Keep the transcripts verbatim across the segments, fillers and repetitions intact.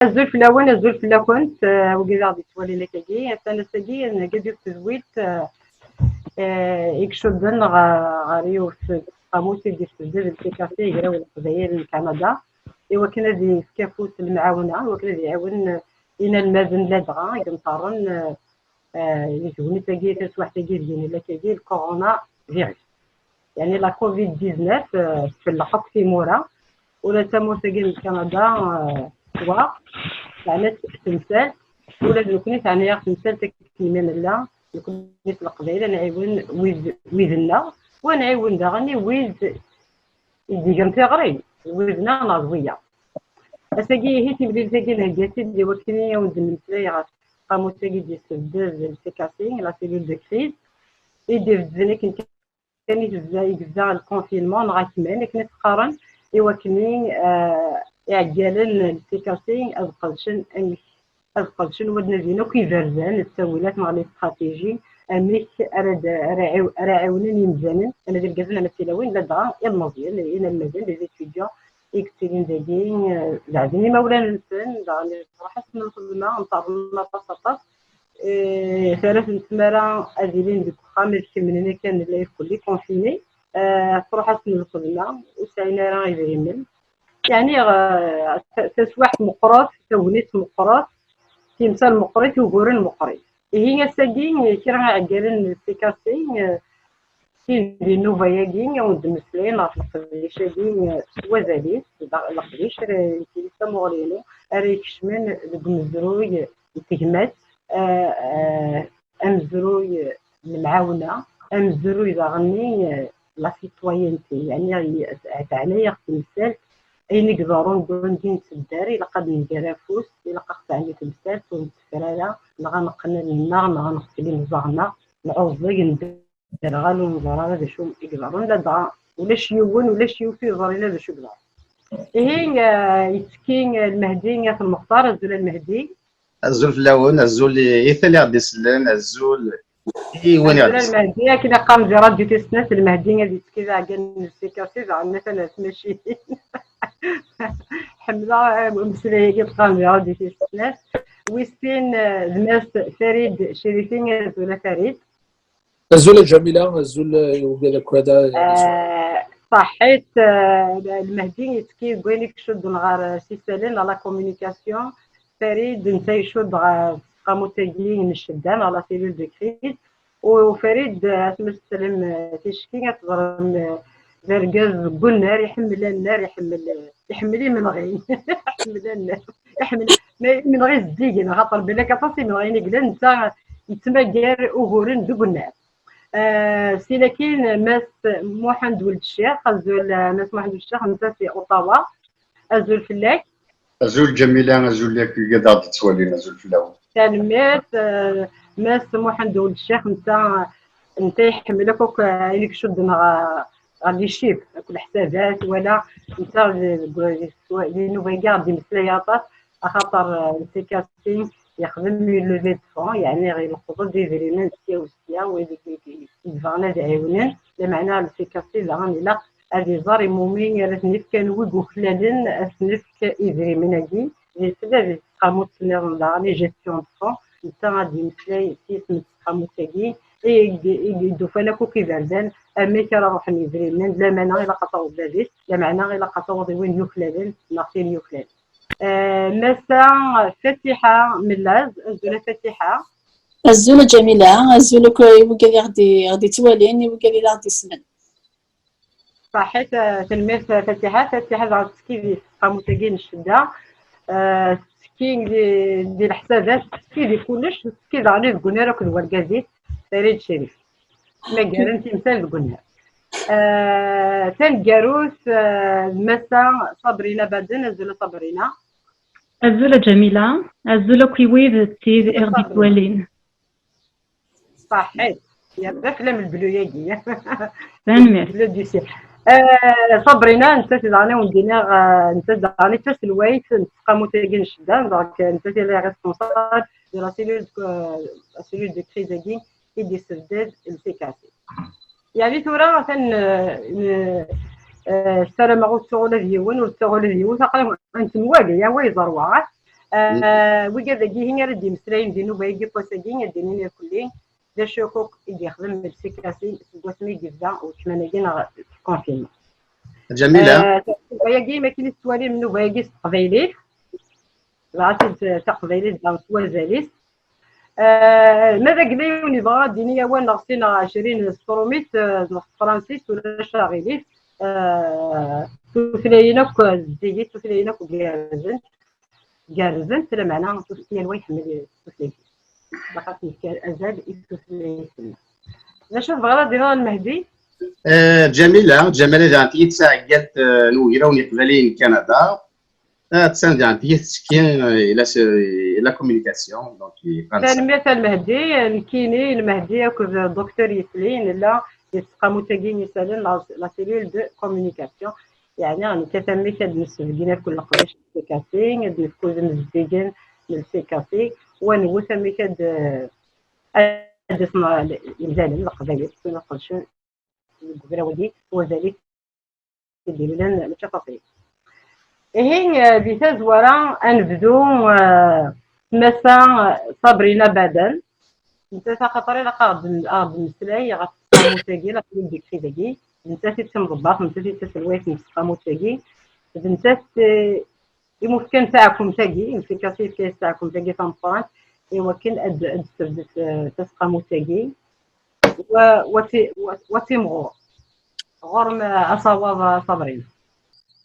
Azul fell-awen, azul fell-akent, eh, wigi d aɣ-d-yettwalin akkagi. Atan ass-agi, nhegga-d yiwet tedwilt, eh, eh, i icudden ɣer, ɣer yiwet n tseqqamut i d-yessebded L C K C, Agraw n Leqbayel n Kanada, i wakken ad yefk afus n lemɛawna, i wakken ad iɛawen, eh, inelmaden ladɣa i ineṭṭaren, eh, eh, i tegnit-agi, taswiɛt-agi deg-i nella akkagi, le coronavirus. Yeɛni la covid dix-neuf, eh, tfelleq akk timura. Ula d tamurt-agi n Kanada, eh, tettwaɣ, teɛna temsalt. Ula d nekkni teɛna-yaɣ temsalt akken mi nella, nekkni s Leqbayel, ad nɛiwen wid, wid-nneɣ, u ad nɛiwen daɣen i wid i d-igan tiɣri, d wid-nneɣ neɣ d wiyaḍ. Ass-agi, ihi, timlilit-agi nhegga-tt-id i wakken i awen-d-nemmeslay ɣef tseqqamut-agi d-yessebded L C K C, la cellule de crise, i d-ibedden akken kan i tebda, i yebda le confinement, neɣ akman, akken i s-qqaren, i wakken, eh, iɛeggalen n L C K C ad qedcen amek, ad qedcen u ad nadin akk iberdan, ttawilat neɣ les stratégies, amek ara d-, ara ɛiw-, ara ɛiwnen imdanen, ama d irgazen ama d tilawin, ladɣa ilmeẓyen, inelmaden, les étudiants, i yettilin dagi, eh, beɛden imawlan-nsen, daɣen iruḥ-asen lxedma, nṭerren aṭas, aṭas. Eh, tarrat n tmara ad ilin deg uxxam, ad kemmlen akka, nella irkelli confinés. Eh, truḥ-asen lxedma, ur sɛin ara idrimen. Yeɛni, eh, ta-, taswiɛt meqqret, tagnit meqqret, timsal meqqrit, uguren meqqrit. Ihi ass-agi, kra iɛeggalen n L C K C, eh, sin di nnuba-agi, i awen-d-mmeslayen ɣef leqdic-agi, eh, s wazal-is, d leqdic ara, eh, nekkini d tamuɣli-inu, ara ikecmen deg umezruy n tegmat, eh, eh, amezruy n lemɛawna, amezruy daɣen, eh, la citoyenneté, yeɛni, eh, teɛna-yaɣ temsalt, ayen i iḍerrun deg wanda i nettedder, ilaq ad nger afus, ilaq ad ɣ-teɛni temsalt, ur netteffer ara, neɣ ad neqqen allen-nneɣ, neɣ ad neɣfel imeẓẓaɣ-nneɣ, nɛuẓẓeg, nderɣal, ur neẓri ara d acu i iḍerrun, ladɣa ulac yiwen, ulac yiwet ur yeẓrin ara d acu i iḍerrun. Ihi, eh, yettekki, eh, Lmehdi At Lmextar, azul a Lmehdi. Azul fell-awen, azul i, i tali ɣ-d-isellen, azul i win i ɣ-d-isellen. Azul a Lmehdi, akken i qqaren di Radio Tis Snat, Lmehdi ad yettekki d aɛeggal n L C K C, daɣen atan ar tmacinin. Ḥemmleɣ, eh, ameslay-agi qqaren di Radio Tis Snat. Wis sin, eh, d Mass Farid Cirifi, azul a Farid. Azul a Ǧamila, azul, eh, i wigad akk-a. Eh, ṣaḥḥit, eh, Lmehdi yettekki deg wayen i icudden ɣer, eh, s isallen, la communication. Farid, netta icudd ɣer tseqqamut-agi n ccedda, neɣ la cellule de crise. U Farid, eh, asma teslam, eh, ticki, ad teẓrem, eh, d argaz deg unnar, iḥemmel annar, iḥemmel, eh, iḥemmel imenɣi. Iḥemmel annar. Iḥemmel, ma imenɣi zeddigen, axaṭer belak aṭas imenɣiyen i yellan, netta yettmagar uguren deg unnar. Eh, si lakin, Mass Muḥend Weld Ccix, azul, eh, Mass Muḥend Weld Ccix, netta si Ottawa. Azul fell-ak. Azul Ǧamila, azul yakk wigad aɣ-d-yettwalin, azul fell-awen. Tanemmirt, eh, Mass Muḥend Weld Ccix, netta, netta iḥemmel akk, akk, eh, ayen i icudden ɣer, ɣer les chiffres, akk leḥsabat, wala, netta deg, deg, di nnuba-agi aɣ-d-imeslay aṭas, axaṭer, eh, L C K C yexdem une levée de fonds, yeɛni ileqḍ-d idrimen sya u sya, wid i, i, i yebɣan ad ɛiwnen, lameɛna L C K C daɣen ilaq ad iẓer i wumi ara ten-ifk, anwi i yuklalen ad ten-ifk idrimen-agi. Di tella di tseqqamut nniḍen daɣen, i gestion de fonds, netta ad d-yemmeslay s yisem n tseqqamut-agi, i, i, i d-ufan akk, akk iberdan, amek ara ruḥen yidrimen, lameɛna ilaq ad taweḍ bab-is, lameɛna ilaq ad taweḍ i win yuklalen neɣ tin yuklalen. Eh, Massa Fatiḥa Mellaz, azul a Fatiḥa. Azul a Ǧamila, azul akk i wigad i ɣ-d-, i ɣ-d-yettwalin, i wigad i ɣ-d-yessnen. Ṣaḥit, eh, tanemmirt a Fatiḥa. Fatiḥa daɣ tettekki di tseqqamut-agi n ccedda. Eh, tettekki di, di leḥsabat, tettekki di kullec, tettekki daɣen i deg unnar akked wergaz-is, Farid Cérif. Ttmagaren timsal deg unnar. Eh, taneggarut, eh, d Massa Sabrina Baden, azul a Sabrina. Azul a Ǧamila, azul akk i wid d tid i ɣ-d-yettwalin. Ṣaḥit, yerra fell-am lblu-agi. Tanemmirt. Le dossier. Eh, Sabrina, nettat daɣen i wen-d-iniɣ, eh, nettat daɣen i d taselwayt n tseqqamut-agi n ccedda, donc, eh, nettat i la responsable de la cellule de, eh, la cellule de crise-agi i d-yessebded L C K C. Yeɛni tura atan, eh, eh, ssarameɣ ur ttuɣ ula d yiwen, ur ttuɣ ula d yiwet, aql-aɣ ad nettemwali, ya wa yeẓer wa. Euh, wigad-agi ara d-imeslayen di nnuba-agi n wass-agi, ad d-inin irkelli d acu akk i d-yexdem Melsi Kasi seg wasmi i d-yebda uletma-agi neɣ tkunfima. Ǧamila. Euh, nnuba-agi, ma akken i tettwalim nnuba-agi s teqbaylit, dɣa taqbaylit daɣ s wazal-is. Euh, ma d agla yiwen yebɣa ad d-yini awal neɣ sin neɣ ɛecrin s trumit, euh, neɣ s tefransist, ulac aɣilif. Euh, tutlayin akk zeddigit, tutlayin akk gerrzent, gerrzent, lameɛna tus-, yal wa iḥemmel tutlayt-is. Ilaq ad s-nefk azal i tutlayt-nneɣ. D acu tebɣiḍ ad d-tiniḍ a Lmehdi? Eh, Ǧamila, Ǧamila, daɣen tigi d taɛeggalt, eh, n ugraw n Iqbayliyen n Kanada. Eh, attan daɣen tigi tettekki, eh, i la, i la communication, donc, i Fransa. Tanemmirt a Lmehdi, nekkini, Lmehdi akked Docteur Yesli, nella di tseqqamut-agi n yisallen, la, la cellule de communication. Yeɛni, nekkat amek ad d-nesbeggen akk leqdic n tsekkasin, ad d-nefk udem zeddigen n tsekkasin, wa newwet amek ad, ad d-asen yemdanen leqbayel, ad qedcen deg ugraw-agi, wazal-it i d-yellan mačči aṭas-ik. Ihi, eh, di tazwara, ad nebdu, eh, s Massa Sabrina Baden. Nettat axaṭer ilaq ad ɣ-d-, ad ɣ-d-temmeslay ɣef tseqqamut-agi, la cellule de crise-agi. D nettat i d timḍebbart, d nettat i d taselwayt n tseqqamut-agi. D nettat, eh, i m-fkan taɛkumt-agi, yefka-, yefka-yas taɛkumt-agi tameqqrant, i wakken ad, ad d-tessebdet, eh, taseqqamut-agi. Wa, wa ti-, wa, wa timɣur. Ɣur-m, eh, asawaḍ, eh, Sabrina.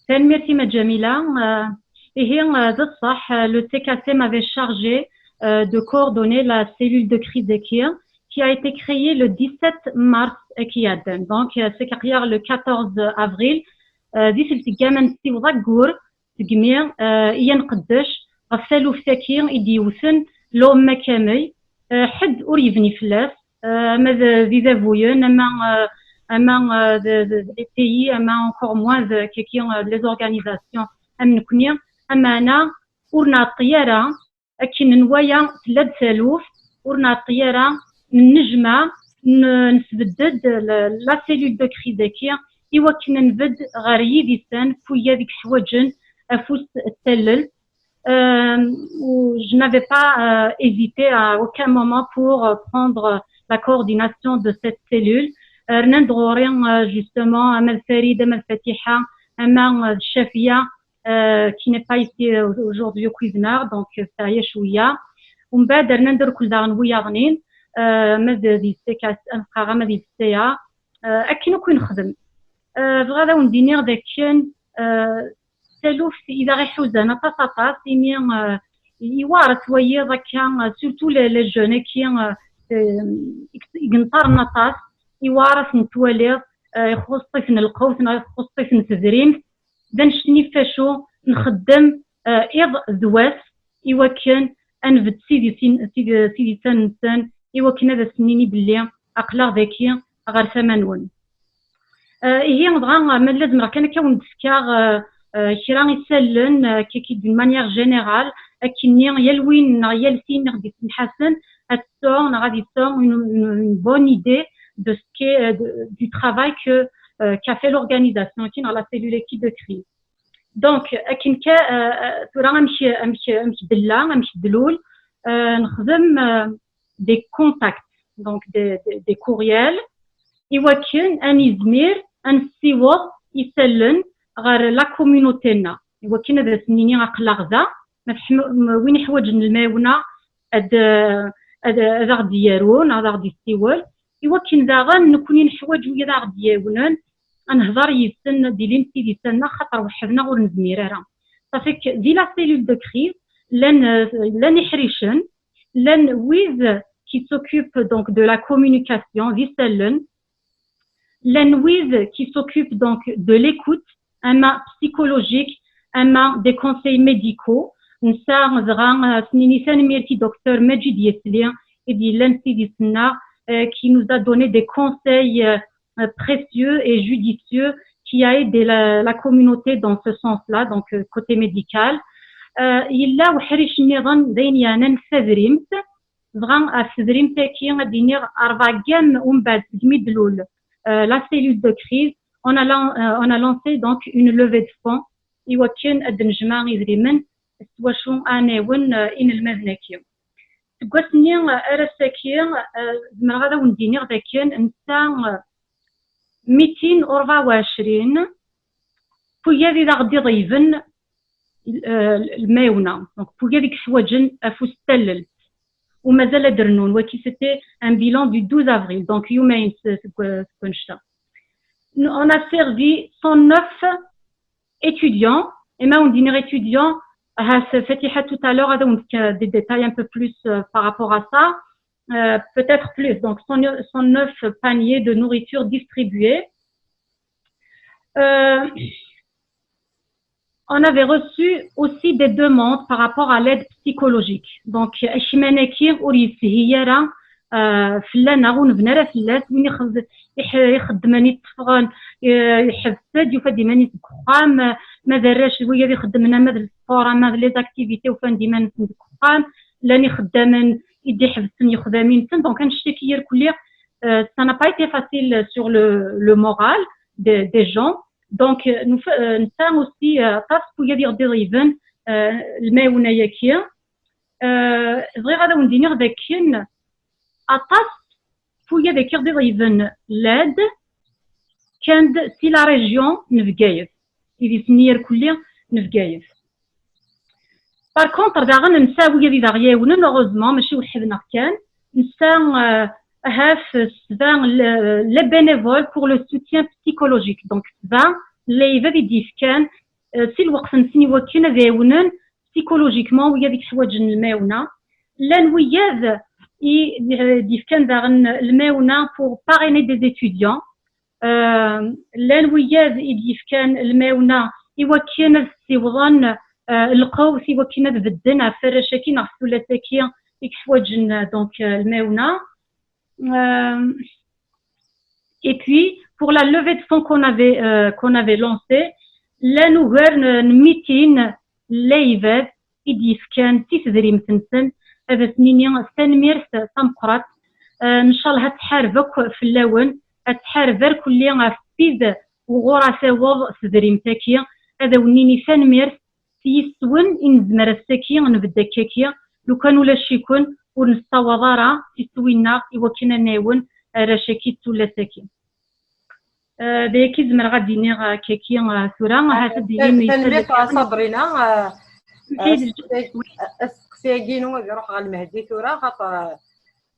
Tanemmirt-im a Ǧamila. Euh, ihi, euh, d ṣṣeḥ, euh, le T K C m'avait chargé, euh, de coordonner la cellule de crise-agi, qui a été créée le dix-sept mars-agi iɛeddan. Donc, euh, c'est-à-dire le quatorze avril, euh, di telt n wayyur, ad nessiweḍ aggur segmi, euh, i ad nqeddec ɣef taluft-agi i d-yewten l'umma kamel, euh, ḥedd ur yebni fell-as, euh, ama d, d idabuyen, ama, euh, ama, euh, d, d, d les pays, ama encore moins d, kaki, euh, d les organisations am nekni, ameɛna ur nɛeṭṭi ara akken nwala tella-d taluft, ur nɛeṭṭi ara nennejmaɛ, n-, nesbedd-d la, la cellule de crise-agi i wakken ad nbedd ɣer yidis-nsen, f wiyaḍ i yeḥwaǧen afus n tallelt. Euh, où je n'avais pas, euh, hésité à aucun moment pour, euh, prendre la coordination de cette cellule. Euh, rnan-d ɣur-i, euh, justement, ama d Farid, ama d Fatiḥa, ama, euh, d Cafia, euh, qui n'est pas ici, euh, aujourd'hui au Cuisinart, donc, euh, teɛya cwiya. Umbeɛd rnan-d irkel daɣen wiyaḍ-nni, euh, ama d, d S T K, ama d S T A, euh, akken akk i nexdem. Euh, bɣiɣ ad awen-d-iniɣ d akken, euh, taluft i d aɣ-iḥuzan aṭas, aṭas, imi, euh, iwar ad twayiḍ akka, euh, surtout les, les jeunes-agi, euh, euh, i, i yenṭaren aṭas, iwar ad ten-twaliḍ, euh, ixuṣṣ-iten lqut neɣ ixuṣṣ-iten tedrimt. D annect-nni f acu nxeddem, euh, iḍ d wass i wakken ad nbedd s idis-, s id-, s idisan-nsen, i wakken ad asen-nini belli aql-aɣ daki ɣer tama-nwen. Euh, ihi, dɣa, ma la zemreɣ kan akka wen-d-fkeɣ, euh, euh, kra isallen, euh, kiki d'une manière générale, akkenni yal win neɣ yal tin i ɣ-d-yessenḥasen ad tesɛu neɣ ad yesɛu une, une, une bonne idée de ce qu'est, euh, de, du travail que, euh, qu'a fait l'organisation, qui dans la cellule équipe de crise. Donc, akken ka, euh, euh, tura amek, amek, amek d-tella, amek d-tlul, euh, nexdem, euh, des contacts, donc des, des, des courriels, i wakken ad nizmir ad nessiweḍ isallen ɣer la communauté-nneɣ, i wakken ad asen-nini aql-aɣ da, ma teḥm-, m-, win iḥwaǧen lemɛiwna ad, ad, ad aɣ-d-yaru neɣ ad aɣ-d-yessiwel, i wakken daɣen nekkni neḥwaǧ wid aɣ-d-yawnen, ad nehḍer yid-sen, ad d-ilin s idisan-nneɣ, xaṭer weḥd-neɣ ur nezmir ara. Ça fait que di la cellule de crise, llan, euh, llan iḥricen, llan wid qui s'occupent donc de la communication, d isallen, llan wid qui s'occupent donc de l'écoute, ama psychologique, ama des conseils médicaux. Nesɛa dɣa, euh, ad s-nini tanemmirt i Docteur Maǧid Yesli, i d-yellan s idis-nneɣ, euh, qui nous a donné des conseils, euh, euh, précieux et judicieux, qui a aidé la, la communauté dans ce sens-là, donc, euh, côté médical. Euh, yella uḥric nniḍen d ayen yeɛnan tadrimt. Dɣa ɣef tedrimt-agi ad d-iniɣ rebɛa n wayyuren umbeɛd segmi d-tlul, euh, la cellule de crise, on a lan-, euh, on a lancé donc une levée de fonds i wakken ad d-nejmeɛ idrimen s wacu ara nɛawen, eh, inelmaden-agi. Seg wass-nni, eh, ar ass-agi, eh, zemreɣ ad awen-d-iniɣ d akken netta, eh, mitin u rebɛa u ɛecrin, wigad i d aɣ-d-iḍeyben, eh, lmaɛuna. Donc, wigad i yeḥwaǧen afus n tallelt. U mazal ad d-rnun. Wagi, c'était un bilan du douze avril. Donc, yumayen s-, seg, seg wannect-a. Nous, on a servi cent neuf étudiants. Et ma on dit étudiants, ah, c'est Fatiha tout à l'heure, elle a des détails un peu plus, euh, par rapport à ça. Euh, peut-être plus. Donc, cent neuf paniers de nourriture distribués. Euh, on avait reçu aussi des demandes par rapport à l'aide psychologique. Donc, aḥman-agi ur yeshil ara, euh, fell-aneɣ, ur nebni ara fell-as. Win ixed-, ix-, ixeddmen, yetteffɣen, eh, yeḥbes-d, yufa-d iman-is deg uxxam, eh, ma d arrac, wigad ixeddmen ama d sport, ama d les activités, ufan-d iman-nsen deg uxxam, llan ixeddamen i d-iḥebsen ixdamin-nsen. Donc, annect-agi irkelli, euh, ça n'a pas été facile sur le, le moral de, des gens. Donc, euh, nous fa-, euh, netta aussi, euh, aṭas n wigad i ɣ-d-iḍeyben, euh, lmaɛuna-agi. Euh, bɣiɣ ad awen-d-iniɣ d akken aṭas n wigad-agi i ɣ-d-iḍeyben l'aide, kkan-d si la région n Bgayet, idis-nni irkelli n Bgayet. Par contre, daɣen, nesɛa wigad i d aɣ-iɛiwnen, heureusement, mačči weḥd-neɣ kan. Nesɛa, euh, ahat sebɛa, le, les bénévoles pour le soutien psychologique. Donc, sebɛa n lɛibad i d-yefkan, euh, si lweqt-nsen i wakken ad ɛiwnen psychologiquement wigad i yeḥwaǧen lmaɛuna. Llan wigad i, i d-yefkan daɣen lmaɛuna pour parrainer des étudiants. Euh, llan wigad i d-yefkan lmaɛuna i wakken ad ssiwḍen, euh, lqut, i wakken ad bedden ɣef warrac-agi neɣ ɣef tullas-agi i yeḥwaǧen, euh, donc, euh, lmaɛuna. Euh, et puis, pour la levée de fonds qu'on avait, euh, qu'on avait lancée, llan ugar n, n mitin n lɛibad i d-yefkan si tedrimt-nsen, ad asen-nini tanemmirt tameqqrant. Eh, ncallah ad tḥareb akk fell-awen, ad tḥareb irkelli ɣef wid wuɣur ara taweḍ tedrimt-agi, ad awen-nini tanemmirt s yiswen i nezmer ass-agi ad nbedd akka-agi, lukan ulac-iken ur nessawaḍ ara tiswin-nneɣ i wakken ad nɛiwen arrac-agi d tullas-agi. Eh, d ayagi zemreɣ ad d-iniɣ, eh, kaki, eh, tura, ahat ad d-yini. Tanemmirt a Sabrina. Eh, asteqsi-agi-inu ad iruḥ ɣer Lmehdi tura, xaṭer,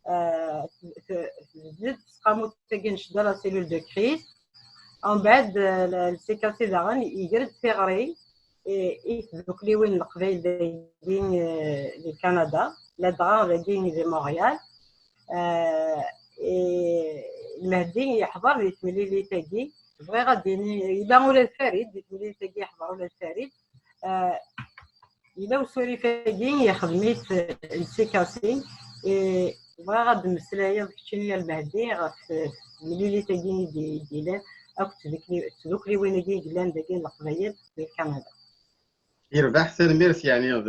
eh, t-, t-, tbedd tseqqamut-agi n ccedda, la cellule de crise. Umbeɛd, eh, l-, le C K C daɣen iger-d tiɣri i, i tdukliwin n Leqbayel dagi, eh, di Kanada, ladɣa dagi di Montréal. Eh, i, Lmehdi yeḥḍer di temlilit-agi. Bɣiɣ ad d-ini, yella ula d Farid, di temlilit-agi yeḥḍer ula d Farid. Eh, yella usurif-agi yexdem-it, eh, le C K C. Eh, bɣiɣ ad d-mmeslayeḍ keččini a Lmehdi ɣef, eh, temlilit-agi i d-, i d-yellan akked tdukli-, tdukliwin-agi i yellan dagi n Leqbayel di Kanada. Yerbeḥ, tanemmirt, yeɛni, d,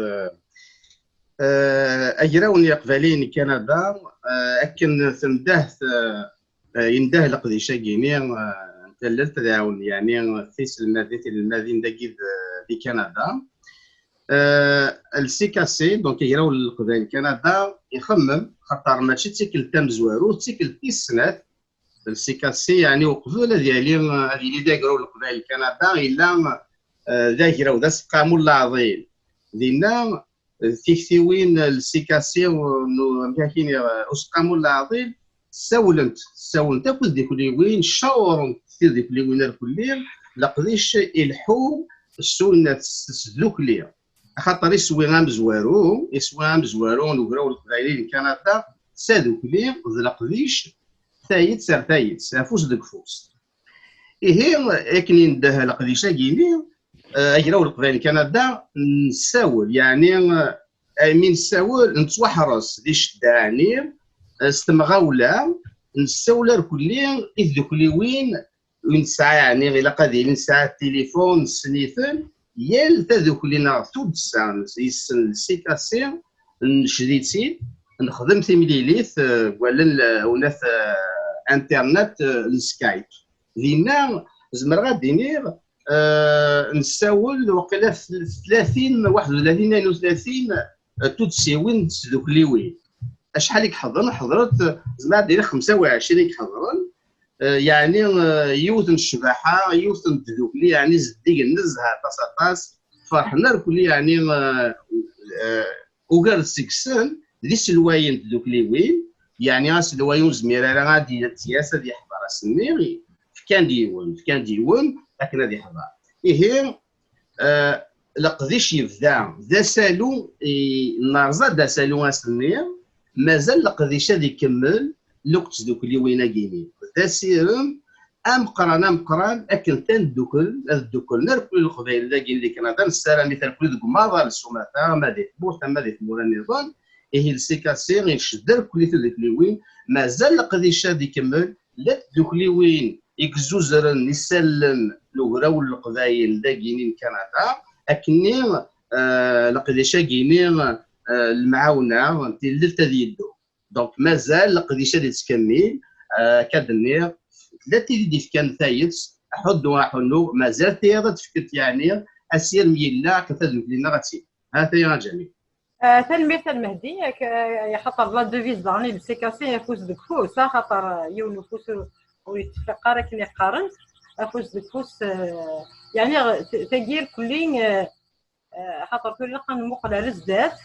eh, agraw n Yiqbayliyen n Kanada, eh, akken tendeh, eh, eh, yendeh leqdic-agi-ni, eh, n tallelt ad iɛawen, yeɛni, tiselmadin, tinelmadin dagi d, di Kanada. Eh, le C K C, donc agraw n Leqbayel n Kanada, ixemmem, xaṭer mačči d tikkelt tamezwarut, d tikkelt tis snat, le C K C, yeɛni uqbel ad yali, ad yili d agraw n Leqbayel n Kanada, yella, eh, d agraw, d aseqqamu n leɛḍil. Dinna, eh, tiktiwin n le C K C, n, amek ara k-iniɣ, eh, useqqamu n leɛḍil, ssawlent, ssawlent akk tidukliwin, cawrent tidukliwin irkelli, leqdic ileḥḥu s sunnat, s, s tdukli. Axaṭer iswi amezwaru, iswi amezwaru n ugraw n Leqbayel n Kanada, d tadukli, d leqdic, tayet ar tayet, afus deg ufus. Ihi, akken yendeh leqdic-agi-ni, eh, agraw n Leqbayel n Kanada, nessawel, yeɛni, eh, mi nessawel, nettwaḥres di ccedda, ɛni, eh, s temɣawla, nessawel irkelli i tdukliwin, ur nesɛa, yeɛni, ilaq ad yili nesɛa tilifun, nessen-iten, yal tadukli neɣ tuddsa, yessen le C K C, necd-itt-id, nexdem timlilit, eh, deg wallen, eh, unat, eh, internet, eh, n Skype. Dinna, zemreɣ ad d-iniɣ, nessawel waqila tlatin, waḥed u tlatin, tnayen u tlatin tuddsiwin d tdukliwin. Acḥal i iḥeḍren? Ḥeḍrent, zemreɣ ad d-iniɣ xemsa u ɛecrin i iḥeḍren. Yeɛni yiwet n ccbaḥa, yiwet n tdukli, yeɛni zeddigen nezzeh aṭas aṭas. Ferḥen irkelli, yeɛni ugar seg-sen d iselwayen n tdukliwin, yeɛni aselway ur nezmir ara ad d-yas ad yeḥḍer ass-nni, fkan-d yiwen, fkan-d yiwen akken ad yeḥḍer. Ihi, leqdic yebda d asalu, nerẓa-d asalu ass-nni, mazal leqdic ad ikemmel lweqt tdukliwin-agi-nni. D asirem ameqqran, ameqqran, akken taneddukel, ad dduklen irkelli Leqbayel dagi di Kanada, nessaram i terkelli deg umaḍal s umata, ama di tmurt, ama di tmura nniḍen. Ihi le C K C icedder irkelli tidukliwin, mazal leqdic ad ikemmel, la tdukliwin i yezzuzren isallen n ugraw n Leqbayel dagini n Kanada, akkenni, eh, leqdic-agini, eh, lemɛawna n tilelt ad yeddu. Donc, mazal leqdic ad yettkemmil, eh, akka d-nniɣ, tella tid i d-ifkan tayet, aḥuddu aḥunnu, mazal tiyaḍ ad tefkent, yeɛni, asirem yella, akken tadukli-nneɣ ad tili. Ha-t-aya a Ǧamil. Ah, tanemmirt a Lmehdi, ak-, ah, axaṭer la devise daɣen i le C K C, afus deg ufus, axaṭer, ah, yiwen ufus ur, ur yettfaq ara akken i qqaren, afus deg ufus, ah, yeɛni, t-, tagi irkelli, ah, ah, axaṭer tura ilaq ad nmuqel ar zdat,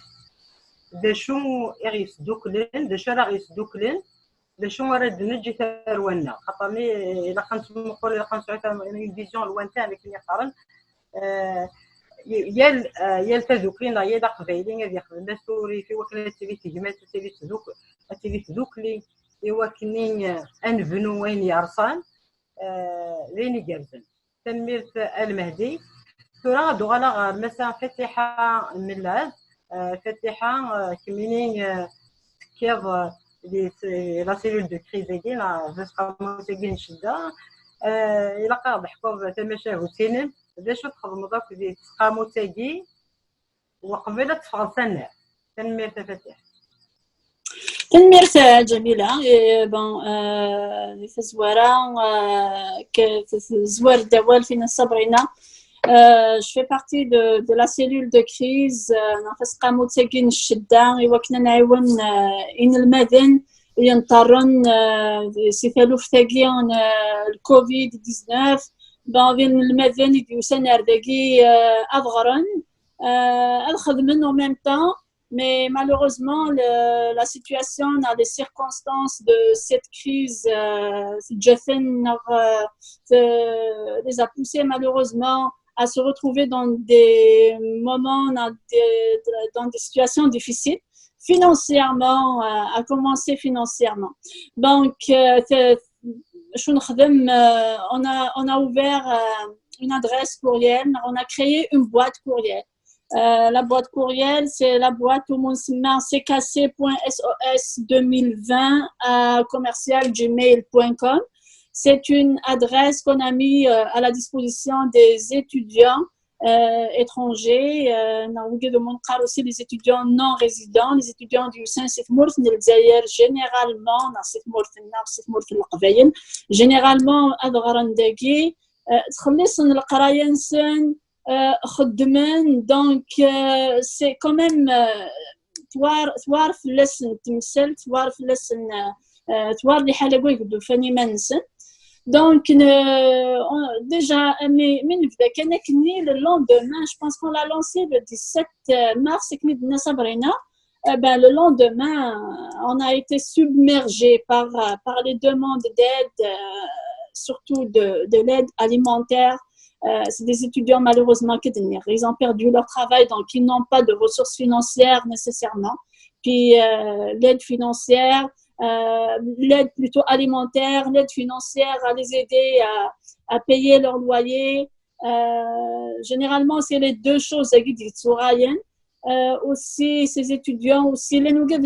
d acu i ɣ-yesduklen, d acu ara ɣ-yesduklen, d acu ara d-neǧǧ i tarwa-nneɣ. Xaṭer mi ilaq ad nettmuqul, ilaq ad nesɛu tam-, une vision lointaine, akken i qqaren. Eh, yal, eh, yal tadukli neɣ yal aqbayli ad yexdem asurif i wakken ad tili tegmat, ad tili tduk-, ad tili tdukli, i wakken, eh, ad nebnu ayen yerṣan, eh, d ayen igerrzen. Tanemmirt a Lmehdi. Tura ad uɣaleɣ ɣer Massa Fatiḥa Mellad. Eh, Fatiḥa, eh, kemmini, eh, tekkiḍ, eh, di, di la cellule de crise-agi, neɣ di tseqqamut-agi n ccedda. Eh, ilaq ad aɣ-d-teḥkuḍ tamacahut-inem, d acu txedmeḍ akk di tseqqamut-agi, uqbel ad teffɣeḍ s annar. Tanemmirt a Fatiḥa. Tanemmirt a Ǧamila. Eh, bon, eh, di tazwara, eh, k-, t-, tezwar-d awal Fina Sabrina. Euh, je fais partie de, de la cellule de crise, euh, neɣ taseqqamut-agi n ccedda, i wakken ad nɛiwen, euh, inelmaden yenṭerren, euh, si taluft-agi n, euh, le covid dix-neuf. Bon, d inelmaden i d-yusan ar dagi, euh, ad ɣren, euh, ad xedmen en même temps. Mais malheureusement, le, la situation, les circonstances de cette crise, euh, les a poussés malheureusement à se retrouver dans des moments, dans des, dans des situations difficiles, financièrement, euh, à commencer financièrement. Donc, euh, شنو نخدم, euh, on a, on a ouvert, euh, une adresse courriel, on a créé une boîte courriel. Euh, la boîte courriel, c'est la boîte où mon C K C point S O S deux mille vingt à commercial gmail point com. C'est une adresse qu'on a mis, euh, à la disposition des étudiants, euh, étrangers, euh, aussi les étudiants non résidents, les étudiants du sein Seymour, généralement, dans Seymour, généralement, ad ɣren dagi, euh, تخلصن القراية نسن, euh, خدمن, donc, euh, c'est quand même, euh, توار, توار في اللسن تمثل, توار في اللسن, euh, توار لحالة قوي قدو فاني ما نسن. Donc, euh, on, déjà, mais, mais نبدا كان كني le lendemain, je pense qu'on l'a lancé le dix-sept mars, كني بدنا صبرينا. Eh ben, le lendemain, on a été submergé par, euh, par les demandes d'aide, euh, surtout de, de l'aide alimentaire. Euh, c'est des étudiants malheureusement qui, ils ont perdu leur travail, donc ils n'ont pas de ressources financières nécessairement. Puis, euh, l'aide financière, euh, l'aide plutôt alimentaire, l'aide financière à les aider à, à payer leur loyer. Euh, généralement, c'est les deux choses qui disent. Euh, aussi, ces étudiants aussi, les nouveaux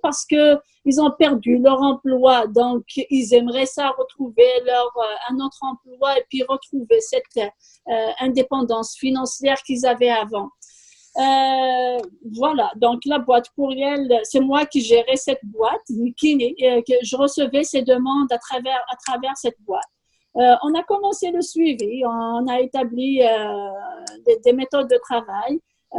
parce que ils ont perdu leur emploi, donc ils aimeraient ça retrouver leur, euh, un autre emploi et puis retrouver cette, euh, indépendance financière qu'ils avaient avant. Euh, voilà, donc la boîte courriel, c'est moi qui gérais cette boîte, qui, euh, que je recevais ces demandes à travers, à travers cette boîte. Euh, on a commencé le suivi, on a établi euh, des, des, méthodes de travail. Euh,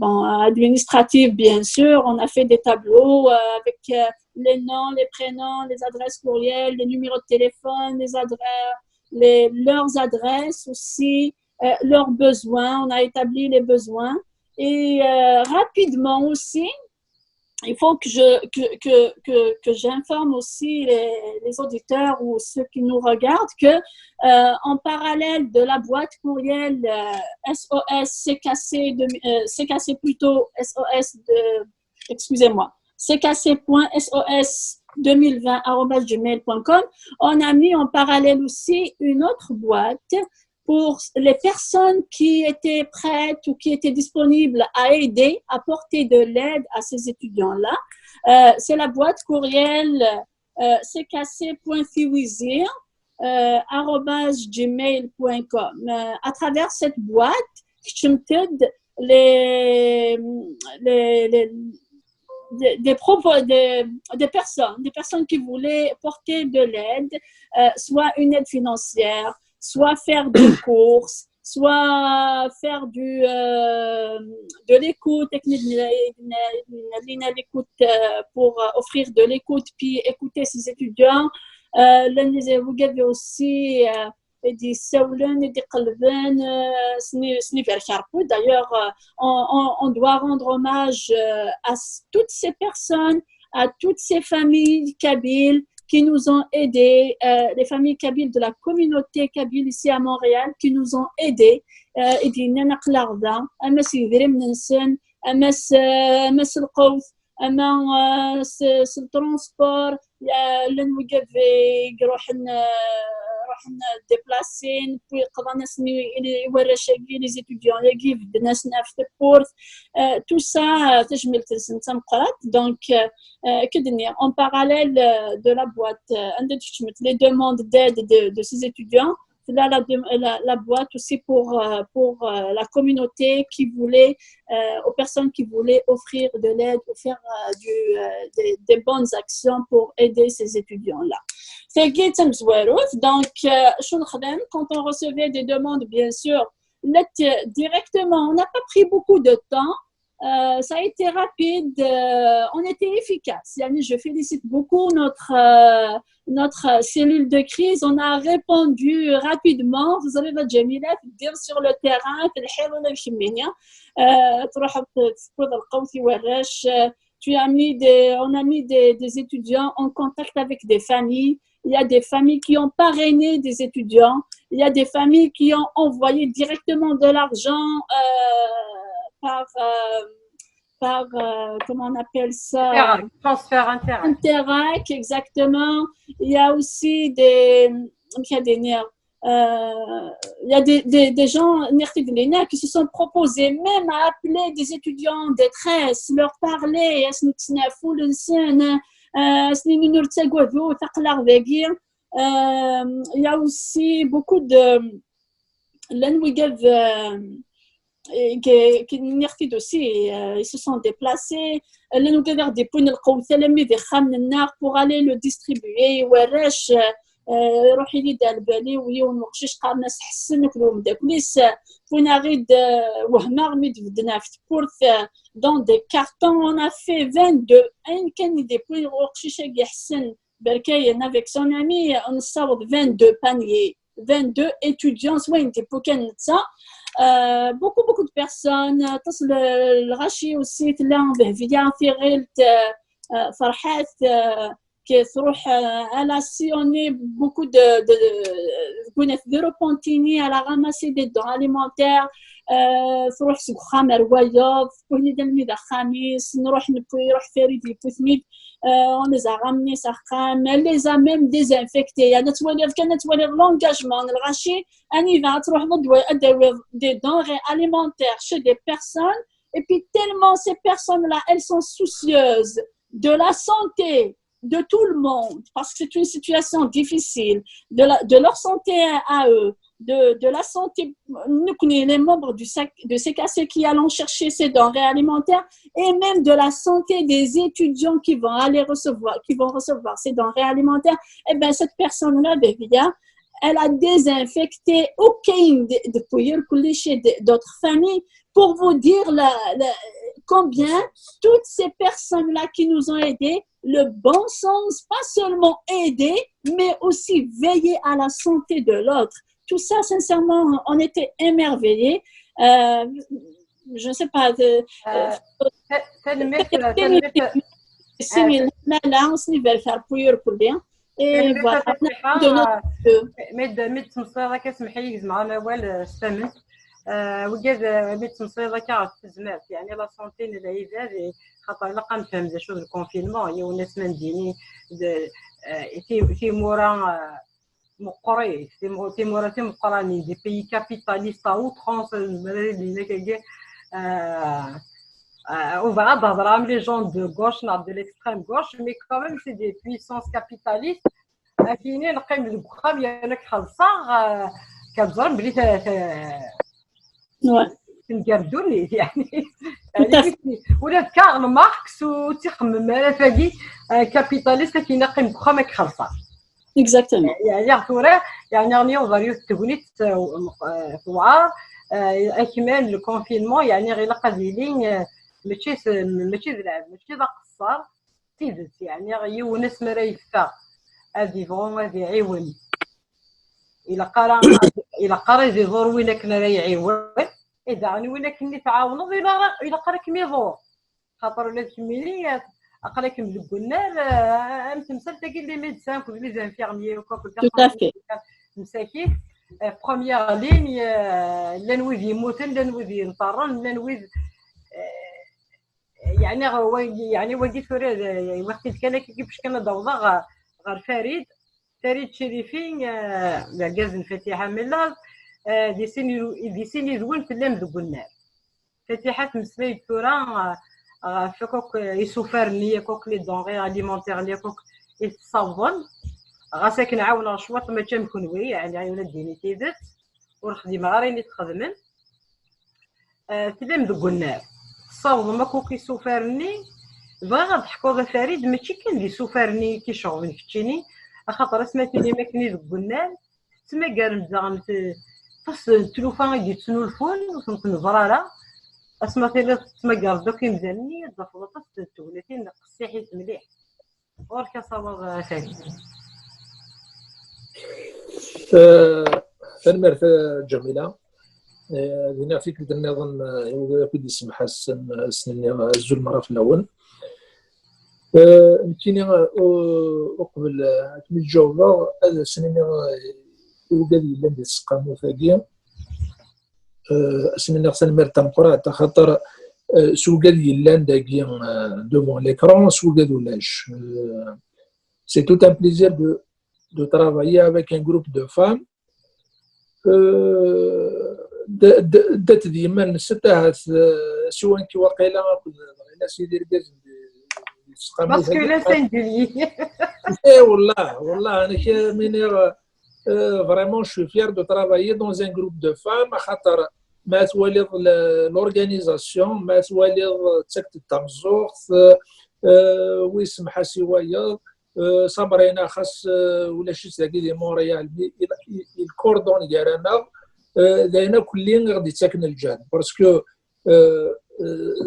bon, administratives, bien sûr, on a fait des tableaux euh, avec euh, les noms, les prénoms, les adresses courriel, les numéros de téléphone, les adresses, les, leurs adresses aussi, euh, leurs besoins, on a établi les besoins. Et euh, rapidement aussi, il faut que je que, que, que, que j'informe aussi les, les, auditeurs ou ceux qui nous regardent que euh, en parallèle de la boîte courriel euh, S O S C K C, de, euh, C K C plutôt S O S de, excusez-moi, C K C point S O S deux mille vingt arobase gmail point com, on a mis en parallèle aussi une autre boîte pour les personnes qui étaient prêtes ou qui étaient disponibles à aider, à porter de l'aide à ces étudiants-là. Euh, c'est la boîte courriel euh, C K C point fiwizi euh, arobase gmail point com. Euh, à travers cette boîte, je me les, les, les des, des, des, personnes, des personnes qui voulaient porter de l'aide, euh, soit une aide financière, soit faire des courses, soit faire du, euh, de l'écoute, l'écoute euh, pour offrir de l'écoute, puis écouter ses étudiants. Euh, vous avez aussi euh, d-yessawlen, d-iqellben, euh, s-, s-, d'ailleurs, euh, on, on, on doit rendre hommage euh, à toutes ces personnes, à toutes ces familles kabyles qui nous ont aidés, euh, les familles kabyles de la communauté kabyle ici à Montréal, qui nous ont aidés, euh, et ama s yidrimen-nsen, ama s, ama s lqut, ama s, s transport, llan wigad i iruḥen, ruḥen déplacer, puis qḍan-asen i warrac-agi, les étudiants-agi, bedden-asen ɣef tewwurt, tout ça, tajmilt-nsen d tameqqrant. Donc, euh, que de dire, en parallèle euh, de la boîte, euh, les demandes d'aide de, de ces étudiants, la, la, la, boîte aussi pour, euh, pour euh, la communauté qui voulait, euh, aux personnes qui voulaient offrir de l'aide ou faire euh, du, euh, des, des, bonnes actions pour aider ces étudiants-là. C'est Guy Tsemzouarouf. Donc, euh, quand on recevait des demandes, bien sûr, directement, on n'a pas pris beaucoup de temps. Euh, ça a été rapide, euh, on était efficace. يعني, je félicite beaucoup notre, euh, notre cellule de crise. On a répondu rapidement. Vous avez votre Jamila, dire sur le terrain, euh, tu as mis des, on a mis des, des étudiants en contact avec des familles. Il y a des familles qui ont parrainé des étudiants. Il y a des familles qui ont envoyé directement de l'argent euh, par, euh, par euh, comment on appelle ça ? Interac, transfert Interac. Interac, exactement. Il y a aussi des, euh, il y a des, des, des gens qui se sont proposés même à appeler des étudiants en détresse, leur parler, il y a aussi beaucoup de languages qui, qui aussi, ils se sont déplacés. Languages des pour aller le distribuer. Iruḥ-iyi-d ar bali u yiwen uqcic qqaren-as Ḥsen akked umeddakel-is wwin-aɣ-id wehmeɣ mi d-bedden ɣef tewwurt dans des cartons. On a fait vingt-deux, ayen kan i d-yewwi uqcic-agi Ḥsen berkayen avec son ami, on sort vingt-deux paniers, vingt-deux étudiants, soit une dépouquenne de ça. Euh, beaucoup, beaucoup de personnes, aṭas n lɣaci aussi, tella Dehbiya, Tiɣilt, euh, Ferḥat, euh, qui sort, euh, elle a sillonné beaucoup de, de, de, de Repentigny, elle a ramassé des dons alimentaires, euh, تروح سقخام روايض، كوني دلمي ذا خامس، نروح نبوي، يروح فارد يبوثني. Euh, on les a ramenés s axxam, elle les a même désinfectés. يعني تولي كان تولي l'engagement, الغاشي أني ذا تروح ضد des denrées alimentaires chez des personnes, et puis tellement ces personnes-là, elles sont soucieuses de la santé de tout le monde, parce que c'est une situation difficile, de, la, de leur santé à eux, de, de la santé, nous, les membres du sac, de C K C qui allons chercher ces denrées alimentaires, et même de la santé des étudiants qui vont aller recevoir, qui vont recevoir ces denrées alimentaires, eh ben, cette personne-là, Bevia, elle a désinfecté aucun de, de, de d'autres familles. Pour vous dire la, la, combien toutes ces personnes-là qui nous ont aidés, le bon sens, pas seulement aider, mais aussi veiller à la santé de l'autre. Tout ça, sincèrement, on était émerveillés. Euh, je ne sais pas. De, euh, tanemmirt, tanemmirt. Sin lḥala, snivel tar puyur kulli. Et voilà. Mi d-temsliḍ akka, semḥ-iyi, gezmeɣ amawal s tamment. Wigad, mi d-temsliḍ akka ɣef tezmert, yeɛni la santé n lɛibad, xaṭer ilaq ad nefhem d acu d le confinement, yiwen ass ma ndini d timura meqqrit, timura timeqqranin, des pays capitalistes à outrance, nezmer ad d-nini akkagi, ur bɣiɣ ad hedreɣ am les gens de gauche neɣ de l'extrême gauche, mais quand même c'est des puissances capitalistes. Akini neqqim deg uxxam yerna xellṣeɣ, kan ẓran belli tenger ddunit, yeɛni. Ula d Karl Marx ur tt-ixemmem ara tagi, capitaliste, akini neqqim deg uxxam ad k-xellṣeɣ. Exactement. Yeɛni tura, yeɛni ɣni uḍar yiwet tegnit tewɛer, akmal le confinement, yeɛni ilaq ad yili mačči d lɛeb, mačči d aqeṣṣer. Tidet, yeɛni yiwen ass mi ara yeffeɣ ad ibɣu ad iɛiwen, ilaq ara, ilaq ara ad iḍur win akken ara iɛiwen, i daɣen win akken i tɛawneḍ ilaq ara kem-iḍur. Xaṭer ula d kemmini aql-akem deg unnar, am temsalt-agi n les médecins akked les infirmiers akk, tout à fait, msakit. Première ligne, llan wid yemmuten, llan wid yenṭerren, llan wid, yeɛni wagi, yeɛni wagi tura waqil kan akka bac kan ad awḍeɣ ɣer Farid. Farid Cirifi, d argaz n Fatiḥa Mellal, di sin yid-wen tellam deg unnar. Fatiḥa temmeslay-d tura ɣef akk isufar-nni, akk les denrées alimentaires-nni akk i tessawḍem. Ɣas akken ɛawneɣ cwiṭ, mačči am kenwi, yeɛni ula d-yini tidet, ur xdimeɣ ara ayen i txedmem. Tellam deg unnar, tessawḍem akk isufar-nni. Bɣiɣ ad d-teḥkuḍ a Farid, mačči kan d isufar-nni i k-iceɣben keččini, axaṭer asmi ara tinim akken i deg unnar, tettmagarem daɣen aṭas n tlufa i d-yettnulfun ur tent-neẓra ara. Asmi tiliḍ tettmagareḍ akk imdanen-nni, ad d-tafeḍ aṭas n tegnatin qessiḥit mliḥ. Ɣur-k asawaḍ a Farid. Tanemmirt a Ǧamila. Ad iniɣ tikkelt nniḍen i wid akk i d-isemḥasen, ad sen-iniɣ azul merra fell-awen. Nekkini uqbel ad kem-id-jawbeɣ, ad sen-iniɣ i wigad yellan di tseqqamut-agi, ad sen-iniɣ tanemmirt tameqqrant, axaṭer s wigad yellan dagi devant l'écran, s wigad ulac. C'est tout un plaisir de, de travailler avec un groupe de femmes. Ddant d yiman-nsent, ahat siwan-k waqila akked Ɣilas, d irgazen. Masculin singulier. Eh, wallah, wallah, nekk, mi niɣ, vraiment, je suis fier de travailler dans un groupe de femmes, axaṭer ma twaliḍ l'organisation, ma twaliḍ d takti d tameẓẓuɣt, wi semḥas i wayeḍ, Sabrina, xas ulac-itt dagi di Montréal, mais il coordonne gar-aneɣ, d ayen akk-lli i ɣ-d-ittaken lǧehd, parce que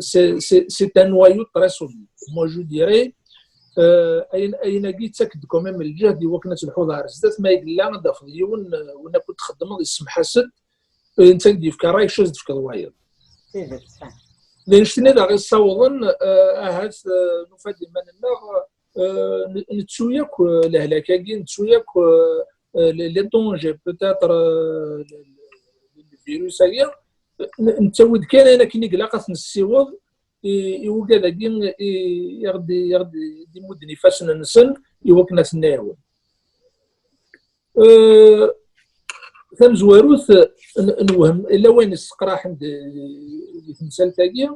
c'est un noyau très solide. Moi, je dirais, ayen-agi yettak-d quand même lǧehd i wakken ad telḥuḍ ar zdat, ma yella ad d-tafeḍ yiwen win akk txeddmeḍ, yessemḥas-d, netta i d-yefka ṛṛay, kečč ad d-tefkeḍ wayeḍ. D annect-nni daɣ i ssawḍen, ahat nufa-d iman-nneɣ, nettu yakk lehlak-agi, nettu yakk les dangers peut-être n virus-agi, nettawi-d kan ayen akken i ilaq ad t-nessiweḍ i wigad-agi i ɣ-d-immudden ifassen-nsen i wakken ad ten-nɛiwen. Tamezwarut, nwehm, yella wayen yesseqraḥen di temsalt-agi,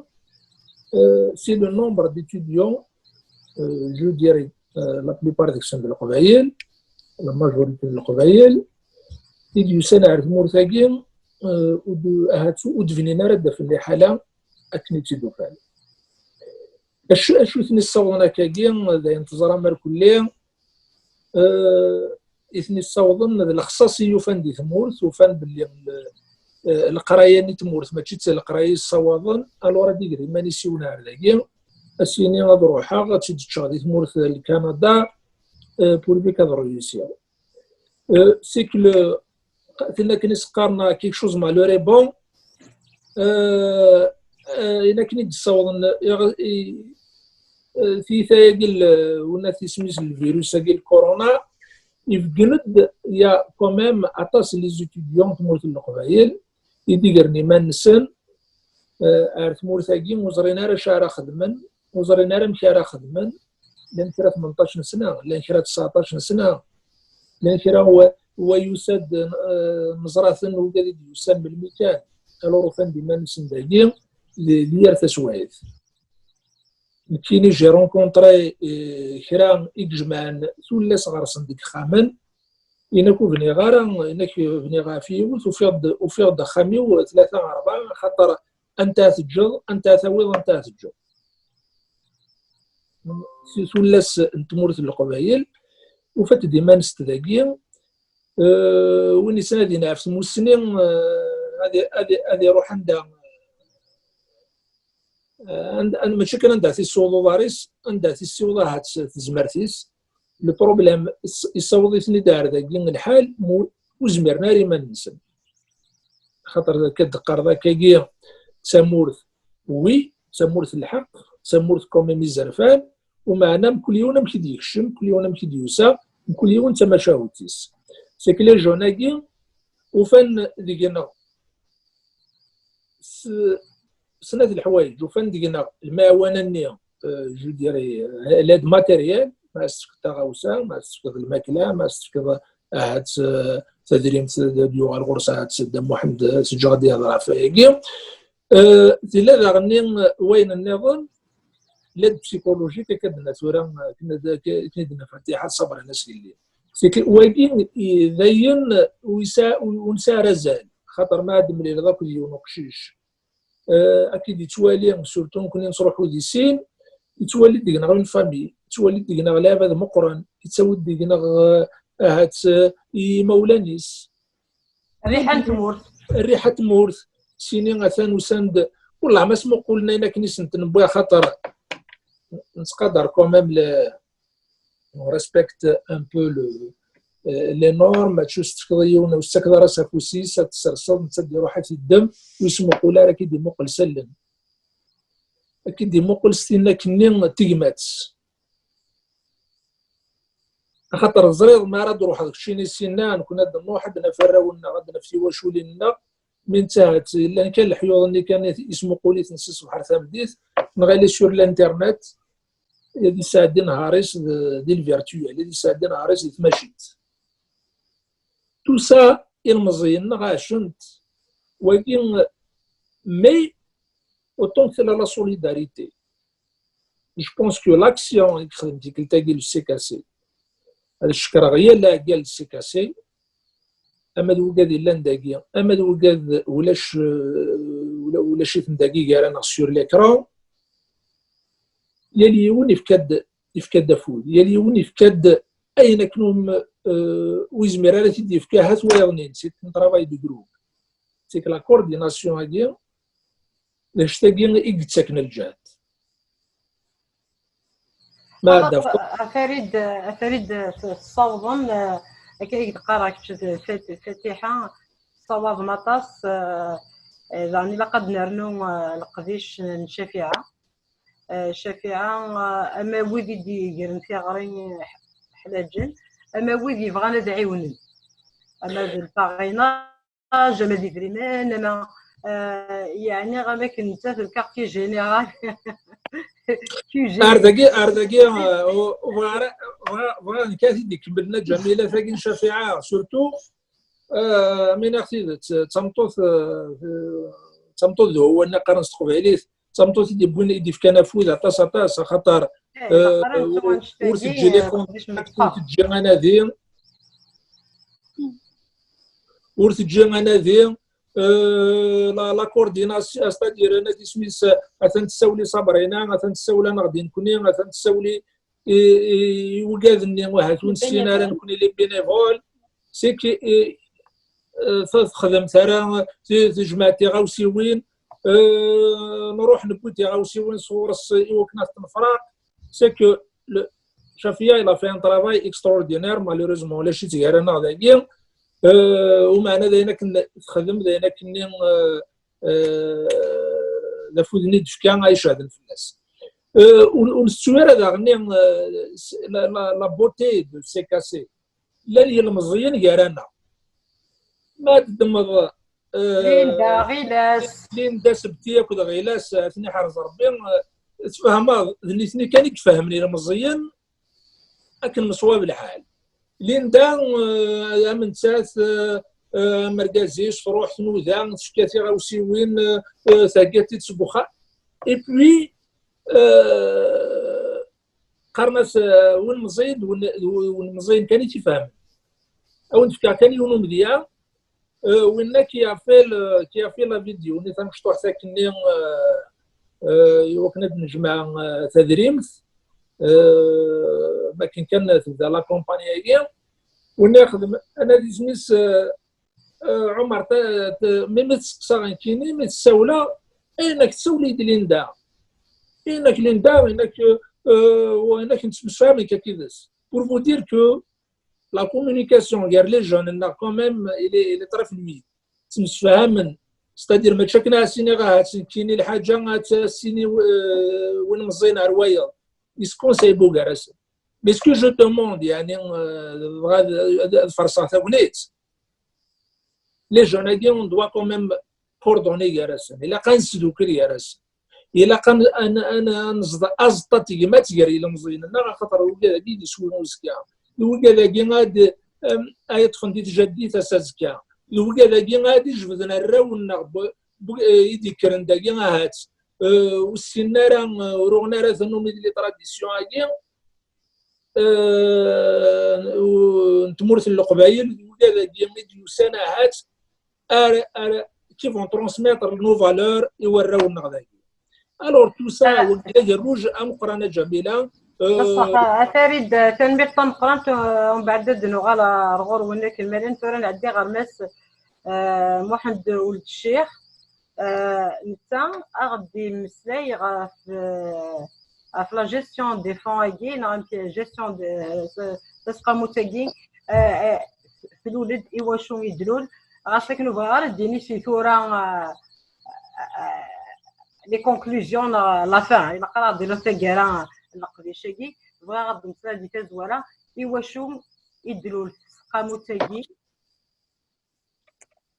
c'est le nombre d'étudiants, je dirais, la plupart deg-sen d Leqbayel, la majorité d Leqbayel, i d-yusan ar tmurt-agi, eh, ur d-, ahat ur d-bnin ara d-afen liḥala akken i tt-id-ufan. Acu, acu i ten-issawḍen akkagi, d ayen teẓram ar kulli, eh, i ten-issawḍen d lexṣaṣ i yufan di tmurt, ufan belli l-, eh, leqraya-nni n tmurt mačči d leqraya i ssawaḍen, alors ad iger iman-is yiwen ar dagi, ad s-yini ad ruḥeɣ, ad tt-id-ččeɣ di tmurt n Kanada, eh, pourvu qu'ad réussiɣ. Euh, c'est que le, tenna akken i s-qqaren quelque chose malheur est bon. Euh, euh, ayen akken i d-ssawḍen, iɣ-, i, euh, tiyita-agi, l-, unat isem-is, lvirus-agi, lkorona, ibeggen-d, il y a quand même aṭas n les étudiants n tmurt n Leqbayel i d-igren iman-nsen, eh, ar tmurt-agi, ur ẓrin ara acu ara xedmen, ur ẓrin ara amek ara xedmen. Llan kra tmenṭac n sna, llan kra tseɛṭac n sna, llan kra wa, wa yusa-d, eh, neẓra-ten, ugad i d-yusan melmi kan. Alors ufan-d iman-nsen dagi, di, di yir taswiɛt. Nekkini, j'ai rencontré, eh, kra i ijemɛen tullas ɣer-sen deg ixxamen, inak ur bniɣ ara, inak bniɣ ɣef yiwet, ufiɣ-d, ufiɣ-d axxam-iw tlata rebɛa, axaṭer anta ara teǧǧeḍ, anta ara tawiḍ, anta ara teǧǧeḍ. Si tullas n tmurt n Leqbayel, ufant-d iman-nsent dagi, eh, win yettnadin ɣef tmussni, eh, ad, ad, ad iruḥ anda, eh, anda, anda, mačči kan anda tessiweḍ uḍar-is, anda tessiweḍ ahat tezmert-is. Le problème, is-, issaweḍ-iten-id ar dagi lḥal, mu-, ur zmiren ara iman-nsen. Xaṭer akka d-teqqareḍ akkagi, d tamurt, oui, d tamurt n lḥeqq, d tamurt quand même izerfan, umeɛna mkul yiwen amek i d-yekcem, mkul yiwen amek i d-yusa, mkul yiwen d tamacahut-is. C'est que les jeunes-agi ufan deg-neɣ s-, snat leḥwayeǧ, ufan deg-neɣ lemɛawna-nni, euh, je dirais, euh, l'aide matérielle, ma as-tefkeḍ taɣawsa, ma as-tefkeḍ lmakla, ma as-tefkeḍ ahat, euh, tadrimt ad d-yuɣal ɣur-s ahat Dda Muḥend, euh, s-ǧǧeɣ ad d-yehḍer ɣef wayagi. Euh, tella daɣen, euh, wayen nniḍen, l'aide psychologique, akka d-nenna tura, euh, akken d-, akken i d-nenna Fatiḥa, ṣṣabren asgelli. C'est que wagi, i, d ayen, ur yesɛi, ur, ur nesɛi ara azal. Xaṭer ma ad d-temlileḍ akked yiwen uqcic, euh, ad k-id-yettwali, surtout nekkni nettruḥu di sin, yettwali deg-neɣ une famille, yettwali deg-neɣ lɛibad meqqren, yettawi-d deg-neɣ, euh, ahat, euh, imawlan-is. Rriḥa n tmurt. Rriḥa n tmurt, sini atan usan-d, wellah ma smuqulen ayen akken i sent-newwi, axaṭer nettqadar quand même le, on respecte un peu le, euh, les normes, mačči ur s-tefkeḍ i yiwen, ur s-tettakeḍ ara s afus-is, ad t-tesserseḍ, netta ad d-iruḥ ad t-iddem, ur yesmuqul ara, ad k-id-imuqel s allen. Ad k-id-imuqel s tin akkenni n tegmat. Axaṭer teẓriḍ, mi ara d-ruḥeḍ keččini sinna, nekkni ad d-nruḥ, ad d-naf arraw-nneɣ, ad d-naf tiwaculin-nneɣ, mi nettahat llan kan leḥyuḍ-nni kan i, ismuqul-iten si ṣṣbeḥ ar tameddit, neɣ il est sur l'internet, ad isɛeddi nehar-is d, di le virtuel, ad isɛeddi nehar-is di tmacint. Tout ça, ilmeẓyen-nneɣ ɛacen-t. Wagi, mais autant que tella la solidarité. Je pense que l'action i yexdem tikkelt-agi le C K C, ad cekkreɣ yal aɛeggal le C K C, ama d wigad yellan dagi, ama d wigad ulac, euh, ula-, ulac-iten dagi gar-aneɣ sur l'écran. Yal yiwen yefka-d, yefka-d afud, yal yiwen yefka-d ayen akken um, euh, ur yezmir ara ad t-id-yefk ahat wayeḍnin, c'est un travail de groupe. C'est que la coordination-agi, d anect-agi i yettaken lǧehd. Ma ɛedda. A Farid, a Farid, tessawḍem, eh, akka i d-qqareɣ kečč d Fat-, Fatiḥa, tessawaḍem aṭas, eh, eh, daɣen ilaq ad nernu, eh, leqdic n Cafiɛa. Eh, Cafiɛa, eh, ama wid i d-yegren tiɣri ḥlaǧen, ama wid yebɣan ad ɛiwnen, ama d lpaɣina, ama d idrimen, ama, eh, yeɛni am akken nettat le quartier général. Q G. Ar dagi, ar dagi, eh, ur, ur bɣiɣ ara, bɣiɣ, bɣiɣ nekk ad t-id-ikemmel Nna Ǧamila tagi n Cafiɛa, surtout, eh, mi neɣ tidet, d tameṭṭut, eh, d tameṭṭut d wawal-nni qqaren s teqbaylit, d tameṭṭut i d-yewwin, i d-yefkan afud aṭas, aṭas, axaṭer, eh, ur teǧǧi les contacts, ur teǧǧi anadi. ur teǧǧi anadi, euh, la, la coordination, c'est-à-dire anadi isem-is, atan tessawel i Sabrina, atan tessawel-aneɣ-d i nekkni, atan tessawel i, i, i, i wigad-nni, ahat ur nessin ara nekkni les bénévoles, c'est que, euh, euh, texdem tara, te-, tejmeɛ tiɣawsiwin, euh, nruḥ newwi tiɣawsiwin sɣur-s i wakken ad t-nefreq. C'est que le, Chafia, il a fait un travail extraordinaire, malheureusement, ulac-itt gar-aneɣ dagi. Euh, umeɛna d ayen akken texdem, d ayen akken-nni, euh, euh, d afud-nni d-tefka ay iceɛden fell-as. Euh, ur, ur nettu ara daɣen-nni, euh, la, la, la beauté de C K C. Llan yilmeẓyen gar-aneɣ. Ma teddmeḍ, euh, Linda, Ɣilas. Linda Sebti akked Ɣilas, ad ten-iḥrez Rebbi, euh, tfehmeḍ, d nitni kan i ifehmen ilmeẓyen, akken meṣwab lḥal. Linda, euh, am nettat, euh, euh, am argaz-is, truḥ tnuda, tefka tiɣawsiwin, euh, euh, thegga-t-id seg uxxam. Et puis, euh, qqaren-as, euh, win meẓẓiyen, d win, d win meẓẓiyen kan i t-ifehmen. A wen-d-fkeɣ kan yiwen umedya, euh, winna qui a fait le, qui a fait la vidéo, ni tamecṭuḥt akkenni, euh, euh, i wakken ad d-nejmeɛ, euh, tadrimt, euh, makken kan tebda la campagne-agi. Winna ixdem anadi isem-is, euh, euh, Ɛumer, ta-, ta-, mi, mi testeqsaɣ nekkini, mi tessawleɣ, ayen ak tessawel-iyi-d Linda. Ayen ak Linda, ayen ak, euh, ayen ak nettemsefham nekk akked-s. Pour vous dire que la communication gar les jeunes-nneɣ quand même, il est, il est très fluide. Ttemsefhamen. C'est-à-dire, mačči akken ad as-iniɣ ahat nekkini lḥaǧa, ad as-tini, euh, win meẓẓiyen ar wayeḍ. Yeskunsay bugar-asen. Mais ce que je demande, yani, euh, bɣiɣ ad, ad, ad farṣeɣ tagnit. Les jeunes-agi, on doit quand même coordonner gar-asen. Ilaq ad nesdukel gar-asen. Ilaq ad n-, ad n-, ad n-, ad neẓḍ-, aẓeṭṭa n tegmat gar yilemẓiyen-nneɣ, axaṭer wigad-agi d iswi uzekka. D wigad-agi ad, em, ad yeṭṭfen di tjaddit ass azekka. D wigad-agi ad ijebden arraw-nneɣ bu-, bu-, eh, i d-yekkren dagi ahat. Eh, ur ssinen ara, eh, ur uɣen ara tannumi d les traditions-agi, eh, u-, n tmurt n Leqbayel, d wigad-agi i d-yusan ahat, ar, ar, qui vont transmettre nos valeurs i warraw-nneɣ dagi. Alors, tout ça, ah, wagi d agerruj ameqqran a Ǧamila. Euh, ṣṣeḥ, a Farid, tanemmirt tameqqrant, euh, umbeɛd ad d-nuɣal ar ɣur-wen akken ma llan. Tura nɛeddi ɣer Mass, euh, Muḥend Uld Ccix. Euh, netta a ɣ-d-yemmeslay ɣef, euh, ɣef la gestion des fonds-agi, neɣ amek gestion de, euh, tasqamut-agi, euh, euh, tlul-d, i wacu i d-tlul. Ɣas akken ur bɣiɣ ara ad d-ini si tura, euh, euh, les conclusions, euh, la fin, ilaq ara ɣ-d-iniḍ taggara n leqdic-agi. Bɣiɣ ad d-nmeslay di tazwara, i wacu i d-tlul tseqqamut-agi.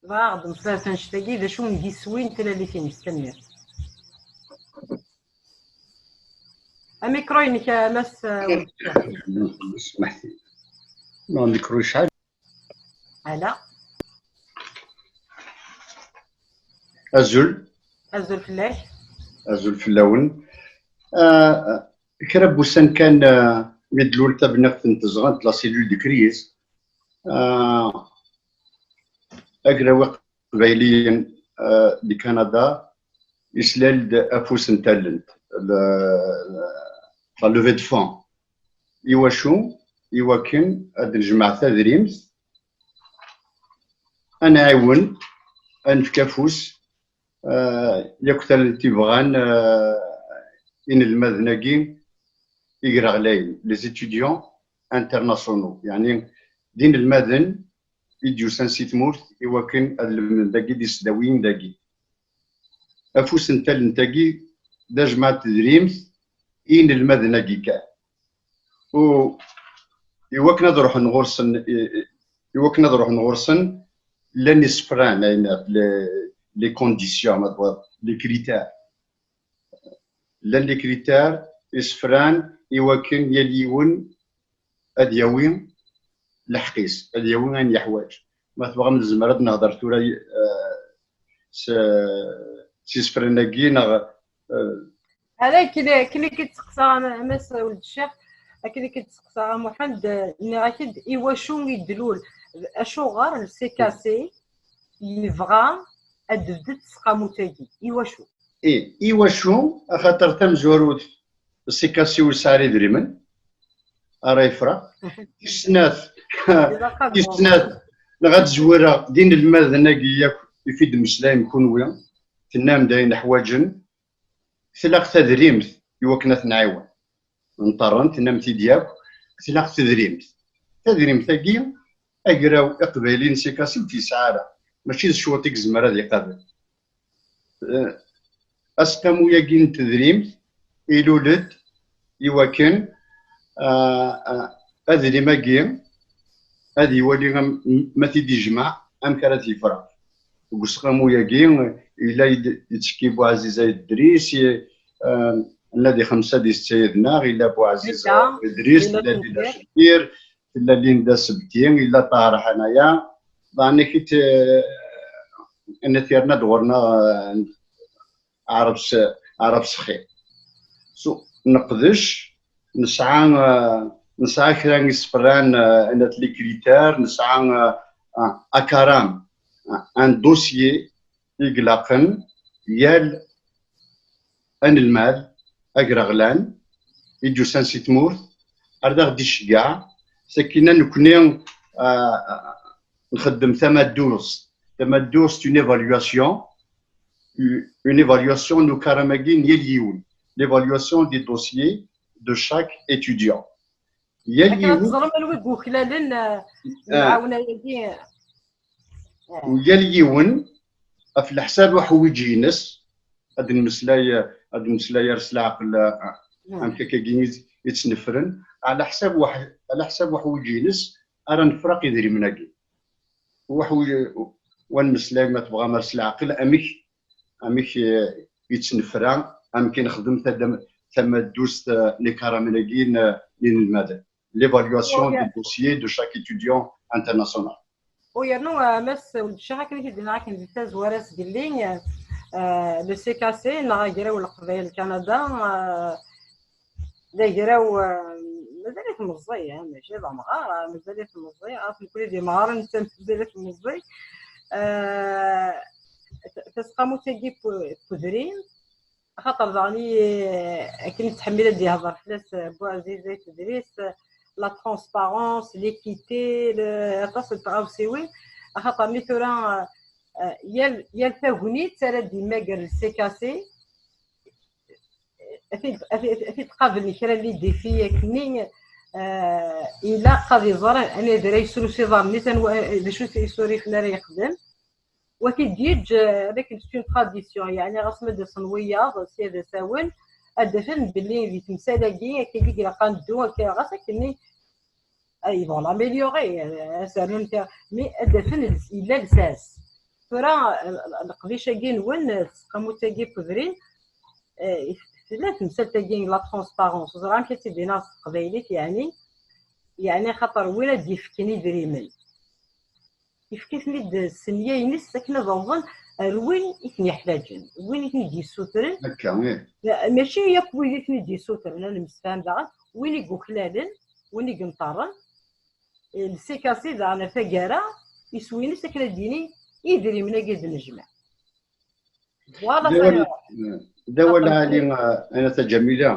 Bɣiɣ ad d-nmeslay ɣef annect-agi, d acu n yiswi n tlalit-ines. Tanemmirt. Amikru-inek, a Mass, euh, Uld Ccix. Smeḥ-iyi. Non, amikru yecɛel. Ala. Azul. Azul fell-ak. Azul fell-awen. Ah, kra n wussan kan, ah, mi d-tlul tabniqt n tezɣant, la cellule de crise, ah, agraw iqbayliyen, ah, di Kanada, islal-d afus n tallent, le, la levée de fonds. Iwacu? Iwakken ad nejmeɛ tadrimt, ad nɛiwen, ad nefk afus, eh, yakk tallent i bɣan, eh, inelmaden-agi igraɣlayen, les étudiants internationaux, yeɛni d inelmaden i d-yusan si tmurt iwakken ad lemden dagi di tesdawiyin dagi. Afus n tallent-agi d ajmaɛ n tedrimt i inelmaden-agi kan. U iwakken ad ruḥen ɣur-sen, i, i, iwakken ad ruḥen ɣur-sen, llan isefran, ayen, les, les conditions, ma tebɣiḍ, les critères. Llan les critères, isefran, iwakken yal yiwen ad yawi lḥeqq-is, ad yawi ayen yeḥwaǧ. Ma tebɣam, nezmer ad nehder tura, eh, s, s isefran-agi, neɣ, eh, Ala, akken, akken i k-id-seqsaɣ a Ma-, a Mass Uld Ccix, akken i k-id-seqsaɣ a Muḥend, eh, nniɣ-ak-id i wacu i d-tlul, acuɣer le C K C, yebɣa ad d-tebded tseqqamut-agi. Iwacu? I, iwacu? Axaṭer tamezwarut, Sikasi ur yesɛi ara idrimen ara yefreɣ. Tis snat, tis snat, neɣ ad zwireɣ d inelmaden-agi yakk i d-temmeslayem kunwi, tennam-d ayen ḥwaǧen, tlaq tadrimt i wakken ad ten-nɛiwen. Nṭerren, tennam-t-id yakk, tlaq tedrimt. Tadrimt-agi, agraw iqbayliyen Sikasi ur t-yesɛi ara, mačči d ccwaṭ i yezmer ad iqabel. Eh, aseqqamu-agi n tedrimt ilul-d i wakken, ah, ah, adrim-agi ad iwali am-, ma t-id-ijmeɛ amek ara t-yefreɣ. Deg useqqamu-agi yella yed-, yettekki Buɛziz Ayt Dris, eh, Nadi Xemsa di Setta yid-neɣ, yella Buɛziz Ayt Dris, yella Lila Cebbir, tella Linda Sebti, yella Ṭaher Ḥanaya, daɣen akit, eh, n at yerna-d ɣur-neɣ, eh, Ɛreb s-, Ɛreb Sexi. So, neqdec, nesɛa, eh, nesɛa kra n isefra n, eh, n at les critères, nesɛa, eh, eh, akaram, eh, un dossier i ilaqen yal anelmad agraɣlan i d-yusan si tmurt, ar d aɣ-d-iceggeɛ, sakkin nekkni, ah, nxeddem tamaddust. Tamaddust, une évaluation, une évaluation n ukaram-agi n yal yiwen, l'évaluation des dossiers de chaque étudiant. Yal yiwen, teẓrem anwa i yuklalen, ah, lemɛawna-agi? U yal yiwen ɣef leḥsab uḥwiǧ-ines, ad nmeslay, ad nmeslay ar s leɛqel, ah, amek akkagi i, i ttnefren, ɛla ḥsab uḥ-, ɛla ḥsab uḥwiǧ-ines ara nefreq idrimen-agi. Uḥwiǧ, wa nmeslay ma tebɣam ar s leɛqel, amek, amek, eh, i ttnefra, amek i nexdem tadam-, tamaddust, eh, n ikaramen-agi n, n inelmaden. L'évaluation des dossiers de chaque étudiant international. U yernu, eh, Mass Weld Ccix, akken i t-id-nniɣ akken di tazwara zgelli, eh, le C K C, neɣ Agraw n Leqbayel Kanada, eh, d agraw, eh, mazal-it meẓẓi, eh, mačči d amɣar, eh, mazal-it meẓẓi, ɣef nekkni d imɣaren, netta mazal-it meẓẓi. Eh, t-, taseqqamut-agi n u-, n udrim, axaṭer daɣen i, akken i yettḥemmil ad d-yehḍer fell-as, eh, Buɛziz Ayt Dris, eh, la transparence, l'équité, le, aṭas n tɣawsiwin, axaṭer-nni tura, eh, yal, yal tagnit ara d-yemmager le C K C, eh, ad t-id-, ad t-id-, ad t-id-qablen kra n les défis akkenni, eh, ilaq ad iẓer anida ara yesrus iḍarren-is, anwa, eh, d acu isurifen ara yexdem. Wa t-id-yeǧǧ, eh, d akken c'est une tradition, yeɛni ɣas ma d-asen wiyaḍ, sya d asawen, ad d-afen belli di temsal-agi, akka i ilaq ad neddu, akka ɣas akkenni, eh, ils vont l'améliorer, eh, ad s-rnun kra, mais ad d-afen ls-, yella lsas. Tura, eh, leqdic-agi nwen, eh, tseqqamut-agi n udrim, eh, tella temsalt-agi n la transparence, ẓriɣ amek ad tt-id-iniɣ s teqbaylit, yeɛni, yeɛni axaṭer win ad d-yefken idrimen, yefka-ten-id s nniya-ines akken ad awḍen ar win i ten-yeḥtaǧen, win i ten-id-yessutren. Akka, ih. Ma-, mačči yakk wid i ten-id-yessutren, ad nemsefham daɣen, win i yuklalen, win i yenṭerren, eh, le C K C daɣen ar taggara, iswi-ines akken ad d-yini idrimen-agi ad d-nejmeɛ. Voilà, d awal, ça y est. D awal ɛali, eh, a Nna Ǧamila,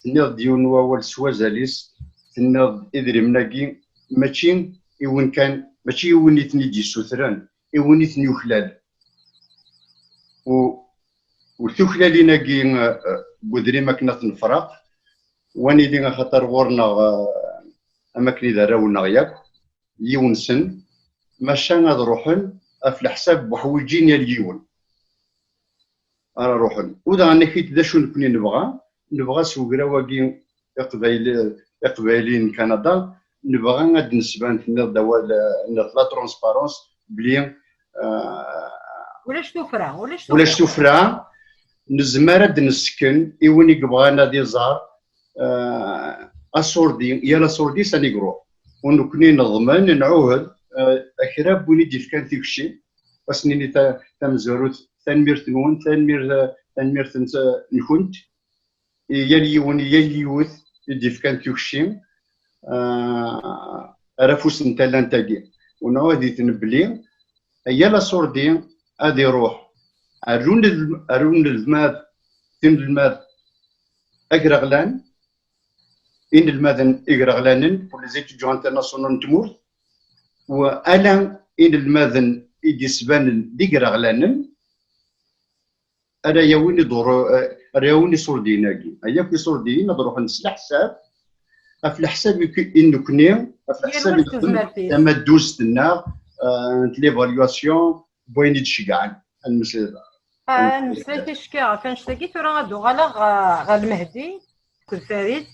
tenniḍ-d yiwen n wawal s wazal-is, tenniḍ-d idrimen-agi mačči i win kan, mačči i win i ten-id-yessutren, i win i ten-yuklal. U, u tuklalin-agi, eh, eh, n udrim akken ad ten-nefreq, wa nili axaṭer ɣur-neɣ, eh, am akken i d arraw-nneɣ yakk, yiwen-sen, maca ad ruḥen ɣef leḥsab n uḥwiǧ n yal yiwen. Ara ruḥen. U daɣen akit d acu nekni nebɣa, nebɣa s ugraw-agi iqbayli-, iqbayliyen n Kanada, nebɣa ad d-nesban, tenniḍ-d awal, eh, n la transparence, bli, eh, ulac tuffra, ulac tuffra. Ulac tuffra, nezmer ad d-nesken i win i yebɣan ad iẓer, eh, aṣurdi, yal aṣurdi s anigru. U nekni neḍmen, nɛuhed, eh, kra n win i d-yefkan tikci, ad s-nini ta-, tamezwarut, tanemmirt-nwen, tanemmirt, eh, tanemmirt n-, nkent, i yal yiwen, i yal yiwet i d-yefkan tikci, eh, ar afus n tallant-agi. U nɛuhed-iten belli Yal aṣurdi ad iruḥ ar unelm-, ar unelmad, tinelmad agraɣlan, inelmaden igraɣlanen, pour les étudiants internationaux n tmurt, u ala inelmaden i d-isbanen d igraɣlanen, ara yawin iḍur-, ara yawin iṣurdiyen-agi. Ay akk iṣurdiyen ad ruḥen s leḥsab, ɣef leḥsab i k-, i nekni, ɣef leḥsab i nexdem tamaddust-nneɣ, euh, n l'évaluation, n wayen i d-ceggɛen. Ad nmeslay. Ah, ad nmeslay ticki ɣef annect-agi. Tura ad uɣaleɣ ɣer, ɣer Lmehdi akked Farid.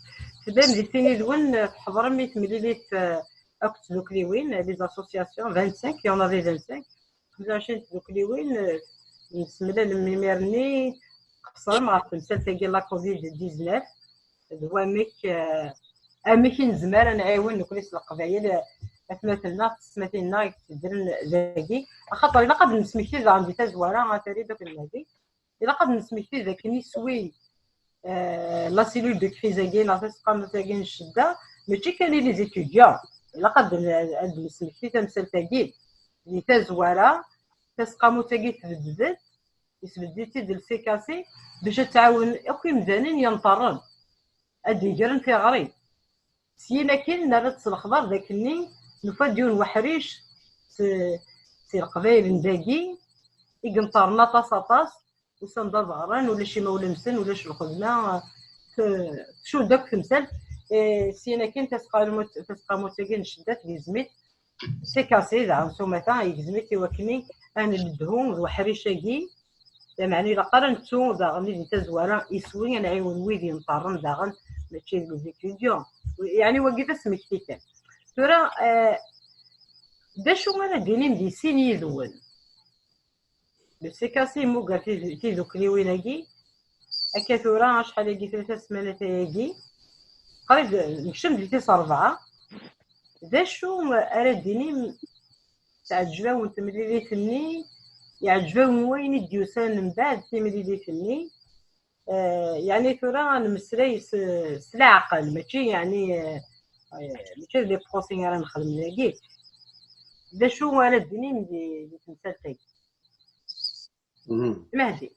Tellam di sin yid-wen, tḥeḍrem i temlilit, eh, akked tdukliwin, les associations, vingt-cinq, il y en avait vingt-cinq. Xemsa u ɛecrin tdukliwin, eh, nemsemlal imir-nni, qeṣṣrem ɣef temsalt-agi n la covid dix-neuf. D wamek, eh, amek i nezmer ad nɛiwen nekkni s Leqbayel, eh, atmaten-nneɣ, tsetmatin-nneɣ i yettedren dagi. Axaṭer ilaq ad nesmekti daɣen di tazwara, a Farid akked Lmehdi, ilaq ad nesmekti d akken iswi, eh, la cellule de crise-agi neɣ taseqqamut-agi n ccedda, mačči kan i les étudiants. Ilaq ad n-, ad nesmekti tamsalt-agi di tazwara, taseqqamut-agi tbeddet, isbedd-itt-id le C K C bac ad tɛawen akk imdanen yenṭerren ad d-igren tiɣri. Syin akin nerra-d s lexbar d akken-nni nufa-d yiwen weḥric s, si Leqbayel n dagi i yenṭerren aṭas, aṭas, usan-d ad ɣren, ulac imawlan-nsen, ulac lxedma, t-, tcudd akk temsalt. Eh, syin akin taseqqamut-, taseqqamut-agi n ccedda tgezm-itt, c'est cassé daɣen s umata, yegzem-itt i wakken ad neldhu d weḥric-agi. Lameɛna ilaq ara nettu daɣen di tazwara iswi ad nɛiwen wid yenṭerren daɣen, mačči d les étudiants. Yeɛni wagi d asmekti kan. Tura, eh, d acu ara d-tinim di sin yid-wen? Le C K C yemmuger tid-, tidukliwin-agi. Akka tura, acḥal-agi, tlata ssmanat ayagi, qrib nekcem di tis rebɛa. D acu ara d-tinim, teɛǧeb-awen temlilit-nni, yeɛǧeb-awen wayen i d-yusan mbeɛd timlilit-nni? Eh, yeɛni tura ad nemmeslay s, s leɛqel, mačči yeɛni, eh, eh, mačči d les procès ara nexdem dagi. D acu ara d-tinim di, di temsalt-agi? Mhm. Mehdi.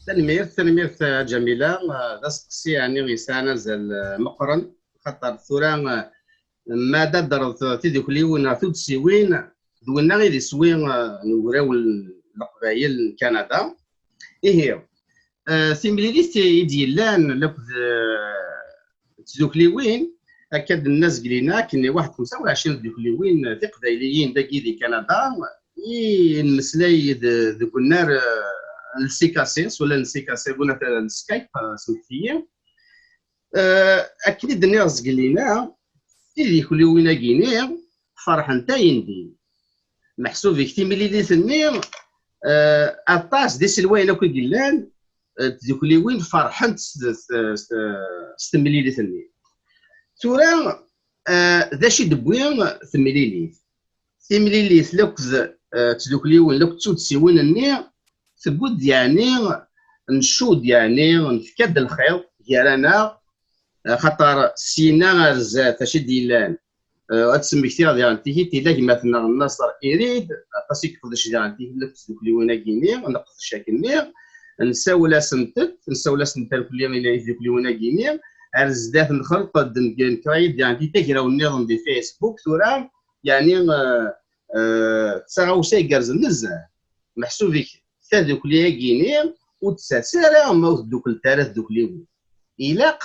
Tanemmirt, tanemmirt, a Ǧamila. Ah, d asteqsi, yeɛni, yesɛan azal, ah, meqqren, xaṭer tura, ah, ma d ad d-terreḍ tidukliwin ɣer tuddsiwin, d winna i d iswi, ah, n ugraw n Leqbayel n Kanada. Ihi, ah, timlilit i d-yellan akked, ah, tdukliwin, akka d-nenna zgelina, akken i waḥed xemsa u ɛecrin tdukliwin tiqbayliyin dagi di Kanada, i nmeslay d-, deg unnar, eh, n C K C, s wala n C K C, bu nata n Skype, eh, smekti-yi. Eh, akken i d-nniɣ zgelina, tidukliwin-agi-ni ferḥent ayendin. Meḥsub-ik timlilit-nni, eh, aṭas d iselwayen akk i yellan, eh, tdukliwin ferḥent s, s, s, s temlilit-nni. Tura, eh, d acu i d-tewwi temlilit? Timlilit lakked, eh, tdukliwin, lakked tuddsiwin-nni, tewwi-d, yeɛni, ncudd, yeɛni, nefka-d lxiḍ gar-aneɣ, eh, xaṭer syin ar zdat, acu i d-yellan? Eh, ad d-smektiɣ diɣen tigi, tila gma-tneɣ Naṣer Irid, aṭas i yeqdec diɣen tigi n tdukliwin-agi-nni, neqdec akkenni, nsawel-asent-d, nsawel-asent-d irkelli i tdukliwin-agi-nni, ar zdat nxelq-d, nekk-, nekra-yi-d diɣen tigi tagraw-nniḍen di Facebook, tura, yeɛni, eh, eh, d taɣawsa igerrzen nezzeh. Meḥsub-ik tadukli-agi-nni ur d-tettas ara ma ur tduklet ara tdukliwin. Ilaq,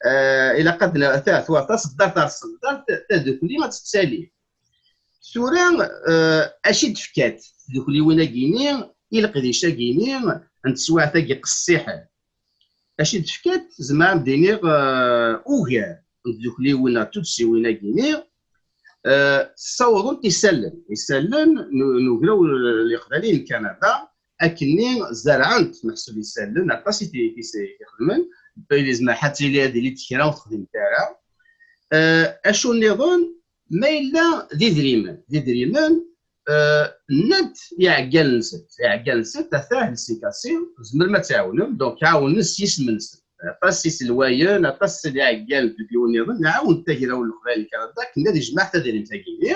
eh, ilaq ad n-, ta-, tua-, taṣeddart ar tṣeddart, tadukli ad tettali. Tura, eh, acu i d-tefkat tdukliwin-agi-nni i leqdic-agi-nni n teswiɛt-agi qessiḥen? Acu i d-tefkat, zemreɣ ad d-iniɣ, eh, ugar n tdukliwin neɣ tuddsiwin-agi-nni, eh, ssawḍent isallen, isallen n, n ugraw n Leqbayel n Kanada, akkenni zerɛent, meḥsub isallen, aṭas i t-, i t-, i t-ixedmen, yezmer ḥatta ad tili ad ilint kra ur texdimemt ara. Eh, acu nniḍen? Ma yella d idrimen, d idrimen, eh, nnant i iɛeggalen-nsent, iɛeggalen-nsent, atah le C K C, tzemrem ad tɛawnem, donc ɛawnen s yisem-nsen. Aṭas iselwayen, aṭas n iɛeggalen n tdukliwin nniḍen, nɛawen tagraw n Leqbayel n Kanada akken ad ijmeɛ tadrimt-agi-nni.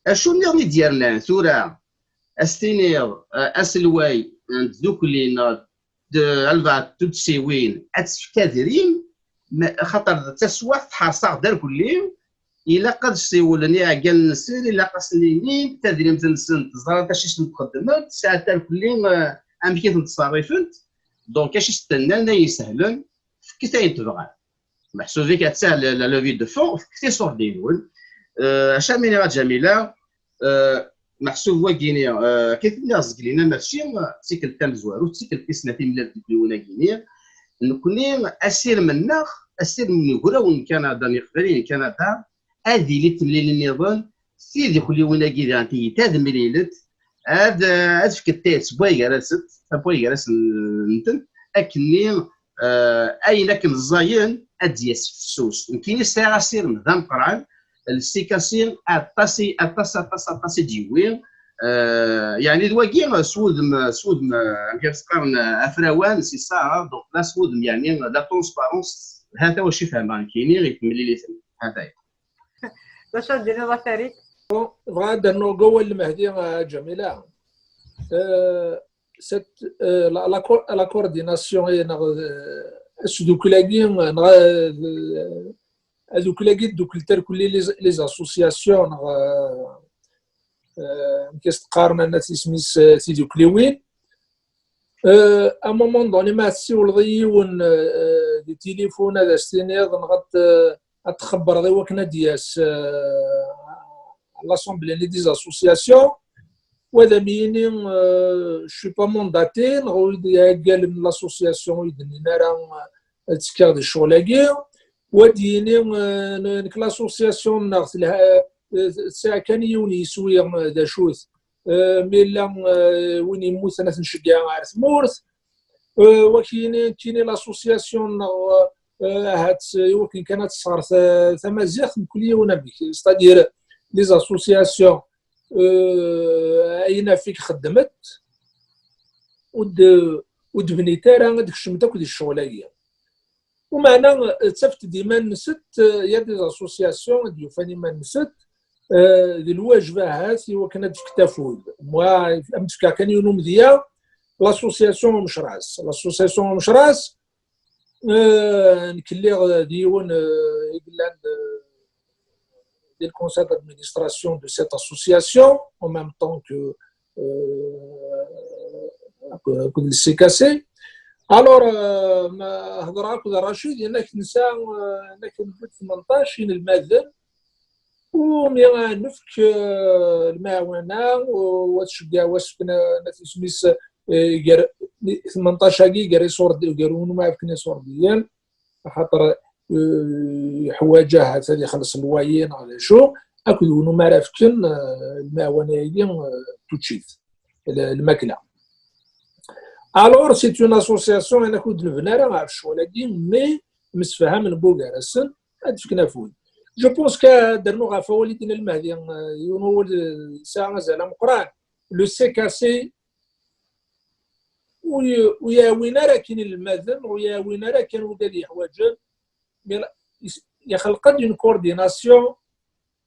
Acu nniḍen i d-yernan tura? Ad s-tiniḍ, eh, aselway n tdukli neɣ d albaɛḍ tuddsiwin ad tefk adrim, ma-, axaṭer d taswaɛt tḥerṣ-aɣ-d arkelli, ilaq ad ssiwlen i iɛeggalen-nsen, ilaq ad sen-inin tadrimt-nsen teẓra d acu i sen-txeddmeḍ, tesɛa tarkelli, eh, amek i tent-ttṣerrifent. Donc acu i s-d-nnan ay isehlen, fket ayen tebɣam. Meḥsub-ik ad tsahel la, la levée de fonds, fket iṣurdiyen-nwen. Eh, acu am iniɣ a Ǧamila, eh, meḥsub wagini, eh, akka i t-nniɣ zgelina, mačči d tikkelt tamezwarut, d tikkelt tis snat i mlal deg yiwen-agi-ni. Nekni asirem-nneɣ, asirem n ugraw n Kanada, n Iqbayliyen n Kanada, ad yili temlilin nniḍen, tidukliwin-agi daɣen tigi ad mlilent, ad, ad fkent tayet s way gar-asent, s way gar-asent, akken-nni, eh, ayen akken ẓẓayen ad d-yas fessus. Nekkini sɛiɣ asirem d ameqqran, le C K C aṭas i, aṭas, aṭas, aṭas i d-yewwi. Eh, yeɛni d wagi s wudem, s wudem, eh, amek ara s-qqaren, eh, afrawan, c'est ça, hein, donc là s wudem, yeɛni la transparence, hata wacu i fehmeɣ nekkini i temlilit-nni. Hata. D acu ara d-tiniḍ a Farid? Bɣiɣ ad d-rnuɣ deg wawal n Mehdi, a Ǧamila. Euh, cette, euh, la, la co-, la coordination, eh, neɣ, euh, asdukkel-agi, neɣ, euh, adukkel-agi, ddukkel tarkelli, les, les associations, neɣ, euh, euh, amek i s-teqqaren, anat isem-is, euh, tidukliwin. Euh, à un moment donné, ma tessiwleḍ i yiwen, euh, di tilifun, ad as-tiniḍ, neɣ ad t-, ad txebbreḍ i wakken ad d-yas, euh, à l'assemblée des associations, u ad am-yini, euh, je suis pas mandaté, neɣ ur d-, iɛeggalen n l'association ur yi-d-nnin ara, euh, ad ttekkiɣ di ccɣel-agi, u ad d-yini, euh, nekk l'association-nneɣ telha, euh, tesɛa kan yiwen yiswi, euh, d acu-t, euh, mi yella, euh, win yemmuten ad t-nceggeɛ ar tmurt, euh, wa kini, kini l'association-nneɣ, euh, ahat, euh, i wakken kan ad tesɣer ta-, tamaziɣt, mkul yiwen amek, c'est-à-dire les associations, euh, ayen af i ixeddmet, ur d-, ur d-bnit ara ad kecment akk di ccɣel-agi. Umeɛna, eh, ttafent-d iman-nsent, eh, ya des associations i d-yufan iman-nsent, eh, d lwajeb ahat i wakken ad d-fkent afud. Moi, am d-fkeɣ kan yiwen umedya, l'association Umecras. L'association Umecras, eh, nekk lliɣ d yiwen, eh, i yellan, eh, di le conseil d'administration de cette association, en même temps que, euh, que, que le C K C. Alors, euh, ma hedreɣ akked Racid, yenna-k nesɛa, euh, yenna-k newwi-d tmenṭac inelmaden, u mi ara nefk, euh, lemɛawna, u ad tceggeɛ, u ad s-fken, euh, nat isem-is, euh, gar tmenṭac-agi, gar iṣurdi-, gar win umi ara fken iṣurdiyen, axaṭer, eh, yeḥwaǧ ahat ad ixelleṣ lwaye neɣ d acu, akked win umi ara fken, eh, lemɛawna-agi, eh, tuččit, l-, lmakla. Alors, c'est une association, ayen akk ur d-nebna ara ɣef ccɣel-agi, mais msefhamen bugar-asen ad d-fken afud. Je pense que ad d-rnuɣ ɣef wawal i d-yenna Lmehdi, eh, yiwen wawal, eh, yesɛa azal ameqqran. Le C K C ur y-, ur yɛawin ara akken inelmaden, ur yɛawin ara akken wigad yeḥwaǧen, mais is-, ixleq-d une coordination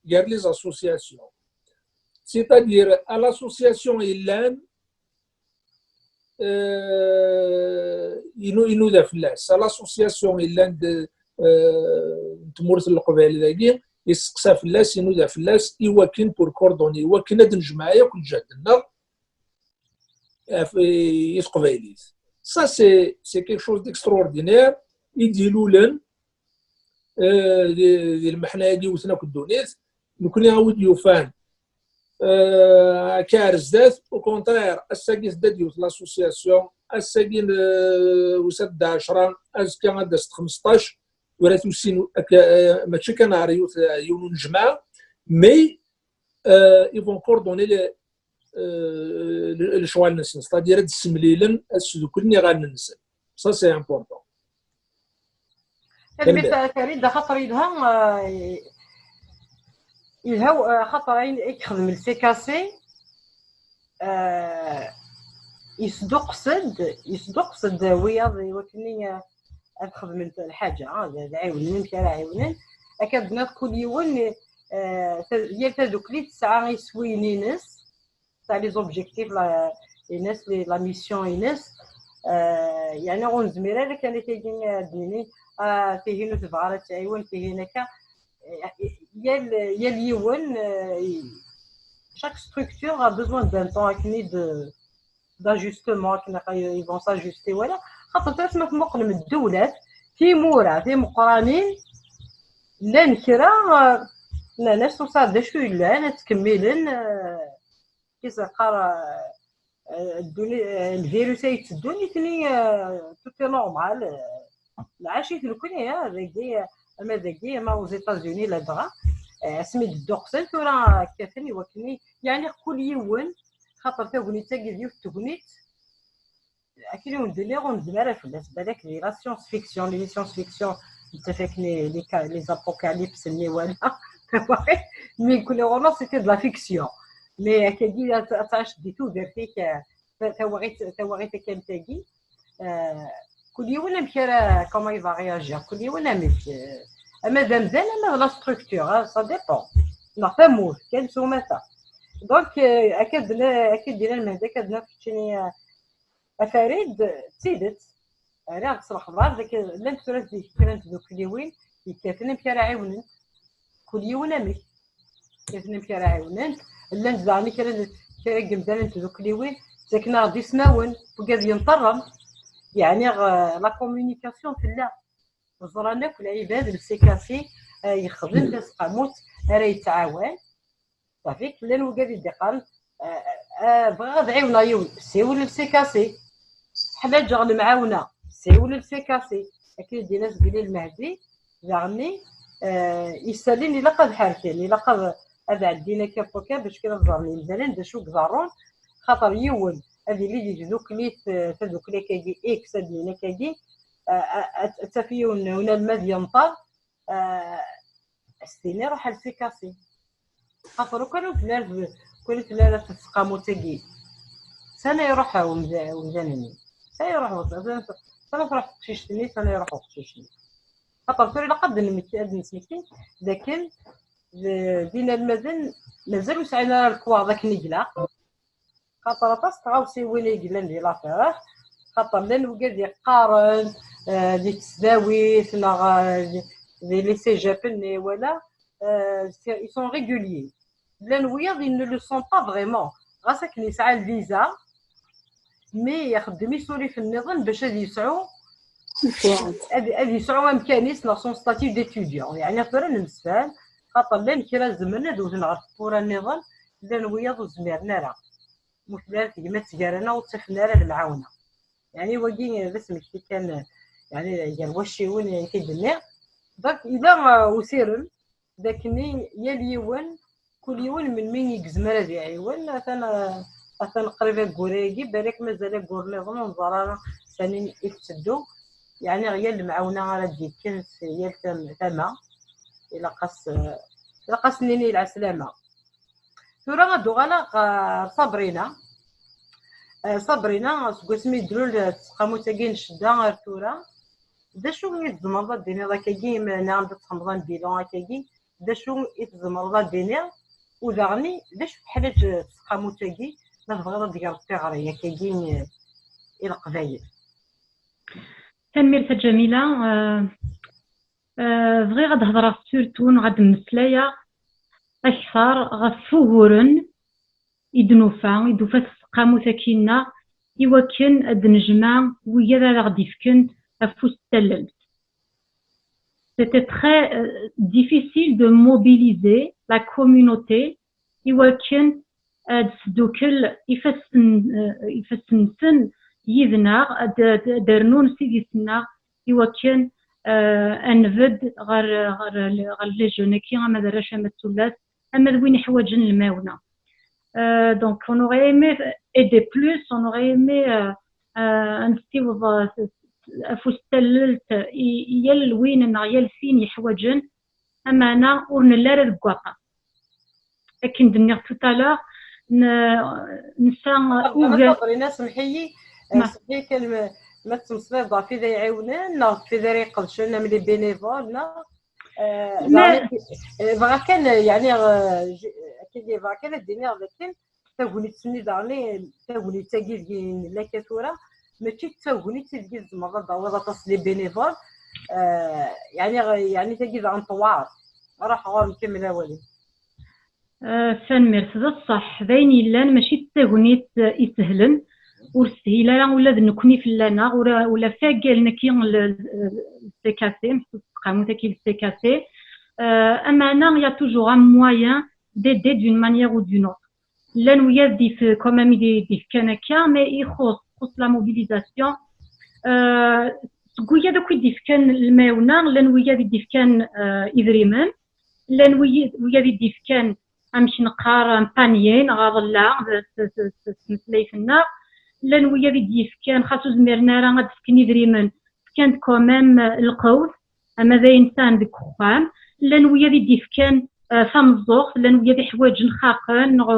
gar les associations. C'est-à-dire, à l'association yellan, euh, inu-, inuda fell-as. À l'association yellan de, euh, n tmurt n Leqbayel dagi, yesteqsa fell-as, inuda fell-as, i wakken pour coordonner, i wakken ad nejmeɛ akk lǧehd-nneɣ, af-, i teqbaylit. Ça, c'est, c'est quelque chose d'extraordinaire i d-ilulen, euh, di, di lmeḥna-agi wten akk ddunit. Nekni a wi d-yufan, euh, akka ar zdat, au contraire, ass-agi tedda-d yiwet l'association, ass-agi, euh, usa-d ɛecra, azekka ad d-as-d xmesṭac, tura tusin akka, euh, mačči kan ar yiwet, yiwen unejmaɛ, mais, euh, ils vont coordonner les, euh, le, lecɣal-nsen, c'est-à-dire ad d-ssemlilen, ad sduklen iɣallen-nsen. Ça, c'est important. Tanemmirt a Farid, axaṭer yelha, euh, yelha, euh, axaṭer ayen i yexdem le C K C, euh, yesduqqes-d, yesduqqes-d wiyaḍ i wakken, euh, ad xedmen lḥaǧa, ah, ad, ad ɛiwnen amek ara ɛiwnen. Akka d-nniḍ kul yiwen, eh, ta- yal tadukli tesɛa iswiyen-ines, tesɛa les objectifs la, ines, les- la mission-ines. Eh, yeɛni ur nezmir ara kan akka ad d-nini, ah, tihin ur tebɣa ara ad tɛiwen, tihin akka. Eh, yal, yal yiwen, eh, chaque structure a besoin d'un temps akken i d d'ajustement, akken ils vont s'ajuster, wala. Xaṭer tura ma tmuqlem ddewlat, timura timeqqranin, llan kra, eh, nnan-as ur sɛiɣ d acu yellan, ad ttkemmilen, eh, kis qqar, eh, eh, dduni-, eh, lvirus ay yetteddun, nitni, eh, tout est normal, eh, lɛac-it nekni, eh, dagi, eh, ama dagi, ama aux États-Unis, ladɣa, eh, asmi d-dduqsen, tura kkaten i wakken i, yeɛni kul yiwen, xaṭer tagnit-agi d yiwet tegnit, akken i wen-d-nniɣ, ur nezmir ara fell-as, balak di la science fiction, les science fiction, netta fakken les, les apocalypses-nni wala, tawaɣit, mi nekni ɣur-neɣ, c'était de la fiction. Mais akkagi, ad, ad tɛiceḍ di tudert-ik, eh, ta-, tawaɣit, tawaɣit akal-agi, eh, kul yiwen amek ara, comment il va réagir, kul yiwen amek, eh, ama d amdan, ama d la structure, eh, ça dépend. Neɣ tamurt, kan s umata. Donc, eh, akka d-, akka d-yenna Lmehdi, akka d-naf keččini, eh, a Farid, d tidet, rriɣ-d s lexbar, d akken llant tura deg kra n tdukliwin yekkaten amek ara ɛiwnent. Kul yiwen amek. Kkaten amek ara ɛiwnent. Llant daɣen kra n, kra n yemdanen n tdukliwin, ttaken-aɣ-d ismawen, wigad yenṭerren. Yeɛni, eh, la communication tella. Ẓran akk lɛibad le C K C, eh, yexdem taseqqamut ara yettɛawan. Ṣafi, llan wigad i d-iqqaren, eh, eh, bɣiɣ ad ɛiwneɣ yiwen, siwel l C K C. Ḥlaǧeɣ lemɛawna, siwel l C K C. Akken i d-yenna Zgili Lmehdi, daɣenni, eh, isallen ilaq ad ḥerken, ilaq ad, ad ɛeddin akka wakka bac kan ad ẓren yemdanen d acu i iḍerrun, xaṭer yiwen ad yili di tdukli, eh, tadukli akkagi, X ad d-yini akkagi, eh, eh, ad, ad taf yiwen unelmad yenṭer, eh, s-tini ruḥ al C K C. Xaṭer ukan ur tella, ukan ur tella ara tseqqamut-agi. Sani iruḥ umda-, umdan-nni? Sani iruḥ, sani truḥ teqcict-nni, sani iruḥ uqcic-nni? Xaṭer tura ilaq ad d-nmek-, ad d-nesmekti d akken d, d inalmaden mazal ur sɛin ara lekwaɣeḍ akken i ilaq. Xaṭer aṭas n tɣawsiwin i yellan di l'affaire, xaṭer llan wigad yeqqaren, eh, di tesdawit neɣ, eh, di, di les cégep-nni, wala, eh, c'est, ils sont réguliers. Llan wiyaḍ, ils ne le sont pas vraiment. Ɣas akken yesɛa lviza, mais ixeddem isurif nniḍen bac ad yesɛu, ad, ad yesɛu amkan-is neɣ son statut d'étudiant. Yeɛni tura nemsefham, xaṭer llan kra zemren ad wten ɣer tewwura nniḍen, llan wiyaḍ ur zmiren ara. Ur tella ara tegmat gar-aneɣ, ur ttafen ara lemɛawna. Yeɛni wagi d asmekti kan, yeɛni gar wacciwen, yeɛni i d-nniɣ. Donc, yella, euh, usirem d akken yal yiwen, kul yiwen melmi i yezmer ad iɛiwen, atan, atan qrib ayyur-agi, balak mazal ayyur nniḍen ur nẓer ara sani i tetteddu. Yeɛni yal lemɛawna ara d-yekken s yal tam-, tama, ilaq-as, ilaq-as nini lɛeslama. Tura ad uɣaleɣ ɣer Sabrina. Eh, Sabrina, seg wasmi i d-tlul tseqqamut-agi n ccedda ar tura, d acu i tzemreḍ ad d-tiniḍ akkagi, meɛna anda txemmeḍ un bilan akkagi, d acu i tzemreḍ ad d-tiniḍ, u daɣen d acu teḥwaǧ tseqqamut-agi ma tebɣiḍ ad d-tegreḍ tiɣri akkagi, eh, i Leqbayel? Tanemmirt a Ǧamila. Eh, eh, bɣiɣ ad hedreɣ surtout neɣ ad mmeslayeɣ akteṛ ɣef wuguren i d-nufa, i d-tufa tseqqamut akkinna, i wakken ad d-nejmeɛ wigad ara ɣ-d-ifken afus n tallelt. C'était très, euh, difficile de mobiliser la communauté i wakken ad tesdukel ifassen, euh, ifassen-nsen yid-neɣ, ad, ad, ad rnun s idis-nneɣ i wakken, euh, ad nbedd ɣer, ɣer, ɣer les jeunes-agi, ama d arrac ama d tullas, ama d win iḥwaǧen lemɛawna. Euh, donc, on aurait aimé aider plus, on aurait aimé, euh, euh, ad nessiweḍ, euh, afus n tallelt i, i yal win neɣ yal tin yeḥwaǧen, ameɛna ur nelli ara deg waṭas. Akken d-nniɣ tout à l'heure, n-, nesɛa ugar. Sabrina, semḥ-iyi, ma semḥ-iyi kan, ma, ma tettmeslayeḍ ɣef wid ay iɛiwnen, neɣ ɣef wid ara iqedcen, am les bénévoles, neɣ? Eh, daɣen, eh, bɣiɣ kan, eh, yeɛni, eh, j-, akken bɣiɣ kan ad d-iniɣ dakken tagnit-nni daɣen, eh, tagnit-agi deg nella akka tura, mačči d tagnit i deg tzemreḍ ad d-tawiḍ aṭas n les bénévoles, eh, yeɛni, yeɛni tagi daɣen tewɛer. Ruḥ ɣur-m, kemmel awal-im. Eh, tanemmirt, d ṣṣeḥ. D ayen yellan, mačči d tagnit, eh, isehlen. Ur teshil ara ula d nekkni fell-aneɣ, ula, ula f aggalen-agi n l-, l-, l-C K C, n tseqqamut-agi n C K C. Eh, ameɛna, il y a toujours un moyen d'aider d'une manière ou d'une autre. Llan wiyad d-if-, quand même, i d-, d-ifkan akka, mais ixuṣ, txuṣ la mobilisation. Eh, seg wiyad akk i d-ifkan lmaɛuna, llan wiyad i d-ifkan, eh, idrimen, llan wi-, wiyad i d-ifkan, amek neqqar, un panier neɣ aḍellaɛ s, s, s, s tmeslayt-nneɣ, llan wiyad i d-yefkan, xas ur zmiren ara ad d-fken idrimen, fkan-d quand même, eh, lqewt, ama d ayen sɛan deg uxxam, llan wiyad i d-yefkan, eh, tameẓẓuɣt, llan wiyad iḥwaǧen xaqen, neɣ,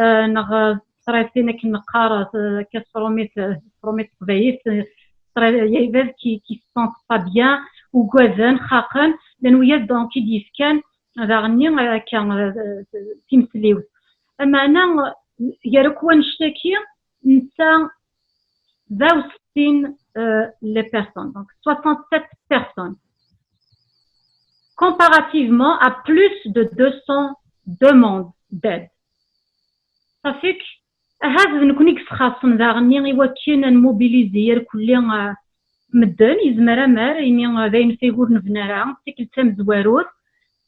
eh, neɣ, eh, ssrayen akken neqqar, eh, akka s tṛumit, eh, s tṛumit teqbaylit, eh, ssra-, il y a des qui, qui se sentent pas bien, ugaden, xaqen, llan wiyad donc i d-yefkan daɣenni, eh, akka, eh, timesliwt. Ameɛna, eh, gar akk wannect-agi, netta d awsettin, euh, les personnes, donc soixante-sept personnes. Comparativement à plus de deux cents demandes d'aide. Ça fait que, ahat d nekkni i yesxaṣen daɣenni i wakken ad nmobilizi irkelli, euh, medden, yezmer amer, imi, euh, d ayen f ayyur nebna ara, d tikkelt tamezwarut.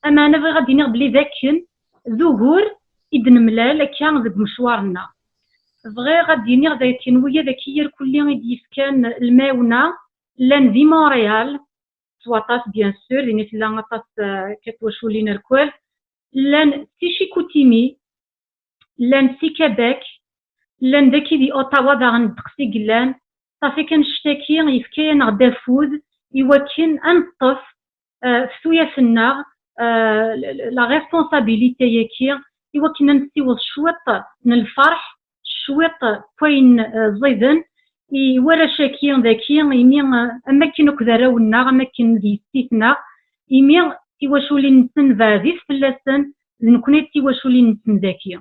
Ameɛna bɣiɣ ad d-iniɣ belli d akken d ugur i d-nemlal akka deg umecwar-nneɣ. Bɣiɣ ad d-iniɣ d akken wiyad akk irkelli i d-yefkan lmaɛuna, llan di Montréal, s waṭas, bien sûr, din i tella aṭas, euh, akka twaculin irkel, llan si Chicoutimi, llan si Québec, llan daki di Ottawa daɣen ddeqs i yellan. Safi kan ccetaki yefka-yaneɣ-d afud i wakken ad neṭṭef, euh, f tuyat-nneɣ, euh, la, la, la responsabilité-yaki, i wakken ad nessiweḍ cwiṭ n lferḥ, cwiṭ n wayen, euh, ẓiden i warrac-agi daki, imi, euh, am akken akk d arraw-nneɣ, am akken d yessi-tneɣ, imi tiwaculin-nsen beɛdit fell-asen, d nekkni d tiwaculin-nsen daki.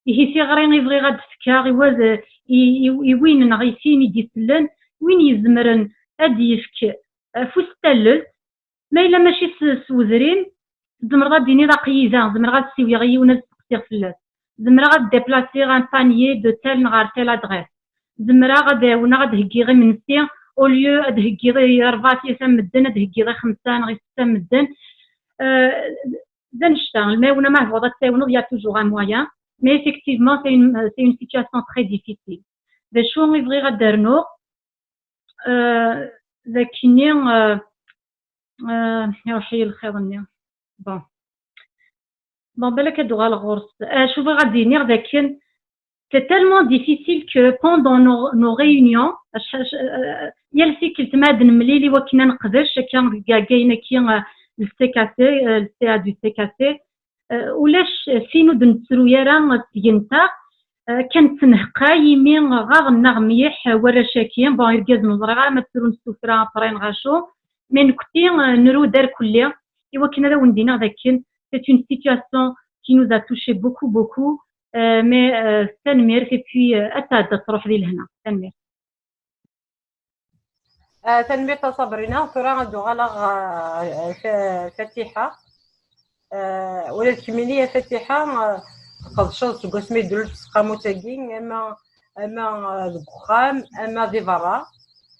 Ihi tiɣri i bɣiɣ ad d-fkeɣ i wad, i, i, i win neɣ i tin i d-isellen, win yezemren ad d-yefk afus n tallelt, ma yella mačči s, s wedrim, tzemreḍ ad d-tiniḍ aql-iyi da, zemreɣ ad ssiwleɣ i yiwen ad steqsiɣ fell-as. Zemreɣ ad déplacer un panier de telle neɣ ar telle adresse. Zemreɣ ad ɛawneɣ ad heggiɣ imensi, au lieu ad heggiɣ i rebɛa tiyita n medden, ad heggiɣ i xemsa neɣ i setta n medden. Euh, d annect-a, lmaɛuna ma tebɣiḍ ad tɛawneḍ, il y a toujours un moyen, mais effectivement, c'est une, c'est une situation très difficile. D acu i bɣiɣ ad d-rnuɣ, euh, d akkenni, euh, euh, iruḥ-iyi lxiḍ-nni. Bon. Bon, balak ad d-uɣaleɣ ɣur-s. Euh, acu bɣiɣ ad d-iniɣ d akken c'est tellement difficile que pendant nos, nos réunions, ac-, ac-, euh, yal tikkelt ma ad nemlil i wakken ad neqdec akka deg waggayen-agi, euh, le C K C, euh, le C A du C K C, euh, ulac, euh, tin ur d-nettru ara, euh, seg-nteɣ, euh, kan nettenheqqay imi ɣaḍen-aɣ mliḥ, euh, warrac-agi. Bon, irgazen ur ẓriɣ ara ma ttrun s tuffra après neɣ acu, mais nekkni, euh, nru-d irkelli i wakken ad awen-d-iniɣ d akken c'est une situation qui nous a touché beaucoup, beaucoup, euh, mais, euh, tanemmirt, et puis, euh, ad tɛeddi ad truḥ di lehna. Tanemmirt. Ah, tanemmirt a Sabrina. Tura ad uɣaleɣ, ah, Fa-, Fatiḥa. Ah, ula d kemmini a Fatiḥa, ah, tqedceḍ seg wasmi d-tluleḍ tseqqamut-agi, ama, ama, ah, deg uxxam, ama di berra.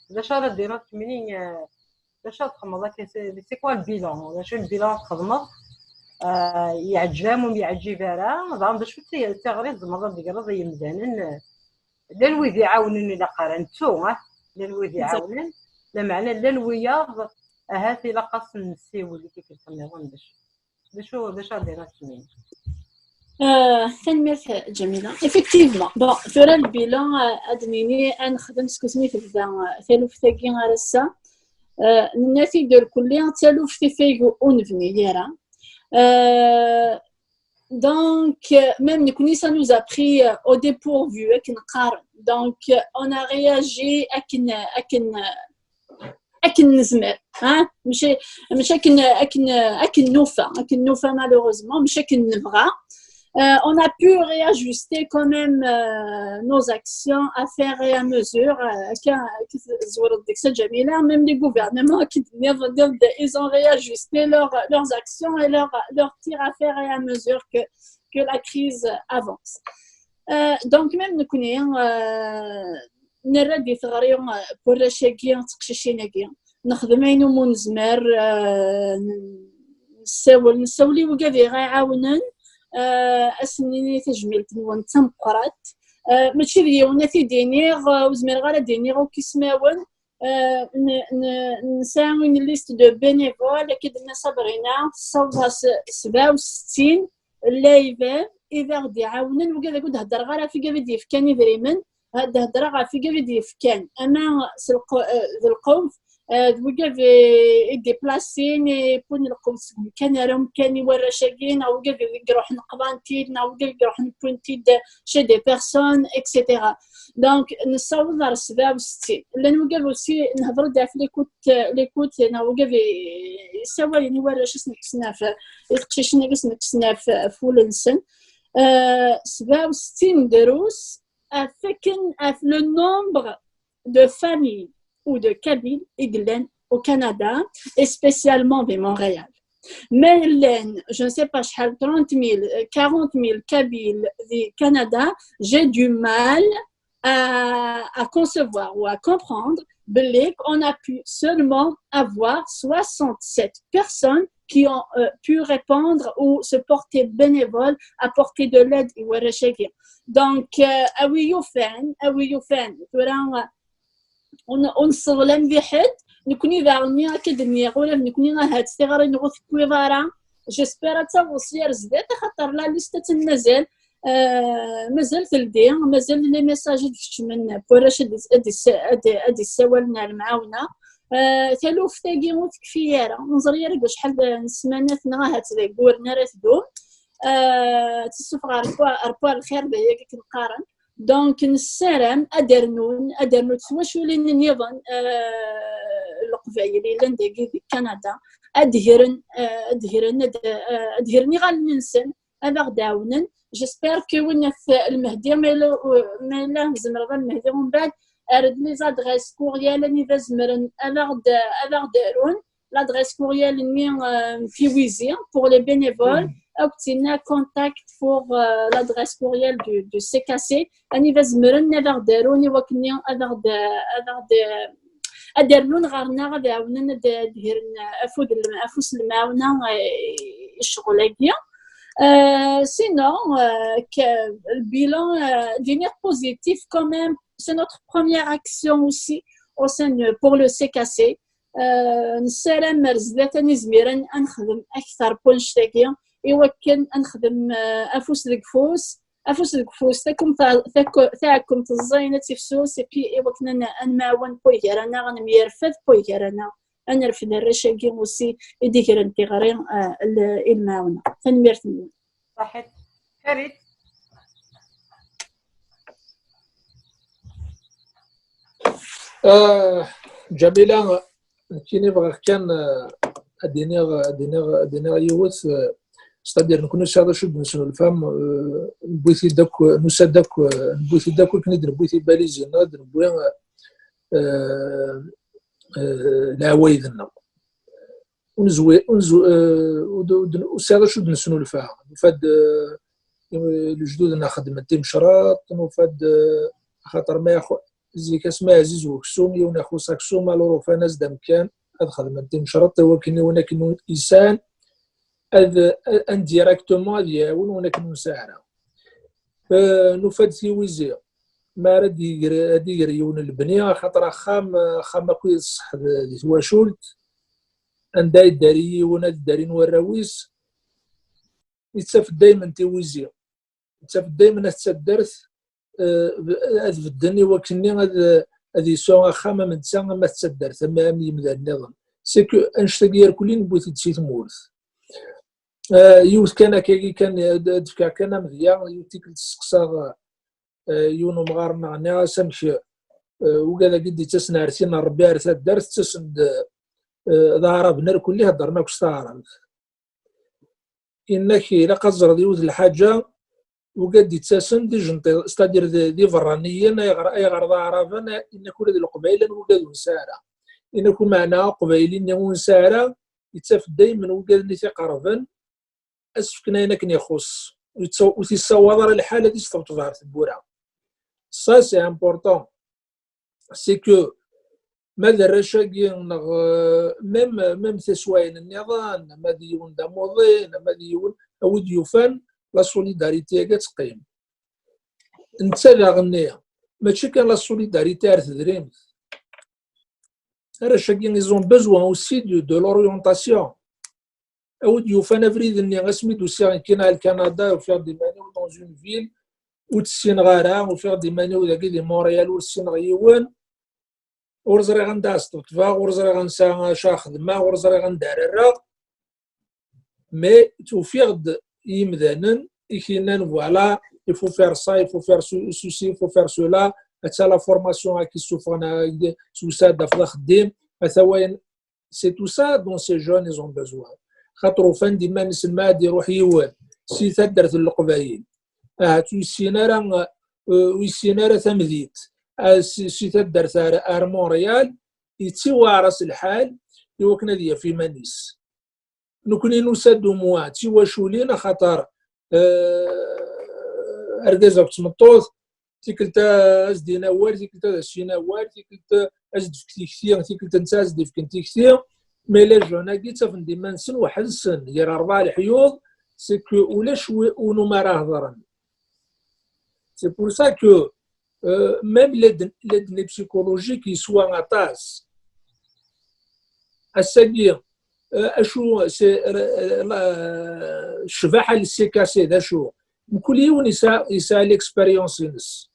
D acu ara d-tiniḍ kemmini, ah, d acu ara txedmeḍ akka, c'est, c'est quoi le bilan? D acu le bilan ara txedmeḍ? Ah, yeɛǧeb-am ur yeɛǧib ara, daɣen d acu d ti-, d tiɣri tzemreḍ ad d-tegreḍ i yemdanen? Llan wid iɛawnen, ilaq ara nettu, ah, llan wid iɛawnen, lameɛna llan wiyaḍ ahat ilaq-asen nessiwel i tikkelt nniḍen. D acu, d acu, d acu ara d-iniɣ kemmini? Euh, tanemmirt, Ǧamila. Effectivement, bon, tura lbilan, euh, ad d-nini ad nexdem seg wasmi tebda, euh, taluft-agi ar ass-a. Euh, nenna-t-id irkelli, d taluft i f ayyur ur nebni ara. Euh, donc, euh, même nekkni, ça nous a pris, euh, au dépourvu, akken qqaren. Donc, euh, on a réagi akken, akken, euh, akken nezmer. Hein, ماشي ماشي akken akken akken nufa akken nufa malheureusement ماشي akken نبغى. Euh, on a pu réajuster quand même euh, nos actions à faire et à mesure. Euh, كي زورت ديك الساعة جميلة، même les gouvernements كي ils ont réajusté leur, leurs actions et leur, leur tir à faire et à mesure que, que la crise avance. Euh, donc même نكوني euh, نرى دي ثغري warrac-agi, teqcicin-agi, nexdem ayen umi nezmer, nessawel nessawel i wigad i ɣ-iɛawnen, ad sen-nini tajmilt-nwen d tameqqrant. Mačči d yiwen ad t-id-iniɣ, ur zmireɣ ara ad d-iniɣ akk ismawen. Nesɛa une liste de bénévoles, akka d-tenna Sabrina, tessaweḍ ɣer sebɛa u settin layban i d aɣ-d-iɛawnen. Wigad akk ur d-heddreɣ ara ɣef wigad i d-yefkan idrimen, ad d-heddreɣ ɣef wigad i d-yefkan ama s lqewf, d wigad i d-iplasin, i wwin lqewf seg umkan ar umkan i warrac-agi, neɣ wigad i iruḥen qḍan-t-id, neɣ wigad i iruḥen wwin-t-id chez des personnes, et cetera. Donc nessaweḍ ɣer sebɛa u settin. Llan wigad aussi, nehder-d ɣef l'écoute, l'écoute, neɣ wigad i yessawalen i warrac ass n kkes n ɣef, i teqcicin-agi ass n kkes n ɣef wul-nsen. Sebɛa u settin drus ɣef wakken, ɣef le nombre de familles ou de Kabyles i yellan au Canada, et spécialement di Montréal. Ma llan, je ne sais pas شحال, trente mille, quarante mille Kabyles di Canada, j'ai du mal à, à concevoir ou à comprendre belli qu'on a pu seulement avoir soixante-sept personnes qui ont euh, pu répondre ou se porter bénévole, apporter de l'aide i warrac-agi. Donc, euh, a wi yufan, a wi yufan, tura, euh, ur nesseḍlam di ḥedd. Nekni daɣen, akka d-nniɣ, ula d nekni ahat tiɣri-nneɣ ur tewwiḍ ara. J'espère ad taweḍ s yar zdat, axaṭer la liste attan mazal. Mazal teldi, mazal les messages i d-keččmen n warrac ad d-issawalen ar lemɛawna. Taluft-agi ur tekfi ara, ur neẓri ara deg wacḥal n ssmanat neɣ ahat deg wuren ara tdum. Tessufeɣ ar lxir d ayagi i k-qqaren. Donc nessaram ad d-rnun, ad d-rnunt twaculin nniḍen, leqbayel yellan dagi di Kanada, ad d-gren, ad d-gren, ad d-gren iɣallen-nsen, ad aɣ-d-ɛawnen. J'espère que winna Lmehdi, ma yella, ma yella tzemreḍ a Lmehdi, umbeɛd err-d les adresses courriel anida zemren ad aɣ-d, ad aɣ-d-arun. L'adresse courriel-nni n Tiwizi pour les bénévoles, akked tinna contact pour l'adresse courriel du, du C K C, anida zemren ad aɣ-d-arun i wakken ad aɣ-d, ad aɣ-d, ad d-rnun ɣer-neɣ, ad ɛawnen, ad d-gren afud, afus n lemɛawna i ccɣel-agi. Sinon, le bilan, ad iniɣ, positif quand même. C'est notre première action aussi au sein de, pour le C K C. Nessaram ar zdat ad nizmiren ad nexdem akter n wannect-agi, i wakken ad nexdem afus deg ufus, afus deg ufus, taɛekkemt ẓẓayen ad tifsus, et puis i wakken ad nemɛawan n way gar-aneɣ, ad nemyerfed n way gar-aneɣ, ad nerfed arrac-agi aussi i d-igren tiɣri i lemɛawna. Tanemmirt-nwen. Ṣaḥit. Karit. Ah, Ǧamila, nekkini bɣiɣ kan, ah, ad d-iniɣ, ad d-iniɣ, ad d-iniɣ yiwet, ah, c'est-à-dire, nekkni ur nesɛi d acu i d-nesnulfa, ah, newwi-t-id akk, nusa-d akk, ah, newwi-t-id akk akken i d-newwi tibalizin-nneɣ, i d-newwi, ah, ah, ah, leɛwayed-nneɣ. Ur nezwi-, ur nezwi-, eh, ur d-, ur d-, ur sɛiɣ d acu d-nesnulfa. Nufa-d, eh, lejdud-nneɣ xeddmen timecraḍ, nufa-d, eh, axaṭer ma yax-, zik asmi ɛziz weksum, yiwen ixuṣ aksum, alors ufan-as-d amkan ad xedmen timecraḍ, i wakken yiwen akken yesɛan ad, ad, indirectement ad iɛawen win akken ur nesɛi ara. Eh, nufa-d Tiwizi, ma ara d-iger, ad iger yiwen n lebni, axaṭer axxam, axxam akk i d ṣṣeḥ d-, di twacult, anda i ddari yiwen, ad ddarin warraw-is, yettaf-d daymen Tiwizi, yettaf-d daymen at taddart, eh, b-, ad bedden i wakken-nni ad, ad yesɛu axxam am netta, am at taddart, am, am yimdanen nniḍen. C'est que annect-agi irkelli newwi-t-id si tmurt. Eh, yiwet kan akkagi kan, ad, ad d-fkeɣ kan amedya, yiwet tikkelt steqsaɣ, eh, yiwen umɣar-nneɣ, nniɣ-as amek, eh, ugad-agi d-ittasen ar tin n Rebbi ar taddart, ttasen-d, eh, d aɛraben irkelli, heddren akk s taɛrabt. Inna-k ilaq ad ẓreḍ yiwet lḥaǧa, wigad d-ittasen d ijenṭiḍ, c'est-à-dire d, d iberraniyen, ayɣer, ayɣer d aɛraben? Inna-k ula d leqbayel n wigad ur nesɛi ara. Inna-k umeɛna aqbayli-nni ur nesɛi ara, yettaf daymen wigad-nni t-iqerben, ad s-fken ayen akken ixuṣ. Ur yettaw-, ur t-issawaḍ ara lḥal ad isṭebṭeb ɣef tewwura. Ça, c'est important. C'est que ma d arrac-agi neɣ, euh, même, même taswayin nniḍen, ama d yiwen d amuḍin, ama d yiwen, a wi d-yufan, la solidarité-agi ad teqqim. Netta daɣenni, mačči kan la solidarité ar tedrimt. Arrac-agi, ils ont besoin aussi de, de l'orientation. A wi d-yufan abrid-nni, asmi d-usiɣ nekkini ar Lkanada, ufiɣ-d iman-iw dans une ville ur tt-ssineɣ ara, ufiɣ-d iman-iw dagi di Montréal ur ssineɣ yiwen, ur ẓriɣ anda ad sṭebṭbeɣ, ur ẓriɣ ansa acu ara xedmeɣ, ur ẓriɣ anda ara rreɣ. Mais ufiɣ-d imdanen i k-yennan, voilà, il faut faire ça, il faut faire ce-, ceci, il faut faire cela, atta la formation ad k-issufɣen, ad, s usa ad d-tafeḍ axeddim, ata wayen. C'est tout ça dont ces jeunes ils ont besoin. Xaṭer ufan-d iman-nsen ma ad iruḥ yiwen si taddart n Leqbayel, ahat ur yessin ara, eh, ur yessin ara tamdint, ah, si, si taddart ar, ar Montréal, yettiweɛer-as lḥal i wakken ad yaf iman-is. Nekni nusa-d umwa d tiwaculin, axaṭer, eh, argaz akked tmeṭṭut, tikkelt ad s-d-in awal, tikkelt ad s-in awal, tikkelt ad s-d-tefk tikti, tikkelt netta ad s-d-ifken tikti. Mais les jeunes-agi ttafen-d iman-nsen weḥd-sen gar rebɛa leḥyuḍ, c'est que ulac wi-, unu mi ara hedren. C'est pour ça que, euh, même l'aide, l'aide psychologique yeswa aṭas. Ass-agi, euh, acu, c'est, euh, la, ccbaḥa n le C K C d acu? Mkul yiwen yesɛa, yesɛa l'expérience-ines.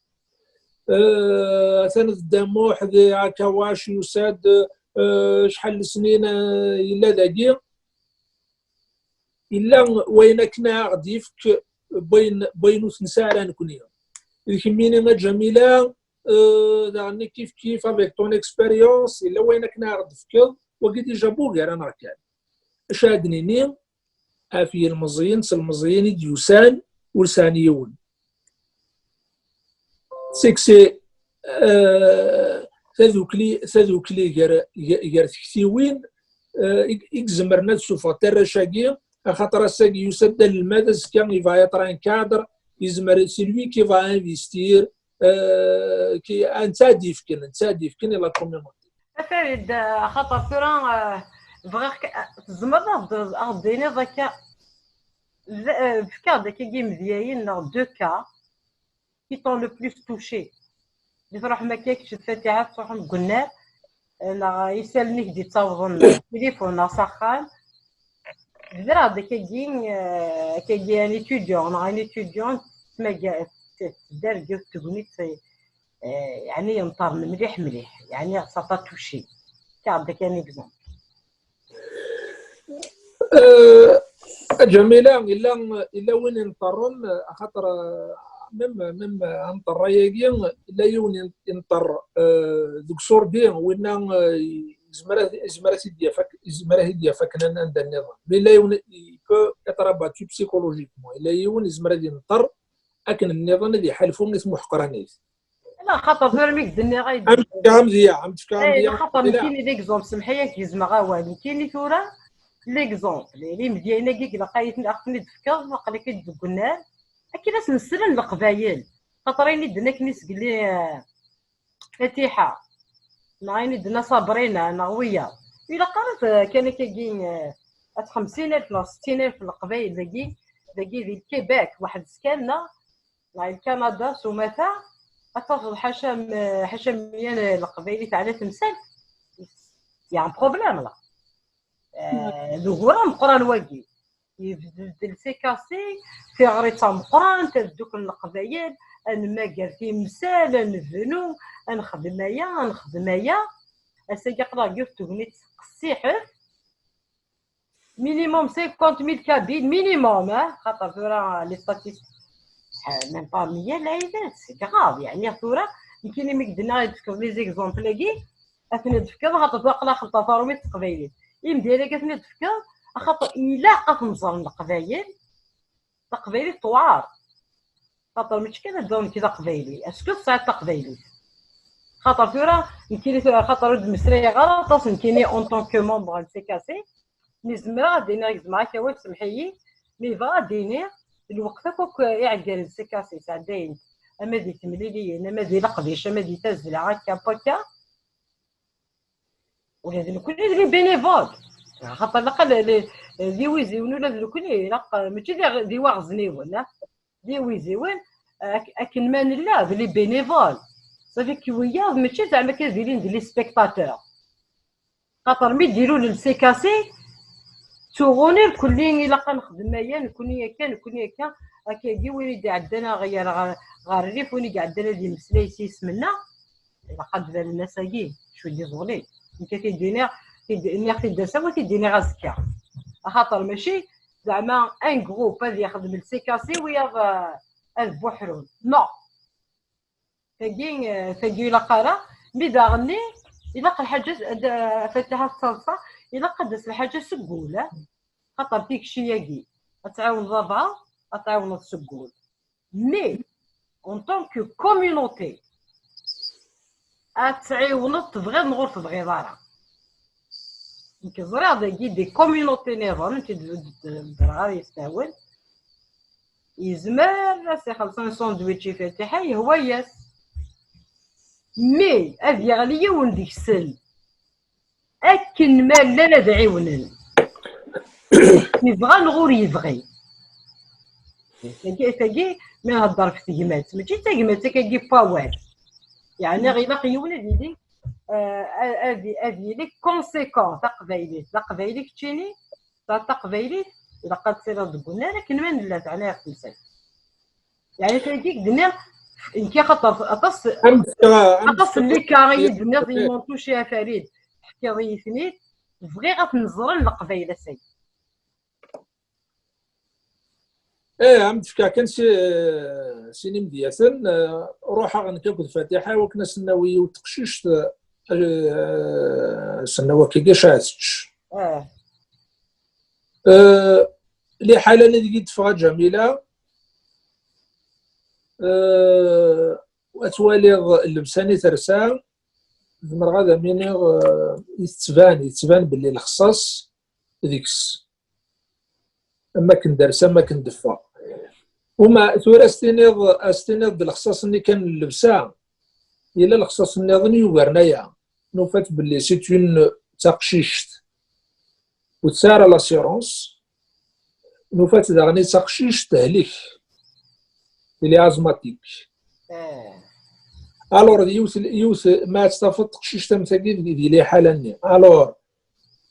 Euh, atan Dda Muḥ d Akawac yusa-d, euh, acḥal n lesnin, euh, yella dagi. Yella wayen akken ara ɣ-d-yefk n wayen, n wayen ur t-nesɛi ara nekni. D kemmini a Ǧamila, euh, daɣen kif kif avec ton expérience, yella wayen akken ara ɣ-d-tefkeḍ, wagi déjà bugar-aneɣ kan. Acu ara d-nini ɣef yilmeẓyen s lmeẓyen i d-yusan ur sɛan yiwen? C'est que c'est, euh, tadukli, tadukli gar, gar, gar tektiwin, euh, i, i izemren ad sufɣent arrac-agi, axaṭer ass-agi yusa-d d anelmad, azekka il va être un cadre, yezmer, c'est lui qui va investir, euh, qui, netta ad d-yefken, netta ad d-yefken i la communauté. A Farid, euh, axaṭer tura, euh, bɣiɣ ka, tzemreḍ ad ɣ-d-, ad ɣ-d-tiniḍ akka, d-, euh, fk-aɣ-d akkagi imedyayen neɣ deux cas qui t'ont le plus touché. Di truḥem akka kečč d Fatiḥa, tettruḥem deg unnar, eh, neɣ isallen i k-d-ittawḍen s tilifun neɣ s axxam. Bder-aɣ-d akkagi, eh, akkagi un étudiant neɣ un étudiant tmaga-, t-, tedder deg yiwet tegnit, eh, yeɛni yenṭerren mliḥ mliḥ, yeɛni ça t'a touché. Fk-aɣ-d akka un exemple. Euh, a Ǧamila, illa, illa win inṭerren, axaṭer, euh, même, même, euh, anṭerray-agi, illa yiwen in-, inṭer, euh, deg usurdi, winna, euh, yezmer ad, yezmer ad t-id-yaf ak-, yezmer ad t-id-yaf akken an-, anda nniḍen. Mais illa yiwen, il peut être abattu psychologiquement. Illa yiwen yezmer ad inṭer akken nniḍen ad iḥalfu i tmuḥeqranit. Ala, xaṭer tura mi k-d-nniɣ ay am tefka amedya, am tefka amedya. Xaṭer nekkini d exemple, semḥ-iyi ad k-gezmeɣ awal. Nekkini tura, l'exemple, imedyayen-agi ilaq ad ten-, ad ten-id-tefkeḍ, aql-ik-id deg unnar. Akken ad s-neslen Leqbayel. Xaṭer ayen i d-tenna akken i sgel-, eh, Fatiḥa, neɣ ayen i d-tenna Sabrina, neɣ wiyaḍ. Ilaq ara t-, kan akkagi, eh, at xemsin alef neɣ settin alef n Leqbayel dagi, dagi di Lkibek, weḥd-s kan, neɣ neɣ Lkanada s umata, ad tafeḍ ḥaca m-, ḥaca meyya n Leqbayel i teɛla temsalt, y a un problème là. Eh, d ugur ameqqran wagi. Yebded-d le C K C, tiɣri d tameqqrant, ad dduklen Leqbayel, ad nemmager timsal, ad nebnu, ad nexdem aya, ad nexdem aya. Ass-agi aql-aɣ deg yiwet tegnit qessiḥet, minimum cinquante mille kabyle, minimum, hein, xaṭer tura les statistiques, eh, même pas meyya lɛibad, c'est grave, yeɛni tura, nekkini mi k-d-nniɣ ad d-tefkeḍ les exemples-agi, Ad ten-id-tefkeḍ, axaṭer aql-aɣ xelṭeɣ taṛumit d teqbaylit. Imdanen-agi ad ten-id-tefkeḍ, axaṭer ilaq ad ten-ẓren Leqbayel, taqbaylit tewɛer. Xaṭer mačči kan ad dduɣ nekk d aqbayli, est-ce que tesɛiḍ taqbaylit? Xaṭer tura, nekkini tura, xaṭer ur d-mmeslayeɣ ara aṭas nekkini en tant que membre n C K C, mi zemreɣ ad d-iniɣ, gezmeɣ-ak awal, semmeḥ-iyi, mi bɣiɣ ad d-iniɣ, lweqt akk, akk iɛeggalen n C K C sɛeddayen-t, ama di temliliyin, ama di leqdic, ama di tazzla, akka, akka, ula d nekkni d les bénévoles. Axaṭer ilaq ad, d iwiziwen ula d nekkni, ilaq, mačči d, d iwaɣezniwen, ah. D iwiziwen, ak-, akken ma nella, d les bénévoles. Ça fait que wiyaḍ, mačči zeɛma kan ad ilin d les spectateurs. Xaṭer mi d-ilul le C K C, ttuɣuni lkulli ilaq ad nexdem aya, nekkni akka, nekkni akka, akkagi win i d-iɛeddan ad ɣ-yerr ɣer, ɣer rrif, win i iɛeddan ad yemmeslay s yisem-nneɣ, ilaq ad d-banen ass-agi, cwi d-iẓulen. Nekk ad t-id-iniɣ, t-id-, nniɣ-t-id ass-a, ad t-id-iniɣ azekka. Axaṭer mačči, zeɛma, un groupe ad yexdem le C K C, wiyaḍ, euh, ad buḥrun. Non. Tagi, euh, tagi ilaq ara. Mi daɣenni, ilaq lḥaǧa, ad, Fatiḥa tettaḍsa, ilaq ad d-tas lḥaǧa seg wul, eh? Xaṭer tikci-agi, ad tɛiwneḍ abɛaḍ, ad tɛiwneḍ seg wul. Mais, en tant que communauté, ad tɛiwneḍ, tebɣiḍ neɣ ur tebɣiḍ ara. Nekk ẓriɣ dagi des communautés niḍen, nekk d-, d-, d-, ddreɣ ar yestehwen. Yezmer ad s-ixelṣen sandwich i Fatiḥa, yehwa-yas. Mais, ad yeɣli yiwen deg-sen. Akken ma llan ad ɛiwnen. Yebɣa neɣ ur yebɣi. Tagi, tagi, mi nhedder ɣef tegmat, mačči d tagmat akkagi n wawal. Yeɛni ilaq yiwen ad yili, euh, ad, ad, ad yili conséquent, taqbaylit. D aqbayli keččini, ta d taqbaylit, ilaq ad tiliḍ deg unnar akken ma nella, teɛni ɣef temsalt. Yeɛni tagi i d-nniɣ, nekk axaṭer aṭas, am tefka, am aṭas tefka n les cas i yi-d-tenniḍ, ils m'ont touché a Farid, teḥkiḍ-iyi-ten-id, bɣiɣ ad ten-ẓren Leqbayel ass-agi. Eh, am tefka kan si, sin imedyaten, eh, ruḥeɣ nekk akked Fatiḥa wakken ad s-nawi yiwet teqcict, eh, s-nawi akka gac ad tečč. Eh. Eh, liḥala-nni deg i d-teffeɣ a Ǧamila, eh, ad twaliḍ llebsa-nni tersa, zemreɣ ad am-iniɣ, eh, yettban, yettban belli lexṣaṣ deg-s. Am akken d-tersa, am akken d-teffeɣ. Uma tura as-tiniḍ, as-tiniḍ d lexṣaṣ-nni kan n llebsa, yella lexṣaṣ nniḍen yugaren aya. Nufa-t belli c'est une, d taqcict ur tesɛi ara l'assurance, nufa-tt daɣen d taqcict tehlek, elle est asthmatique. Eh. Alors, d yiwet, yiwet, ma ad tafeḍ teqcict am tagi di, di liḥala-nni. Alors,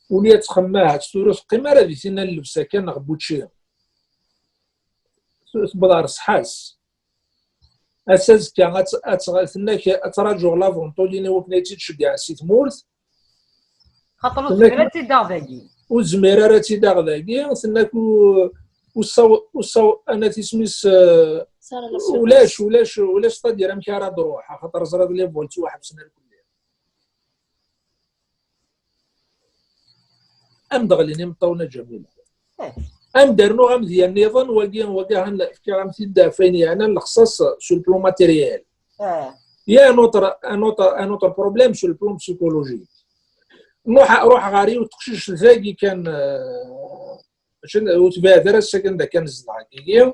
ula ad txemmahat tura, teqqim ara di tinna n llebsa kan neɣ n wučči. Tewweḍ ɣer ṣṣeḥḥa-s. Ass azekka, ad t-, ad t-, tenna-k ad traǧuɣ la ventoline i wakken ad tt-id-ceggɛen si tmurt. Xaṭer ur tezmir ad tt-id-taɣ dagi. Ur tezmir ara ad tt-id-taɣ dagi, tenna-k u-, ur tsaw-, ur tsaw-, anat isem-is, eh, ulac, ulac, ulac tadir amek ara d-ruḥ, axaṭer ẓriɣ les vols ttwaḥebsen irkelli. Am d-ɣlin imeṭṭawen a Ǧamila. Eh. Am d-rnuɣ amedya nniḍen, wagi, wagi han fkiɣ-am-t-id ɣef wayen yeɛnan lexṣaṣ sur le plan matériel. Eh. Il y a un autre, un autre, un autre problème sur le plan psychologique. Nruḥ, ruḥ ɣer yiwet teqcict dagi kan, eh, mačči, ur tebɛid ara seg anda kan zedɣeɣ dagi.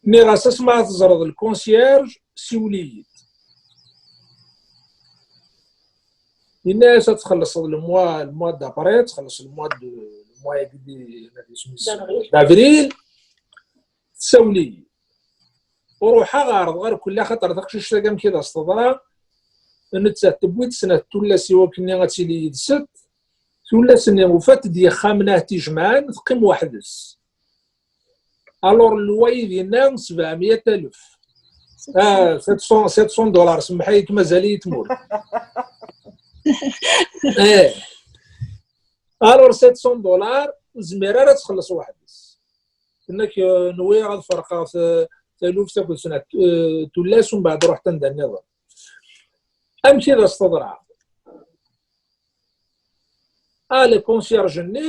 Nniɣ-as, asma teẓreḍ le concierge, siwel-iyi-d. Yenna-yas ad txellṣeḍ le mois, le mois d'après, txelleṣ le mois de, le mois-agi di, d isem-is, d'avril. D'avril, tsawel-iyi. Ruḥeɣ ɛerḍeɣ irkelli, axaṭer taqcict-agi amek i d as-teḍra, nettat tewwi-d snat tullas i wakken ad tili yid-sent. Tullas-nni ufant-d ixxamen ad t-ijemɛen, teqqim weḥd-s. Alors, lwayi dinna sebɛemya alef. Ah, sept cents, sept cents dollars, semmeḥ-iyi-d, mazal-iyi tmurt. Eh. Alors, sept cents dollars, ur tezmir ara ad txelleṣ weḥd-s. Tenna-k, eh, nwiɣ ad ferqeɣ t-, taluft akked snat, eh, tullas, umbeɛd ruḥet anda nniḍen. Amek i d as-teḍra? Ah, le concierge-nni,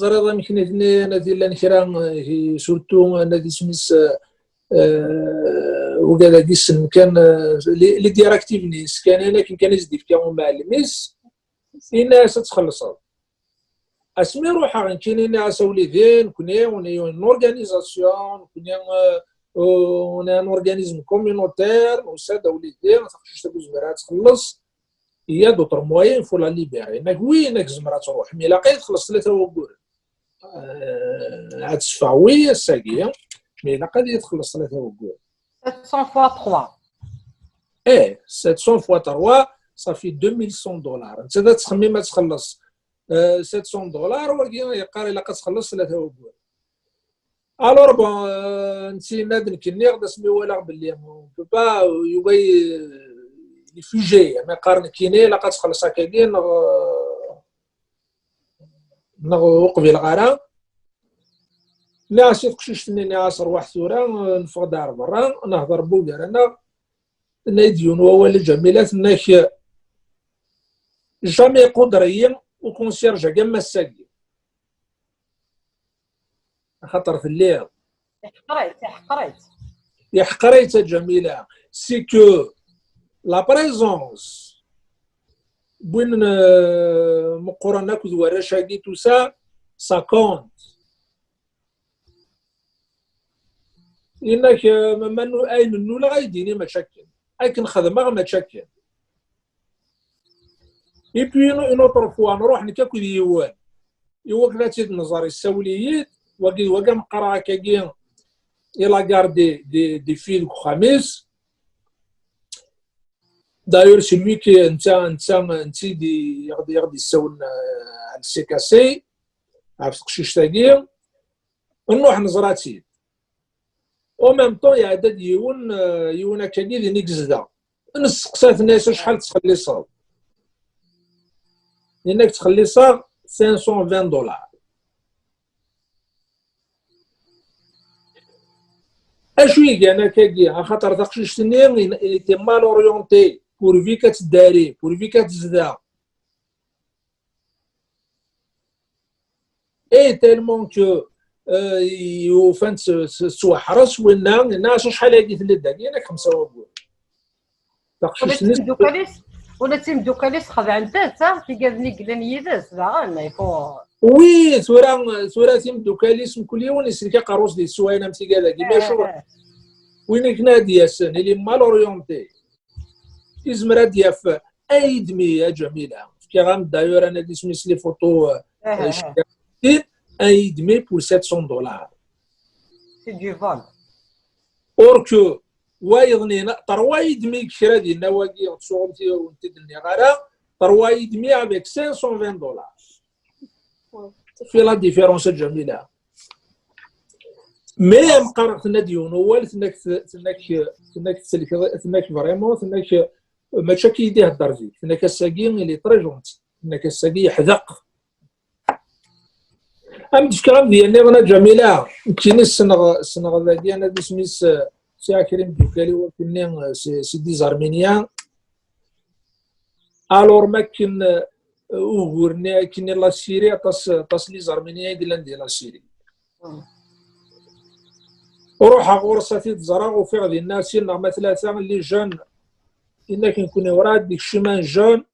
ẓriḍ amek nitni, anadi llan kra, eh, surtout, anadi isem-is, eh, eh, ugad-agi ssnen kan, eh, les, les directives-nni, sskanin akken kan i s-d-ifka umɛellem-is, yenna-as ad txellṣeḍ. Asmi ruḥeɣ nekkini, nniɣ-as a wlidi, nekkni, on est une organisation, nekkni, euh, on est un organisme communautaire, nusa-d a wlidi, taqcict-agi ur tezmir ad txelleṣ, il y a d'autres moyens, il faut la libérer. Yenna-k oui, yenna-k tezmer ad tṛuḥ, mais ilaq ad txelleṣ tlata wagguren. Euh, ad teffeɣ, oui, ass-agi, mais ilaq ad txelleṣ tlata wagguren. Sept cents fois trois. Eh, sept cents fois trois, ça fait deux mille cent dollars. Netta da tettxemmim ad txelleṣ, euh, sept cents dollars, wagi yeqqar ilaq ad txelleṣ tlata wagguren. Alors, bon, euh, netta yenna-d, nekk nniɣ-d asmi walaɣ belli on peut pas, euh, Yuba, euh, il est figé, ma yeqqar nekkini ilaq ad txelleṣ akkagi, neɣ, euh, neɣ ur qbileɣ ara. Nniɣ-as i teqcict-nni, nniɣ-as rwaḥ tura, neffeɣ-d ar berra, nehder bugar-aneɣ. Tenna-yi-d yiwen wawal a Ǧamila, tenna-k jamais iquder-iyi ukunsiṛj-agi am ass-agi. Axaṭer telliḍ. Iḥqer-itt, iḥqer-itt. Iḥqer-itt a Ǧamila. C'est que la présence n win, euh, meqqren akked warrac-agi, tout ça, ça compte. Yenna-k, euh, ma, ma nu-, ayen nnuleɣ ay d-ini mačči akken. Akken xedmeɣ mačči akken. Et puis, une, une autre fois, nruḥ nekk akked yiwen. Iwakken ad tt-id-nẓer, issawel-iyi-d, wagi, wagi am qqareɣ akkagi, il a gardé des, des filles deg uxxam-is. D'ailleurs, c'est lui qui, netta, netta, netta i d-, i ɣ-d-, i ɣ-d-issawlen, euh, ɛn C K C, ɣef teqcict-agi. Nruḥ neẓra-tt-id. En même temps, iɛedda-d yiwen, euh, yiwen akkagi din i yezdeɣ. Nesteqsa-t, nniɣ-as acḥal ttxelliṣeḍ? Yenna-k ttxelliṣeɣ cinq cent vingt dollars. Acu i gan akkagi? Axaṭer taqcict-nni, il était mal orienté, pourvu qu'elle tdari, pourvu qu'elle tezdeɣ. Et tellement que, euh, i ufan s-, s-, tettwaḥres, winna, yenna-as acḥal agi tella dagi, yenna-k xemsa waggur. Ula d timeddukal-is, ula d timeddukal-is xedɛent-tt, ha? Tigaden i yellan yid-s, daɣen, il faut. Oui, tura, tura timeddukal-is, mkul yiwen isellek aqerru-s di teswayin am tigad-agi, mais acu, win akken ad d-yasen, il est mal orienté. Izmer ad d-yaf un et demi, a Ǧamila. Fkiɣ-am-d d'ailleurs anadi isem-is, les photos, euh, un et demi pour sept cents dollars. C'est du vol. Or que, wayeḍ-nni, trois et demi kra dinna wagi, tsuɣem ti ur t-id-nniɣ ara, trois et demi avec cinq cent vingt dollars. Fait la différence, a Ǧamila. Mais am qqareɣ, tenna-d yiwen wawal, tenna-k, tenna-k, tenna-k tselkeḍ, tenna-k vraiment, tenna-k mačči akka i d-ihedder zik, tenna-k ass-agi il est très gentil, tenna-k ass-agi yeḥdeq. Am d-fkeɣ amedya nniḍen a Ǧamila, nekkini ssneɣ, ssneɣ dagi anadi isem-is, euh, sɛiɣ kra imeddukal-iw akkenni, euh, c'est, c'est des Arméniens. Alors, makken, euh, ugur-nni akkenni la Syrie, aṭas, aṭas n les Arméniens i yellan di la Syrie. Ruḥeɣ ɣur-s ad t-id-ẓreɣ, ufiɣ dinna sin neɣ ma tlata les jeunes, yenna-k nekkni werɛad d-ikcem un jeune,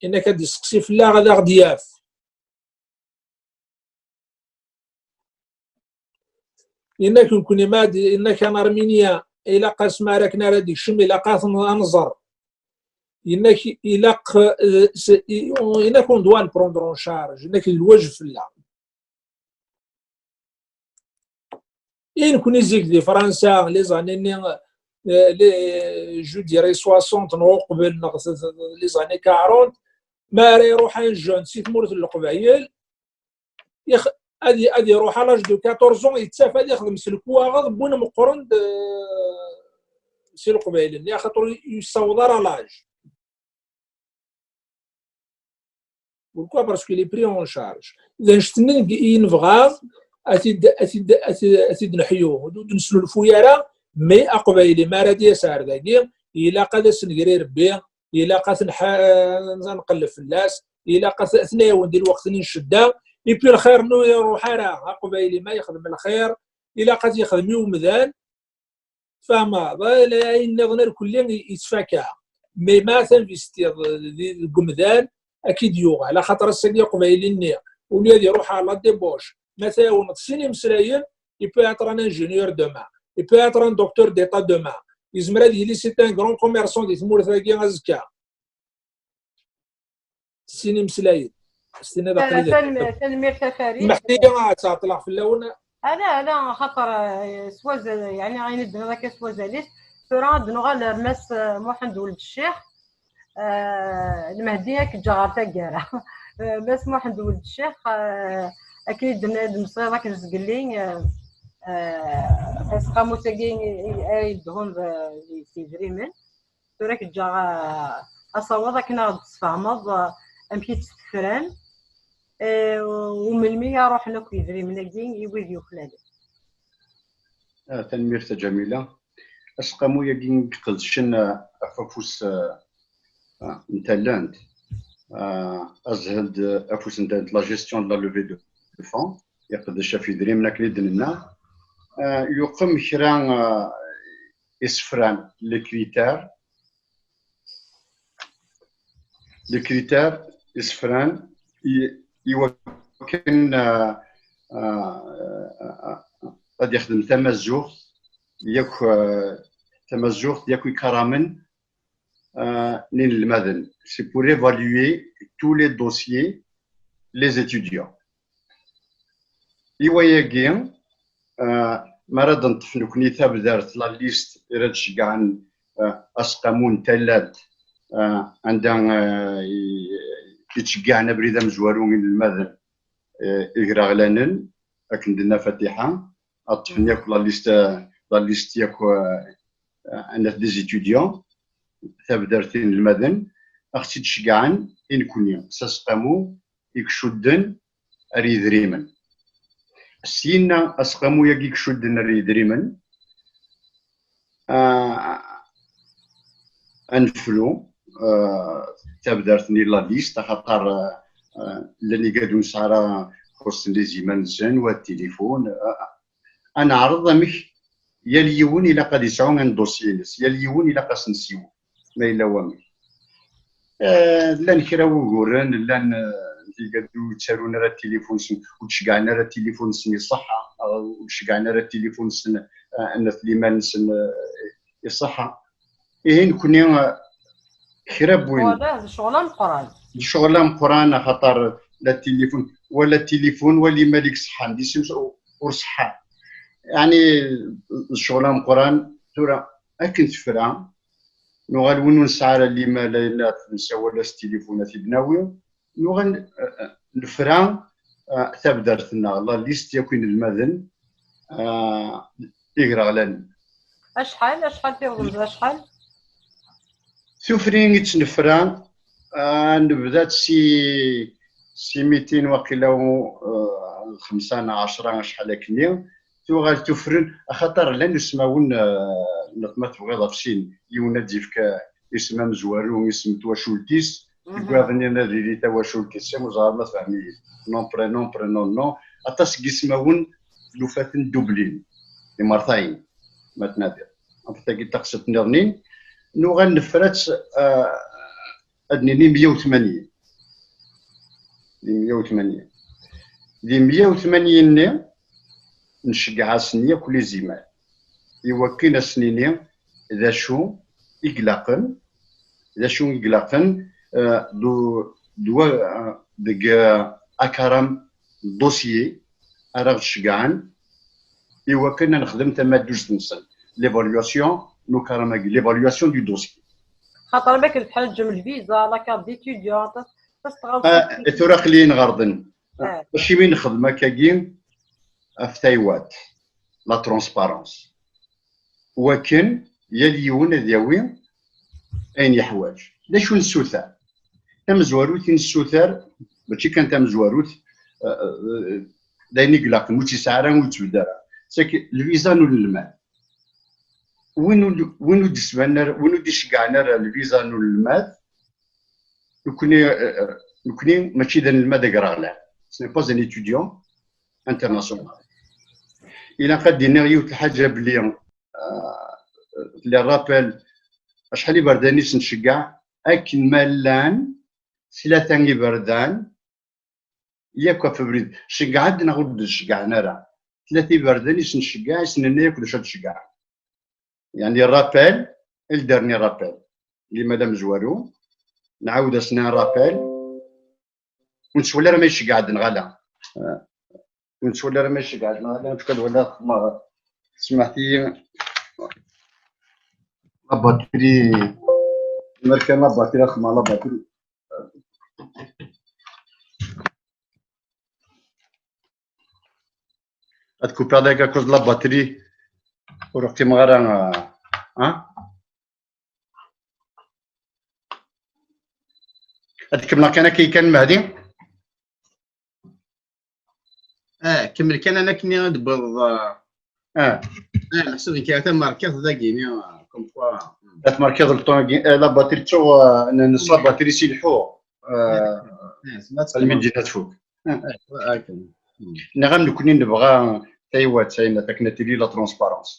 yenna-k ad d-iseqsi fell-aɣ, ad aɣ-d-yaf. Yenna-k nekkni ma d-, yenna-k un Arménien, ilaq-as ma ara akken ara d-ikcem, ilaq ad t-, ad nẓer. Yenna-k ilaq, euh, c'est, i-, yenna-k on doit le prendre en charge, yenna-k d lwajeb fell-aɣ. I nekkni zik di Fransa, les années-nni, euh, les, je dirais soixante, neɣ uqbel, neɣ t-, t-, les années quarante, ma ara iruḥ un jeune si tmurt n Leqbayel, ix-, ad i-, ad iruḥ à l'âge de quatorze ans, yettaf ad ixdem s lekwaɣeḍ n win meqqren d, si Leqbayel-nni, axaṭer ur yessaweḍ ara l'âge. Pourquoi? Parce qu'il est pris en charge. D annect-nni i nebɣa ad t-id, ad t-id, ad t-, ad t-id-neḥyu, ur d-neslulfuy ara, mais aqbayli, mi ara d-yas ar dagi, ilaq ad as-negri Rebbi, ilaq ad t-nḥ-, ad nqelleb fell-as, ilaq ad t-, ad t-nɛiwen di lweqt-nni n ccedda, et puis lxir-nni ur iruḥ ara, aqbayli ma yexdem lxir, ilaq ad yexdem i umdan, tfehmeḍ, ala ayen nniḍen irkelli yettfaka. Mais ma tinvestiḍ di, deg umdan, ad k-id-yuɣal, axaṭer ass-agi aqbayli-nni, au lieu ad iruḥ à la débauche, ma tɛiwneḍ sin imeslayen, il peut être un ingénieur demain, il peut être un docteur d'État demain, yezmer ad yili c'est un grand commerçant di tmurt-agi azekka. Sin imeslayen. S tiniḍ aql-i d Tanem-, tanemmirt a Farid. Meḥtiya ad tɛeṭṭleɣ fell-awen. Ala, ala, xaṭer, eh, s wazal, yeɛni ayen i d-tenniḍ akka s wazal-is. Tura ad d-nuɣal ar Mass, eh, Muḥend Weld Ccix. Eh, Lmehdi ad k-ǧǧeɣ ɣer taggara. Eh, Mass Muḥend Weld Ccix, eh, akken i d-tenniḍ, d-meslayeḍ akken zgelli, eh, eh, taseqqamut-agi i, i, ara yedhun d, d, s yedrimen. Tura k-ǧǧeɣ, ah, asawaḍ akken ad ɣ-d-tesfehmeḍ, ah, amek i tt-tefram, eh, u melmi i ruḥen akk yedrimen-agi i wid yuklalen. Ah, tanemmirt a Ǧamila. Aseqqamu-agi i iqedcen, ah, ɣef afus, ah, ah, n tallant, ah, azhel d afus n tallant, la gestion de la levée de fonds, iqeddec ɣef yedrimen akken i d-nenna. Ah, yuqem kra, ah, isefran, les critères, les critères, isefran, i, i wakken, ah, ah, ah, ad yexdem tamazuɣt, yak, ah, tamazuɣt, yak ikaramen, ah, n inelmaden. C'est pour évaluer tous les dossiers, les étudiants. I wayagi, ah, mi ara d-neṭṭef nekni tabdart, la liste, i ara d-ceggɛen, ah, aseqqamu n tallalt, ah, anda, ah, i, i ttceggɛen abrid amezwaru i inelmaden, eh, igraɣlanen, akken d-tenna Fatiḥa, ad ṭṭfen yakk la liste, la liste yakk, eh, anat des étudiants, tabdart n inelmaden, ad ɣ-tt-id-ceggɛen i nekni, s aseqqamu i icudden ar yedrimen. Syin aseqqamu-agi i icudden ar yedrimen, ah, ad nefru, ah, tabdart-nni la liste, axaṭer, ah, ah, llan igad ur nesɛi ara xuṣṣen les iman-nsen, wa tilifun, ah, ah. Ad neɛreḍ amek yal yiwen ilaq ad yesɛu un dossier-ines, yal yiwen ilaq ad s-nsiwel, ma yella wamek. Eh, llan kra wuguren, llan, eh, tigad ur ttarun ara tilifun-nsen, ur d-ceggɛen ara tilifun-nsen i ṣṣeḥḥa, ur d-ceggɛen ara tilifun-nsen, eh, n at liman-nsen, eh, i ṣṣeḥḥa. Ihi nekni, eh, kra n win. Wala d ccɣel ameqqran. D ccɣel ameqqran, axaṭer la tilifun, wala tilifun, wala imal i iṣeḥḥan, d isem ur ṣeḥḥan. Yeɛni, d ccɣel ameqqran, tura, akken tefra, nuɣal win ur nesɛi ara limal, ayen ad nessawal s tilifun ad t-id-nawi, nuɣal, eh, eh, nefra, eh, tabdart-nneɣ, la liste yakk inelmaden, eh, igraɣlanen. Acḥal, acḥal tiɣdemt, acḥal? Tufrin i tt-nefra, eh, nebda-tt si, si mitin waqila, eh, xemsa neɣ ɛecra, acḥal akkenni, tuɣal tufrin, axaṭer llan ismawen, eh, neɣ ma tebɣiḍ ɣef sin, yiwen ad d-yefk, eh, isem amezwaru, isem n twacult-is, mhm, iggaḍ-nni ad yili tawacult-is, ur ẓer ma tfehmem-iyi. Nom, prénom, prénom, nom. Aṭas n yismawen nufa-ten dublin, imertayen, ma tnadiḍ. Af tagi d taqsiṭ nniḍen, nuɣal nefra-tt, eh, ad nini meyya u tmanyin. Di meyya u tmanyin. Di meyya u tmanyin-nni, nceggeɛ-asen yakk les imal. I wakken ad s-nini d acu i ilaqen, d acu i ilaqen, eh, d u-, d wa-, eh, deg, eh, akaram n dossier ara ɣ-d-ceggɛen i wakken ad nexdem tamadduzt-nsen, l'évaluation n ukaram-agi, l'évaluation du dossier. Xaṭer ma akken teḥwaǧem lviza, la carte d'étudiant, tas-, tas-, tɣawsa. Ah, tura aql-i nɣerden. Ah. Acimi nexdem akkagi ɣef taywalt, la transparence. Wakken yal yiwen ad yawi ayen yeḥwaǧ. D acu nessuter? Tamezwarut i nessuter, mačči kan tamezwarut, eh, eh, d ayen i ilaqen, ur tt-yesɛi ara, ur yettbeddal ara. Saki, lviza n unelmad. Win ur, win ur d-isban ara, win ur d-iceggɛen ara lviza n unelmad, Nekkni, eh, nekkni mačči d anelmad agraɣlan. Ce n'est pas un étudiant international. Ilaq ad d-iniɣ yiwet lḥaǧa belli, ah, les rappels, acḥal iberdan i s-nceggeɛ, akken ma llan tlata iberdan, yakk ɣef ubrid, ceggɛen-d neɣ ur d-ceggɛen ara. Tlata iberdan i s-nceggeɛ, i s-nenna yakk d acu ad ceggɛen. Yeɛni rappel, le dernier rappel. Liman amezwaru, nɛawed-asen un rappel. Ur nettwali ara ma iceggeɛ-d neɣ ala. Ur nettwali ara ma iceggeɛ-d neɣ ala, en tout cas, wala xedmeɣ, smaḥet-iyi. La batterie, mer kan la batterie, xedmeɣ la batterie. Ad kupiɣ dagi à cause de la batterie. Ur qqimeɣ ara, ah, ah. Ad kemmleɣ kan akka kan, Mehdi. Ah, kemmel kan, akken i d-tewwiḍ, ah. Ah. Ah, meḥsub nekk ata markeɣ dagi-ni, ah, comme quoi. Ad markeɣ le temps-agi, eh, la batterie ttuɣ, ah, n-, nnes la batterie si lḥu. Ah, ah, almi d-yenna tfuk. Ah. Ah, ok. Hmm. Nniɣ-am nekkni nebɣa taywalt, ayen akken ad tili la transparence.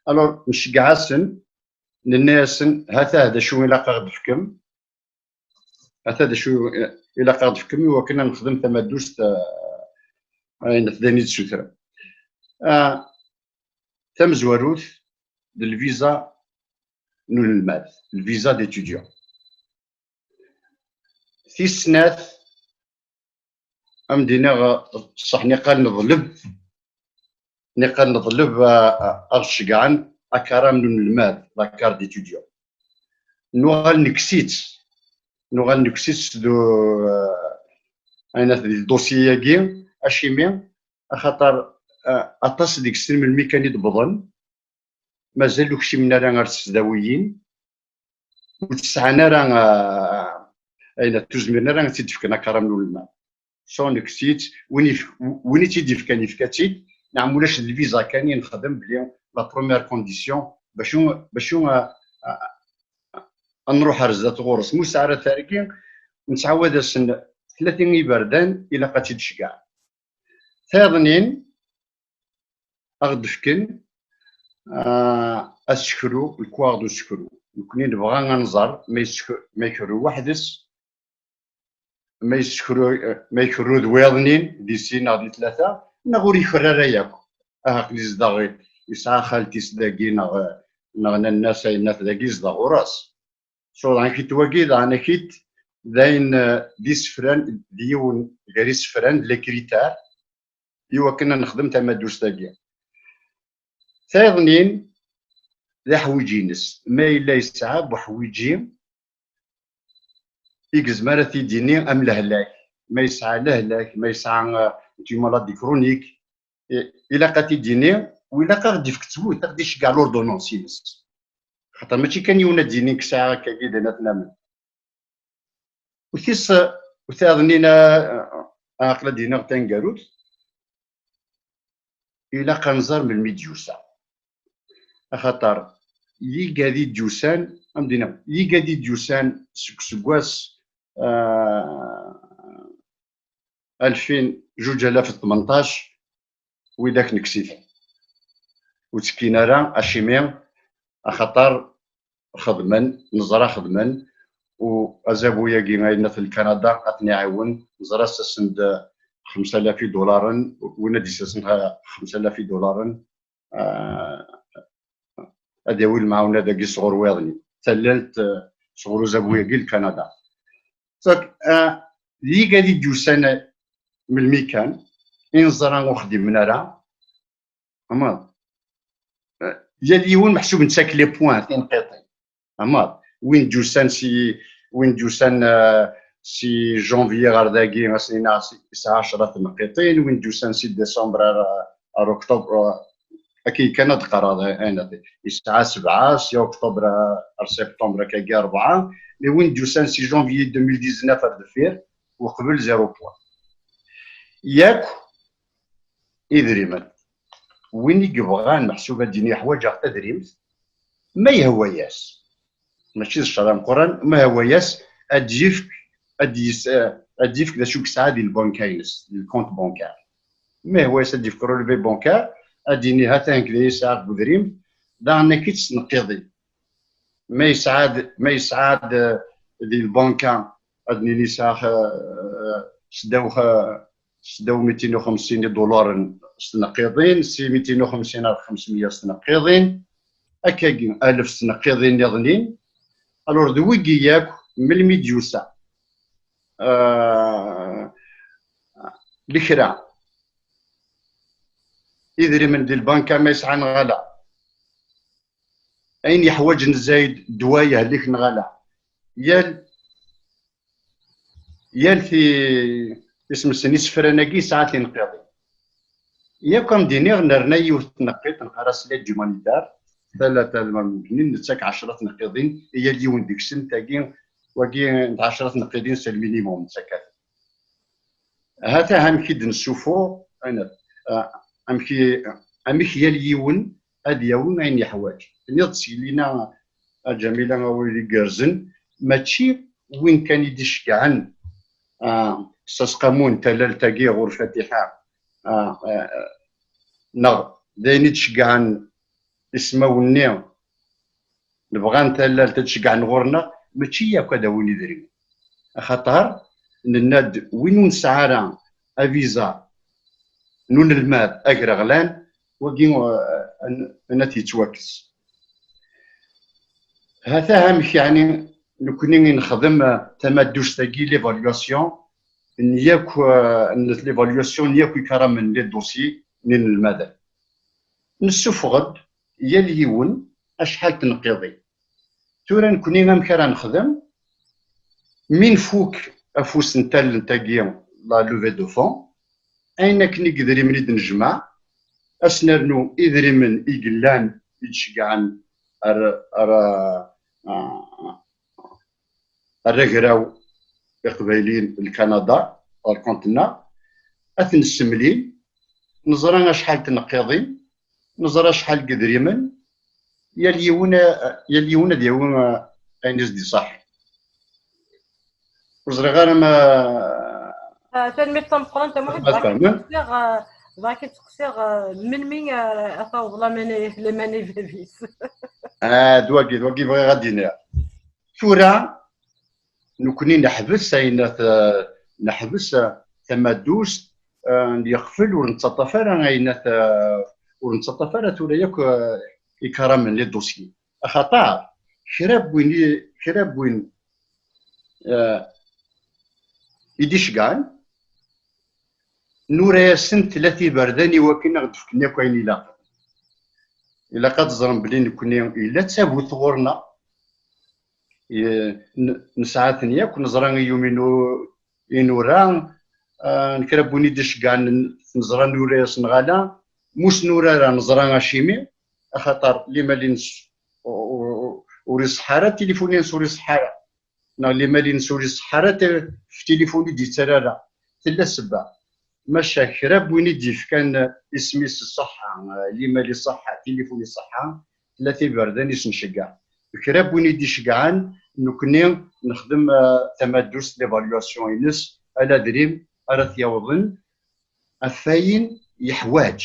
Alors, nceggeɛ-asen, nenna-yasen, ha-t-ah d acu ilaq ad ɣ-d-tefkem, ha-t-ah d acu ilaq ad ɣ-d-tefkem i wakken ad nexdem tamadust, ah, ayen tdan i d-sutren. Ah, tamezwarut d lviza n unelmad, lviza d'étudiant. Tis snat, am d-iniɣ, ṣṣeḥ niqal neḍleb, niqal neḍleb, ah, ah, ad ɣ-ceggɛen akaram n unelmad, la carte d'étudiant. Nuɣal nekkes-itt, nuɣal nekkes-itt d, ah, ayen at di ldossier-agi, acimi, axaṭer, ah, aṭas deg-sen melmi kan i d-wwḍen, mazal ur kcimen ara ar tesdawiyin, ur tt-sɛan ara, ah, ayen ur zmiren ara ad tt-id-fken akaram n unelmad. So, nekkes-itt, win yef-, win i tt-id-yefkan yefka-tt-id, neɣ ma ulac d lviza kan i nexdem belli la première condition, bacu, bacu, ah, ah, ad nruḥ ar zdat ɣur-s. Ma ur sɛi ara targi, nettɛawad-asen tlata iberdan ilaq ad tt-id-ceggɛen. Tayeḍnin, ad ɣ-d-fken, ah, asekru, lekwaɣeḍ n usekru. Nekkni nebɣa ad nẓer ma yesek-, ma ikerru weḥd-s, ma yessekru, ma ikerru d wayeḍnin di sin neɣ di tlata, neɣ ur ikerru ara yakk. Aha, aql-i zdaɣ, yesɛa xalti-s dagi, neɣ, neɣ nanna-s, ayennat dagi, zdaɣ ɣur-s. So, dɣa akit wagi, dɣa akit d ayen, eh, d isefran, d yiwen gar isefran, d les critères, i wakken ad nexdem tamadust-agi. Tayeḍnin d aḥwiǧ-ines. Ma yella yesɛa buḥwiǧi i yezmer ad t-id-yini am lehlak, ma yesɛa lehlak, ma yesɛa, eh, une maladie chronique, i-, ilaq ad t-id-yini, u ilaq ad ɣ-d-ifk ttbut, ad ɣ-d-iceggeɛ l'ordonnance-ines. Xaṭer mačči kan yiwen ad d-yini nekk sɛiɣ akkagi d ayen ad t-namen. U tis, u tayeḍnin, a, a, aql-i ad d-iniɣ taneggarut, ilaq ad nẓer melmi d-yusa. Axaṭer yigad i d-yusan, am d-iniɣ, yigad i d-yusan seg useggas, ah, alfin, zuǧ alaf d tmenṭac, widak nekkes-iten. Ur ttekkin ara, acimi? Axaṭer xedmen, neẓra xedmen, u azabu-agi ay nat Lkanada ad ten-iɛiwen, neẓra ssasen-d xemsa alaf idularen, win ad d-issasen xemsa alaf idularen, ah, ad yawi lemɛawna dagi sɣur wayeḍnin. Tallalt, eh, sɣur uzabu-agi n Kanada. Donc, eh, d yigad i d-yusan melmi kan, i neẓra ur xdimen ara. Amaḍ. Eh, yal yiwen meḥsub nettak les points, tinqiṭin. Amaḍ. Win d-yusan si, win d-yusan, eh, si janvier ɣer dagi, asen-iniɣ yesɛa ɛecra tneqqiṭin, win d-yusan si décembre ar, ar octobre, eh, akken kan ad qqareɣ, eh, ayen, yesɛa sebɛa, si octobre ar, ar septembre akkagi rebɛa, mais win d-yusan si janvier deux mille dix-neuf ar deffir, uqbel zéro point. Yakk idrimen. Win i yebɣan, meḥsub ad d-yini ḥwaǧeɣ tadrimt, ma yehwa-yas, mačči d cceṛ ameqqran, ma yehwa-yas ad d-yefk ad d-yefk d acu yesɛa di lbanka-ines, di lkunt bankaṛ. Ma yehwa-yas ad d-yefk relevé bancaire, ad d-yini ha-t-an nekk d aya yesɛa deg udrim, daɣen akka i tt-tneqqiḍin. Ma yesɛa-d ma yesɛa-d di lbanka, ad nini yesɛa seddaw seddaw mitin u xemsin idularen s tneqqiḍin, si mitin u xemsin ar xemsmya s tneqqiḍin, akkagi alef s tneqqiḍin nniḍnin. Alors d wigi yakk, melmi d-yusa lekra, idrimen di lbanka ma yesɛa neɣ ala, ayen yeḥwaǧen zzayed ddwa yehlek neɣ ala, yal yal ti isem-nsen isefran-agi yesɛa tineqqiḍin. Yakk am d-iniɣ nerna yiwet tneqqiḍt neqqar-as l'aide humanitaire, tala tala n nettak ɛecra tneqqiḍin i yal yiwen deg-sen, tagi wagi n ɛecra tneqqiḍin c'est le minimum nettak-aten. Hata amek i d-nessufuɣ amek amek yal yiwen ad yawi ayen yeḥwaǧ. Tenniḍ-d seg lina a Ǧamila awal igerrzen, mačči win kan i d-iceggɛen s asqamu n tallalt-agi ɣur Fatiḥa neɣ d ayen i d-ceggɛen ismawen-nni nebɣa n tallalt ad ceggɛen ɣur-neɣ, mačči yakk ad awin idrimen. Axaṭer nenna-d win ur nesɛi ara aviza n unelmad agraɣlan, wagi ad t-yettwakkes. Hata amek yeɛni nekni i nexdem tamaddust-agi, l'évaluation n yakk n l'évaluation n yakk ikaramen n les dossiers n inelmaden. Nessufeɣ-d yal yiwen acḥal tneqqiḍin. Tura nekni amek ara nexdem? Mi nfuk afus n tallent-agi, la levée de fonds, ayen akken i yedrimen i d-nejmeɛ, ad s-nernu idrimen i yellan i d-ceggɛen ar ar ar agraw iqbayliyen n Kanada ɣer kont-nneɣ, ad t-nessemlil, neẓra acḥal tneqqiḍin, neẓra acḥal n yedrimen, yal yiwen yal yiwen ad yawi ayen i s-d-iṣaḥen. Ur ẓriɣ ara ma Tanemmirt tameqqrant a Muḥend. Ḍakin ttqsiɣ, ḍakin ttqsiɣ, melmi ara taweḍ lamana i bab-is? D wagi d wagi bɣiɣ ad d-iniɣ. Tura nekni neḥbes ayen neḥbes tamaddust n yeqfel, ur nettaṭṭaf ara ayen ur nettaṭṭaf ara tura yakk ikaramen, les dossiers, axaṭer kra n win kra n win i d-iceggɛen, nura-yasen tlata iberdan i wakken ad ɣ-d-fken yakk ayen ilaqen. Ilaq ad ẓren belli nekni yella d tagut ɣur-neɣ, nesɛa-ten yakk, neẓra i yumi i nura, n kra n win i d-iceggɛen neẓra nura-yasen neɣ ala, mu s-nura ara neẓra acimi, axaṭer limal-ines ur iṣeḥḥa ara, tilifun-ines ur iṣeḥḥa ara, neɣ limal-ines ur iṣeḥḥa ara, f tilifun i d-yettarra ara. Tella ssebba. Maca kra n win i d-yefkan isem-is ṣṣeḥḥa, limal iṣeḥḥa, tilifun iṣeḥḥa, tlata iberdan i s-nceggeɛ. Kra n win i d-iceggɛen, nekni nexdem tamaddust, l'évaluation-ines, ala adrim ara t-yawḍen ɣef wayen yeḥwaǧ.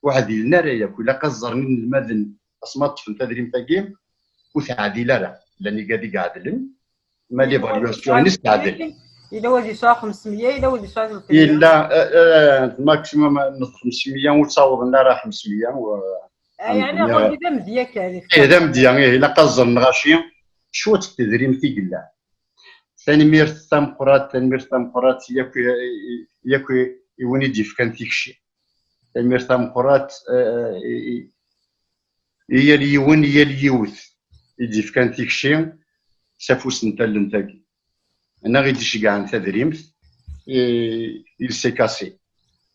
Ur ɛdilen ara yakk, ilaq ad ẓren inelmaden asmi ad ṭṭfen tadrimt-agi ur teɛdil ara, llan igad i iɛedlen, ma l'évaluation-ines teɛdel. Yella wad yesɛu xemsmya, yella wad yesɛu tlata. Yella maximum n xemsmya, ur ttawḍen ara xemsmya. Yeɛni wagi d amedya kan. Ih, d amedya, ih, ilaq ad ẓren lɣaci cwiṭ n tedrimt i yellan. Tanemmirt tameqqrant, tanemmirt tameqqrant yakk yakk i win i d-yefkan tikci. Tanemmirt tameqqrant i yal yiwen, i yal yiwet i d-yefkan tikci s afus n tallent-agi, neɣ i d-iceggɛen tadrimt, il s'est cassé.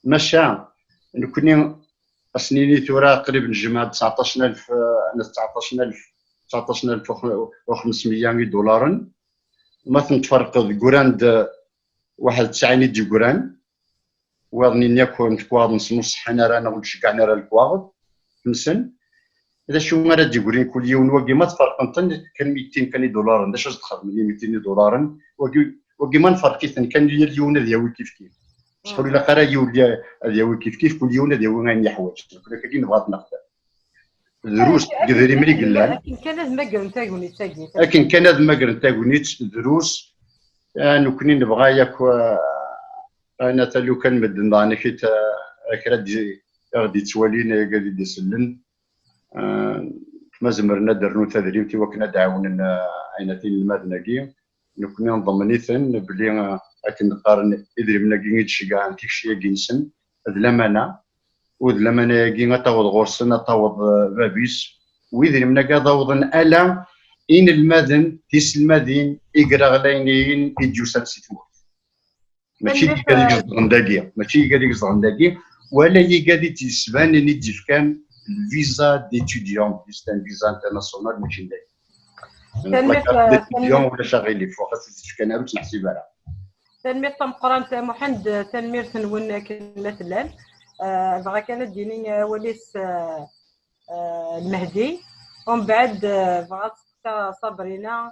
Maca nekni, ad s-nini tura qrib nejmeɛ-d tseɛṭac alef, tseɛṭac alef u xemsmya idularen. Ma ten-tferqeḍ, gran-d waḥed tesɛin i d-yegran, waḍnin yakk n tekwaḍ-nsen ur ṣeḥḥan ara neɣ ur d-ceggɛen ara lekwaɣeḍ-nsen. D acu ara d-yegrin kul yiwen wagi ma tferqen-ten kan mitin kan idularen, d acu ad s-d-xedmen i mitin idularen? Wagi Wagi ma nferq-iten kan, yal yiwen ad yawi kifkif. Acḥal ur ilaq ara yiwen ad yawi kifkif, kul yiwen ad yawi ayen yeḥwaǧ. Nekni akkagi nebɣa ad t-nexdem. Drus deg idrimen i yellan. Akken kan ad mmagren tagnit-agi. Akken kan ad mmagren tagnit, drus. Ah, nekni nebɣa yakk, ah, ayen ata lukan medden daɣen akit, ah, kra d-, i ɣ-d-yettwalin, ay agad i d-isellen. Ah, ma zemren ad d-rnun tadrimt i wakken ad d-ɛawnen, ah, ayen ata inelmaden-agi. Nekni nḍemmen-iten belli, ah, akken qqaren, idrimen-agi i d-ceggɛen tikci-agi-nsen d lamana, u d lamana-agi ad taweḍ ɣur-sen, ad taweḍ, ah, bab-is, u idrimen-agi ad awḍen ala inelmaden, tiselmadin, igraɣlayniyen i d-yusan si tmurt. Mačči d igad i izedɣen dagi, mačči d igad i izedɣen dagi, wala d igad i d-yesbanen i d-yefkan visa d'étudiant, c'est un visa international, mačči d dagi. Tanemmirt, la carte d'étudiant, ulac aɣilif, waxat i d-yefkan, ur tt-neḥsib ara. Tanemmirt tameqqrant a Muḥend, tanemmirt-nwen akken ma tellam. Ah, dɣa kan ad d-yini awal-is, ah, ah, Lmehdi, umbeɛd, ah, bɣa ad testeqsa Sabrina.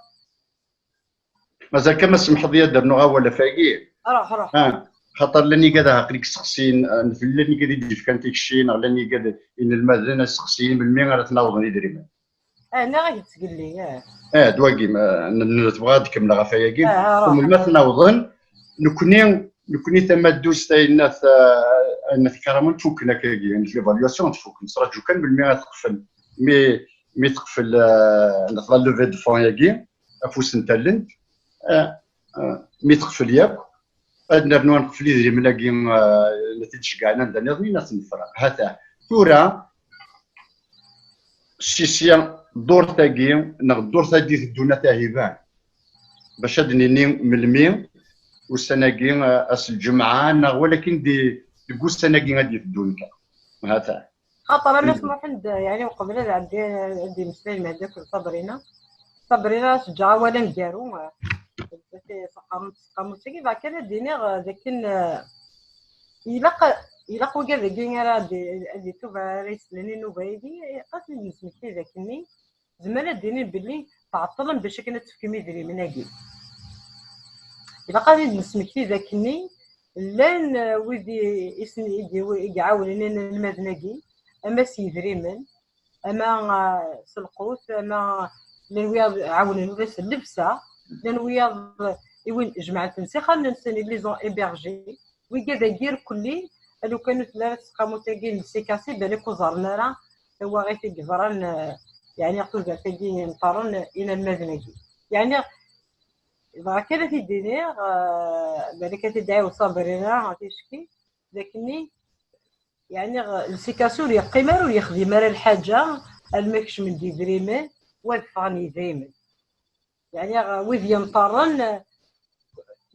Mazal kan ma semḥeḍ-iyi ad d-rnuɣ awal ɣef wagi. Ruḥ, ruḥ. Ah, xaṭer llan igad aql-ik seqsin, ah, llan igad i d-yefkan tikci, neɣ llan igad inelmaden ad seqsin melmi ara ten-awḍen idrimen. Ah, neɣ ad yettgelli, ah. Ah, d wagi, ma, n-, n-, tebɣa ad kemmleɣ ɣef wayagi. Ah, ah, ruḥ. Melmi ad ten-awḍen, nekni, nekni tamaddust ay nna t-, ay nna tkaramel tfukken akkagi, l'évaluation tfukken, nettṛaǧu kan melmi ad teqfel. Mi, mi teqfel, ah, la levée de fonds-agi, afus n tallent, ah, ah, mi teqfel yakk, ad nernu ad neqfel idrimen-agi, ah, la t-id-ceggɛen anda nniḍen, ad t-nefreq. Hata, tura, si sya ddurt-agi, neɣ ddurt-agi teddun a tahiban, bac ad d-nini melmi, ussan-agi, ah, ass n lǧemɛa, neɣ walakin di, deg ussan-agi ad d-iteddun kan. Hata. Xaṭer a Mass Muḥend, yeɛni, uqbel ad ɛeddi, ad d-imeslay Lmehdi akked Sabrina. Sabrina, ad s-ǧǧeɣ awal aneggaru, eh, s tseqqamut-, s tseqqamut-agi, dɣa kan ad d-iniɣ, eh, d akken, eh, ilaq, ilaq wigad-agi ara d-, ad itub, ara yeslen i nnuba-agi, ilaq ad ten-id-nesmekti d akken-nni, zemren ad d-inin belli tɛeṭṭlem bac akken ad tefkem idrimen-agi. Ilaq ad id-nesmekti d akken-nni llan, eh, wid i, i sen-, i d-, i iɛawnen inelmaden-agi, ama s yidrimen, ama, eh, s lqut, ama llan wiyaḍ ɛawnen ula s llebsa, llan wiyaḍ, eh, i win jemɛen-ten s ixxamen-nsen, ils les ont hébergés. Wigad-agi irkelli, a lukan ur telli ara tseqqamut-agi n lsikasi, balak ur ẓerren ara tawaɣit i yeḍran, eh, yeɛni ɣef tudert-agi imeqqren inelmaden-agi. Yeɛni, dɣa kan ad t-id-iniɣ, eh, balak ad t-id-ɛiwed Sabrina, ticki, d akken-nni, yeɛni, lsikasi ur yeqqim ara, ur yexdim ara lḥaǧa, alma kecmen-d idrimen, wa ad ffɣen yidrimen. Yeɛni, wid yenṭerren,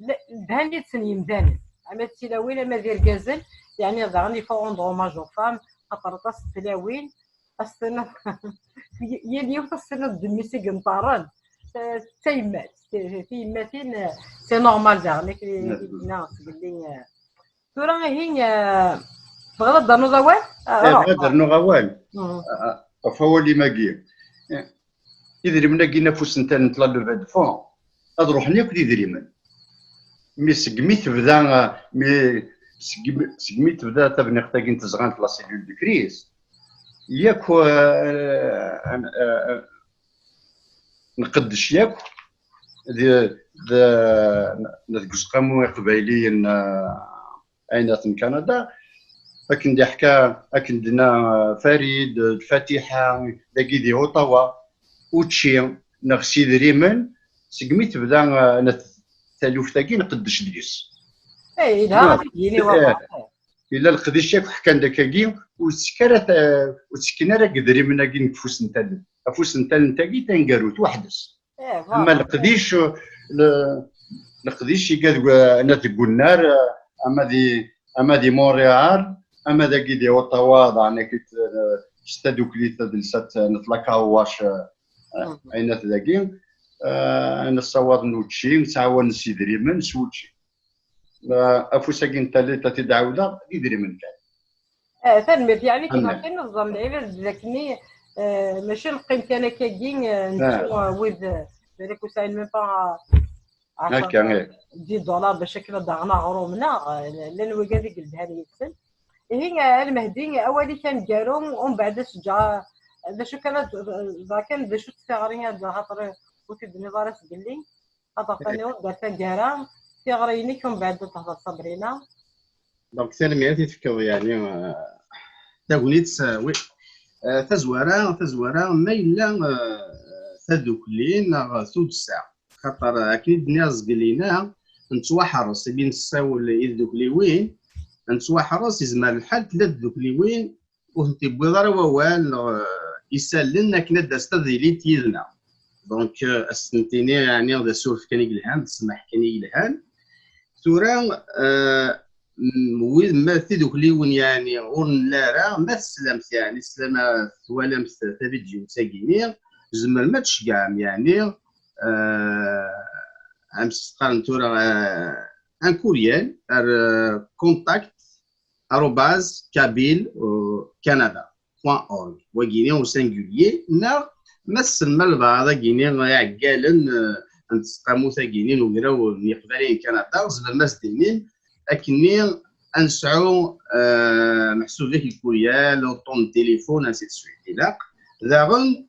la-, lhan yid-sen yemdanen, ama d tilawin, ama d irgazen, yeɛni daɣen il faut rendre hommage aux femmes, xaṭer aṭas n tlawin, ad s-tiniḍ, yal yiwet ad s-tiniḍ d mmi-s i yenṭerren, d tayemmat, ti-, tiyemmatin, c'est normal daɣen, akken i d-yenna sgelli, eh, tura ihi, eh, tebɣiḍ ad d-ternuḍ awal? Ah, eh, ruḥ. Bɣiɣ ad d-rnuɣ awal. Mhm. Ah, ah, ɣef wawal-im-agi. Eh, idrimen-agi n afus n talent, la levée de fonds, ad ruḥen yakk d idrimen. Mi segmi tebda, ah, mi segmi, segmi tebda tabniqt-agi n tezɣant, la cellule de crise, yakk, eh, eh, eh, nqeddec yakk d, d, deg Useqqamu Iqbayliyen, eh, ayennat n Kanada, akken d-iḥka, akken d-nna Farid, d Fatiḥa, dagi di Ottawa, učči neɣ s idrimen, segmi tebda, eh, taluft-agi nqeddec deg-s. Eh, yelha, yini wawa. Yella leqdic yakk ḥkan-d akkagi, ur ttekk ara ta-, ur ttekken ara deg idrimen-agi n ufus n talent. Afus n talent-agi taneggarut weḥd-s. Eh, ama leqdic, le-, leqdic iga deg, ama deg unnar, ama di, ama di Montréal, ama dagi di Ottawa, daɣen akit, eh, s tadukli tadelsat n tlakawac, eh, ayennat dagi, eh, nessawaḍen učči, nettɛawan s idrimen, s wučči. Eh, afus-agi n tallit ad t-id-ɛawdeɣ, d idrimen kan. Eh, tanemmirt, yeɛni kif akken neẓẓam lɛibad d akkenni, eh, mačči neqqim kan akkagi, eh, nettu, eh, wid, eh, balak ur sɛin même pas, Akka, ih. Dix dollars bac akken ad d-aɣen aɣrum-nneɣ, eh, llan wigad i yelhan yid-sen. Ihi, eh, a Lmehdi, awal-ik aneggaru, umbeɛd ad s-ǧǧeɣ, d acu kan ad, ẓer kan d acu-tt tiɣri-a, xaṭer ur t-id-tenniḍ ara sgelli. Ad aɣ-tiniḍ gar taggara, tiɣri-inek, umbeɛd ad tehder Sabrina. Donc, tanemmirt i tefkeḍ, yeɛni, eh, tagnit, eh, oui. Eh, tazwara, tazwara, ma yella, eh, tadukli neɣ tuddsa. Xaṭer, eh, akken i d-nniɣ zgelli-a, nettwaḥres, imi nessawel i tdukliwin, nettwaḥres, izmer lḥal tella tdukliwin ur tent-iwwiḍ ara wawal, neɣ, eh, isallen akken ad d-asent ad ilint yid-neɣ. Donc, eh, ad s-tent-iniɣ, yeɛni, d asuref kan i yelhan, d ssmaḥ kan i yelhan. Tura, eh, m-, wid ma tidukliwin, yeɛni, ur nelli ara, ma teslamt, yeɛni, slama twalamt tavidyut-agi-ni, tzemrem ad tceggɛem, yeɛni, eh, am s-qqaren tura, eh, un courriel ar, eh, contact arobase kabyle canada point org. Wagini au singulier, neɣ ma tessnem albaɛḍ agini iɛeggalen, eh, n tseqqamut agini n ugraw n Yiqbayliyen n Kanada, tzemrem ad s-d-tinim akkenni ad nesɛu, eh, meḥsub ak lkuryal, uṭṭun n tilifun, ainsi de suite. Ilaq daɣen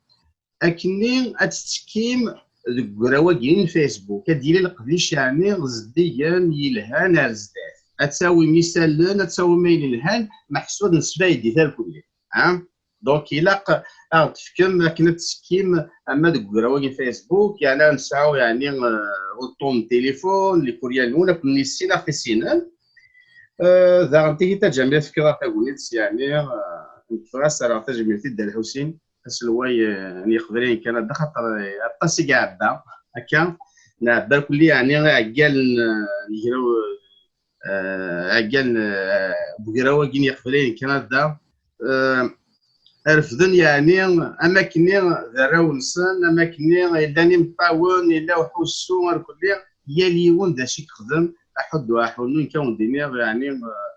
akkenni ad tettekkim deg ugraw-agi n Facebook. Ad d-yili leqdic, yeɛni, zeddigen, yelhan ar zdat. Ad tawim isallen, ad tawim ayen yelhan, meḥsub nesfaydi tarkulli. Ha? Donc, ilaq ad ɣ-d-tefkem akken ad tettekkim ama deg ugraw-agi n Facebook, yeɛni ad nesɛu, yeɛni, eh, uṭṭun n tilifun, likuryal-nwen, ad ken-nissin, ad ɣ-tissinem. Eh, daɣen, tigi tajmilt tefkiḍ-aɣ tagnit, yeɛni, eh, nekk ɣas rreɣ tajmilt i Dda Lḥusin, aselway, eh, n Yiqbayliyen n Kanada, xaṭer, eh, aṭas i iɛedda akka. Nɛebba kulli, yeɛni, iɛeggalen, eh, n ugraw, eh, iɛeggalen, eh, n ugraw-agi n Yiqbayliyen n Kanada, eh, refden, yeɛni, am akkenni d arraw-nsen, am akkenni llan imeṭṭawen, yella uḥussu, ar kulli, yal yiwen d acu i yexdem, aḥuddu aḥunnu, nekk ad wen-d-iniɣ, yeɛni, eh,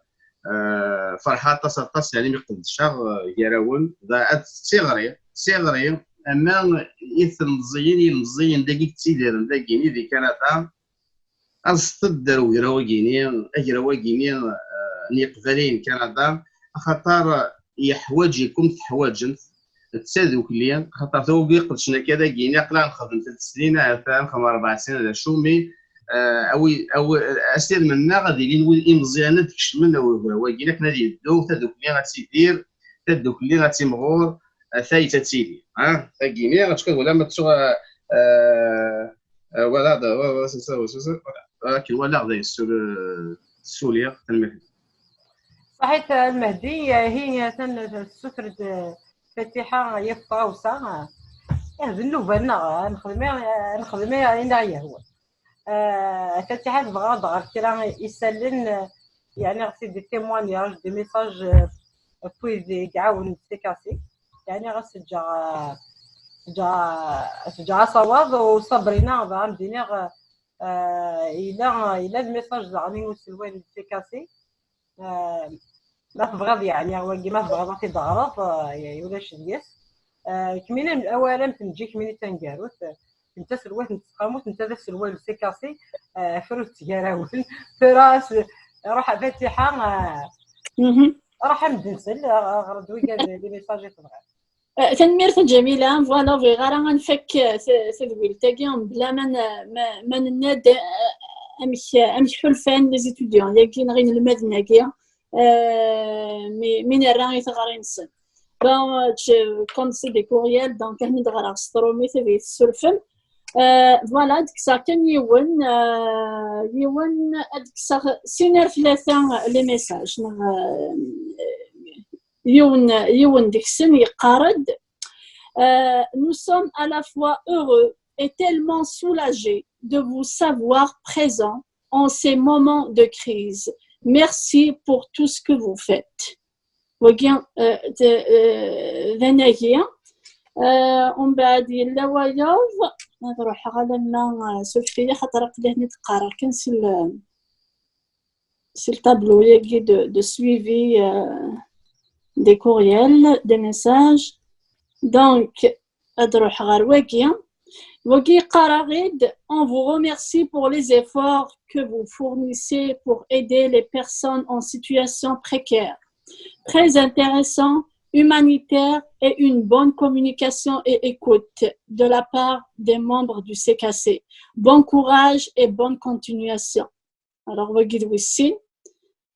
eh, ferḥeɣ aṭas, aṭas, yeɛni, mi qeddceɣ, eh, gar-awen. D, ad, d tiɣri, d tiɣri, ama i telmeẓyin, ilemẓiyen dagi yettidiren dagi-ni di Kanada, aẓet-d ar ugraw-agi-ni, agraw-agi-ni, eh, n Yiqbayliyen n Kanada, axaṭer yeḥwaǧ-ikum, teḥwaǧem-t, d tadukli, axaṭer tawgi iqedcen akka dagi-ni, aql-aɣ nexdem telt snin, ahat nexdem rebɛa snin, d acu mi, eh, awi, awi, asirem-nneɣ ad ilin wid imeẓyanen ad d-kecmen ar ugraw-agi, akken ad yeddu, tadukli ad tidir, tadukli ad timɣur, eh, tayet ad tili. Ha, tagi-ni, acku wala ma ttuɣ, eh, eh, wala, wala, akken walaɣ d ayen ssul-, ssuliɣ, tanemmirt. Ṣaḥit, a Lmehdi, hi atan tessuter-d Fatiḥa yiwet tɣawsa. Eh, d nnuba-nneɣ, ad nexdem, ad nexdem ayen aɣ-yehwan. Eh, Fatiḥa tebɣa ad d-tɣer kra isallen, eh, yeɛni ɣef des témoignages, des messages, eh, n wid i iɛawnen C K C. Yeɛni ɣas teǧǧa, eh, teǧǧa, teǧǧa asawaḍ, u Sabrina, bɣa ad m-d-iniɣ, eh, yella, yella lmessage daɣen i uselway n C K C. Eh, ma tebɣiḍ, yeɛni, wagi, ma tebɣiḍ ad t-id-teɣreḍ, eh, ulac deg-s. Eh, kemmini awal am tenǧi, kemmini d taneggarut. Netta aselway n tseqqamut, netta d aselway n C K C, eh, frut gar-awen. Tura as-, ruḥ a Fatiḥa, eh, Mhm. Ruḥ a m-d-nsel, ɣ-, ɣer-d wigad les messages i tebɣiḍ. Eh, tanemmirt a Ǧamila. Voilà, ur bɣiɣ ara ad nfak, eh, ta-, tadwilt-agi mebla ma n-, ma, ma nenna-d, eh, amek, amek ḥulfan les étudiants-agi neɣ inelmaden-agi, eh, mi, mi nerra i teɣri-nsen. Bon, euh, je, comme c'est des courriels, donc, ad d-ɣreɣ s trumit, ad iyi-tessurfem. Euh, voilà, ad d-kkseɣ kan yiwen, euh, yiwen, ad d-kkseɣ sin ar tlata les messages, neɣ, euh, yiwen, yiwen deg-sen yeqqar-d, euh, nous sommes à la fois heureux et tellement soulagés de vous savoir présent en ces moments de crise. Merci pour tout ce que vous faites. Wagi, euh, d, euh, d anagi. Euh, umbeɛd yella wayeḍ, ad ruḥeɣ alamma, euh, surfet-iyi, xaṭer aql-i hni qqareɣ kan si le, si le tableau-agi de, de suivi, euh, des courriels, des messages. Donc, ad ruḥeɣ ɣer wagi. Wagi yeqqar-aɣ-d, on vous remercie pour les efforts que vous fournissez pour aider les personnes en situation précaire. Très intéressant, humanitaire et une bonne communication et écoute de la part des membres du C K C. Bon courage et bonne continuation. Alors, wagi d wis sin.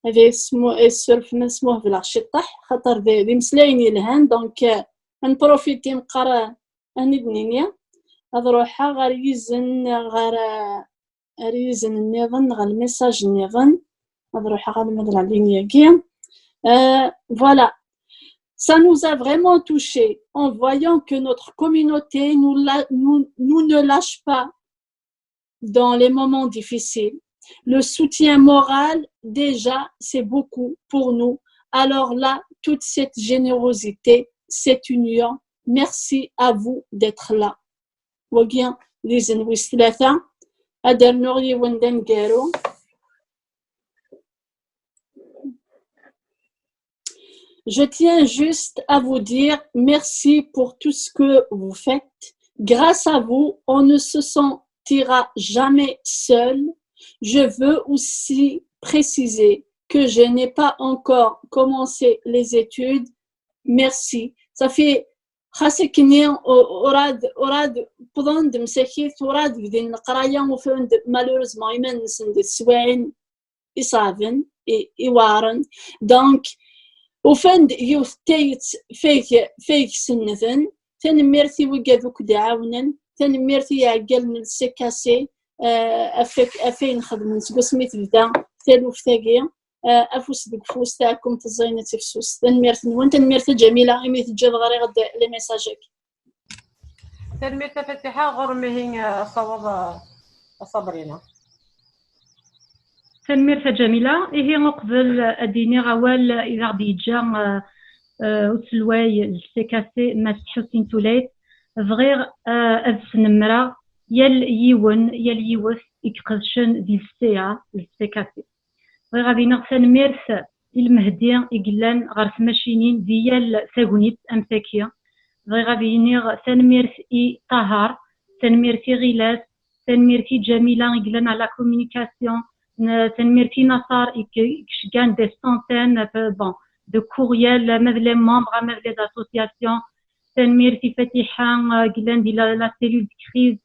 Ad yesmu-, yessuref ma smuhbleɣ ciṭṭaḥ, xaṭer d, d imeslayen yelhan, donc, euh, ad nprofiti meqqar, euh, ad nid-nini. Ad ruḥeɣ ɣer yizen, ɣer, euh, ar yizen nniḍen, ɣer lmessage nniḍen. Ad ruḥeɣ alma d la ligne-agi. Euh, voilà. Ça nous a vraiment touchés en voyant que notre communauté nous, la- nous, nous ne lâche pas dans les moments difficiles. Le soutien moral, déjà, c'est beaucoup pour nous. Alors là, toute cette générosité, cette union, merci à vous d'être là. Wagi d izen wis tlata. Ad d-rnuɣ yiwen d aneggaru. Je tiens juste à vous dire merci pour tout ce que vous faites. Grâce à vous, on ne se sentira jamais seul. Je veux aussi préciser que je n'ai pas encore commencé les études. Merci. Ça fait xas akken ur ɛad, ur ɛad wwḍen-d msakit, ur ɛad bdin leqraya, ufan-d malheureusement iman-nsen di teswiɛin iṣeɛben, i, iweɛren. Donc, ufan-d yiwet tayet feg, feg sennden. Tanemmirt i wigad akk d-iɛawnen. Tanemmirt i yiɛeggalen n C K C, euh, ɣef, ɣef ayen xedmen seg wasmi tebda taluft-agi. Euh, afus deg ufus, taɛkumt ẓẓayen ad tifsus. Tanemmirt-nwen, tanemmirt a Ǧamila, imi teǧǧiḍ ɣriɣ-d les messages-agi. Tanemmirt a Fatiḥa, ɣur-m ihi, eh, asawaḍ, eh, a Sabrina. Tanemmirt a Ǧamila. Ihi uqbel ad d-iniɣ awal i d aɣ-d-yeǧǧa, eh, eh, uselway n C K C, Mass Ḥusin Tulait, bɣiɣ, eh, ad snemmreɣ yal yiwen, yal yiwet i iqedcen di lsea n C K C. Bɣiɣ ad iniɣ tanemmirt i Lmehdi i yellan ɣer tmacinin di yal tagnit am tagi. Bɣiɣ ad iniɣ tanemmirt i Tahar, tanemmirt i Ɣilas, tanemmirt i Ǧamila i yellan à la communication, n-, tanemmirt i Naṣar i k-, i iceggan des centaines, euh, bon, de courriels, ama d les membres, ama d les associations. Tanemmirt i Fatiḥa, euh, i yellan di la, la cellule de crise,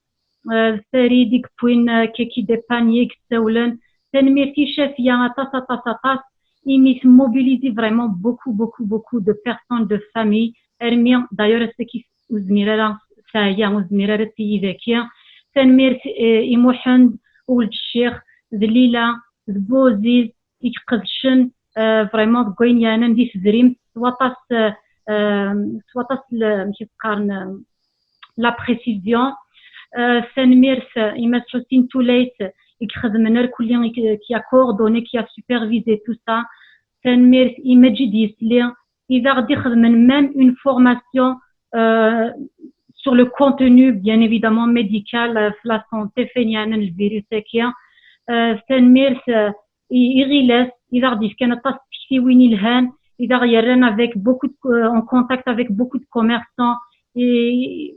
euh, Farid i yewwin, euh, Kaki des paniers i yessawlen. Tanemmirt i Cafia aṭas, aṭas, aṭas, imi temmobilizi vraiment beaucoup, beaucoup, beaucoup de personnes, de familles. Armi, d'ailleurs, ass-agi ur zmir ara, teɛya, ur zmir ara ad tili daki. Tanemmirt, euh, i Muḥend, Uled Ccix, d Lila, d Buziz, i iqedcen, euh, vraiment deg wayen yeɛnan di tedrimt, s waṭas, euh, euh, s waṭas l-, amek i s-qqaren, euh, la précision. Euh, tanemmirt, euh, i Mass Ḥusin Tulait, i ixedmen ar kulli, i k-, qui a coordonné, qui a supervisé tout ça. Tanemmirt i Maǧid Yesli, i d aɣ-d-ixedmen même une formation, euh, sur le contenu, bien évidemment, médical, euh, f la santé, f ayen yeɛnan lvirus-agi. Euh, tanemmirt, euh, i, i Ɣilas, i d aɣ-d-yefkan aṭas n tektiwin ilhan, i d aɣ-yerran avec beaucoup de, euh, en contact avec beaucoup de commerçants. Et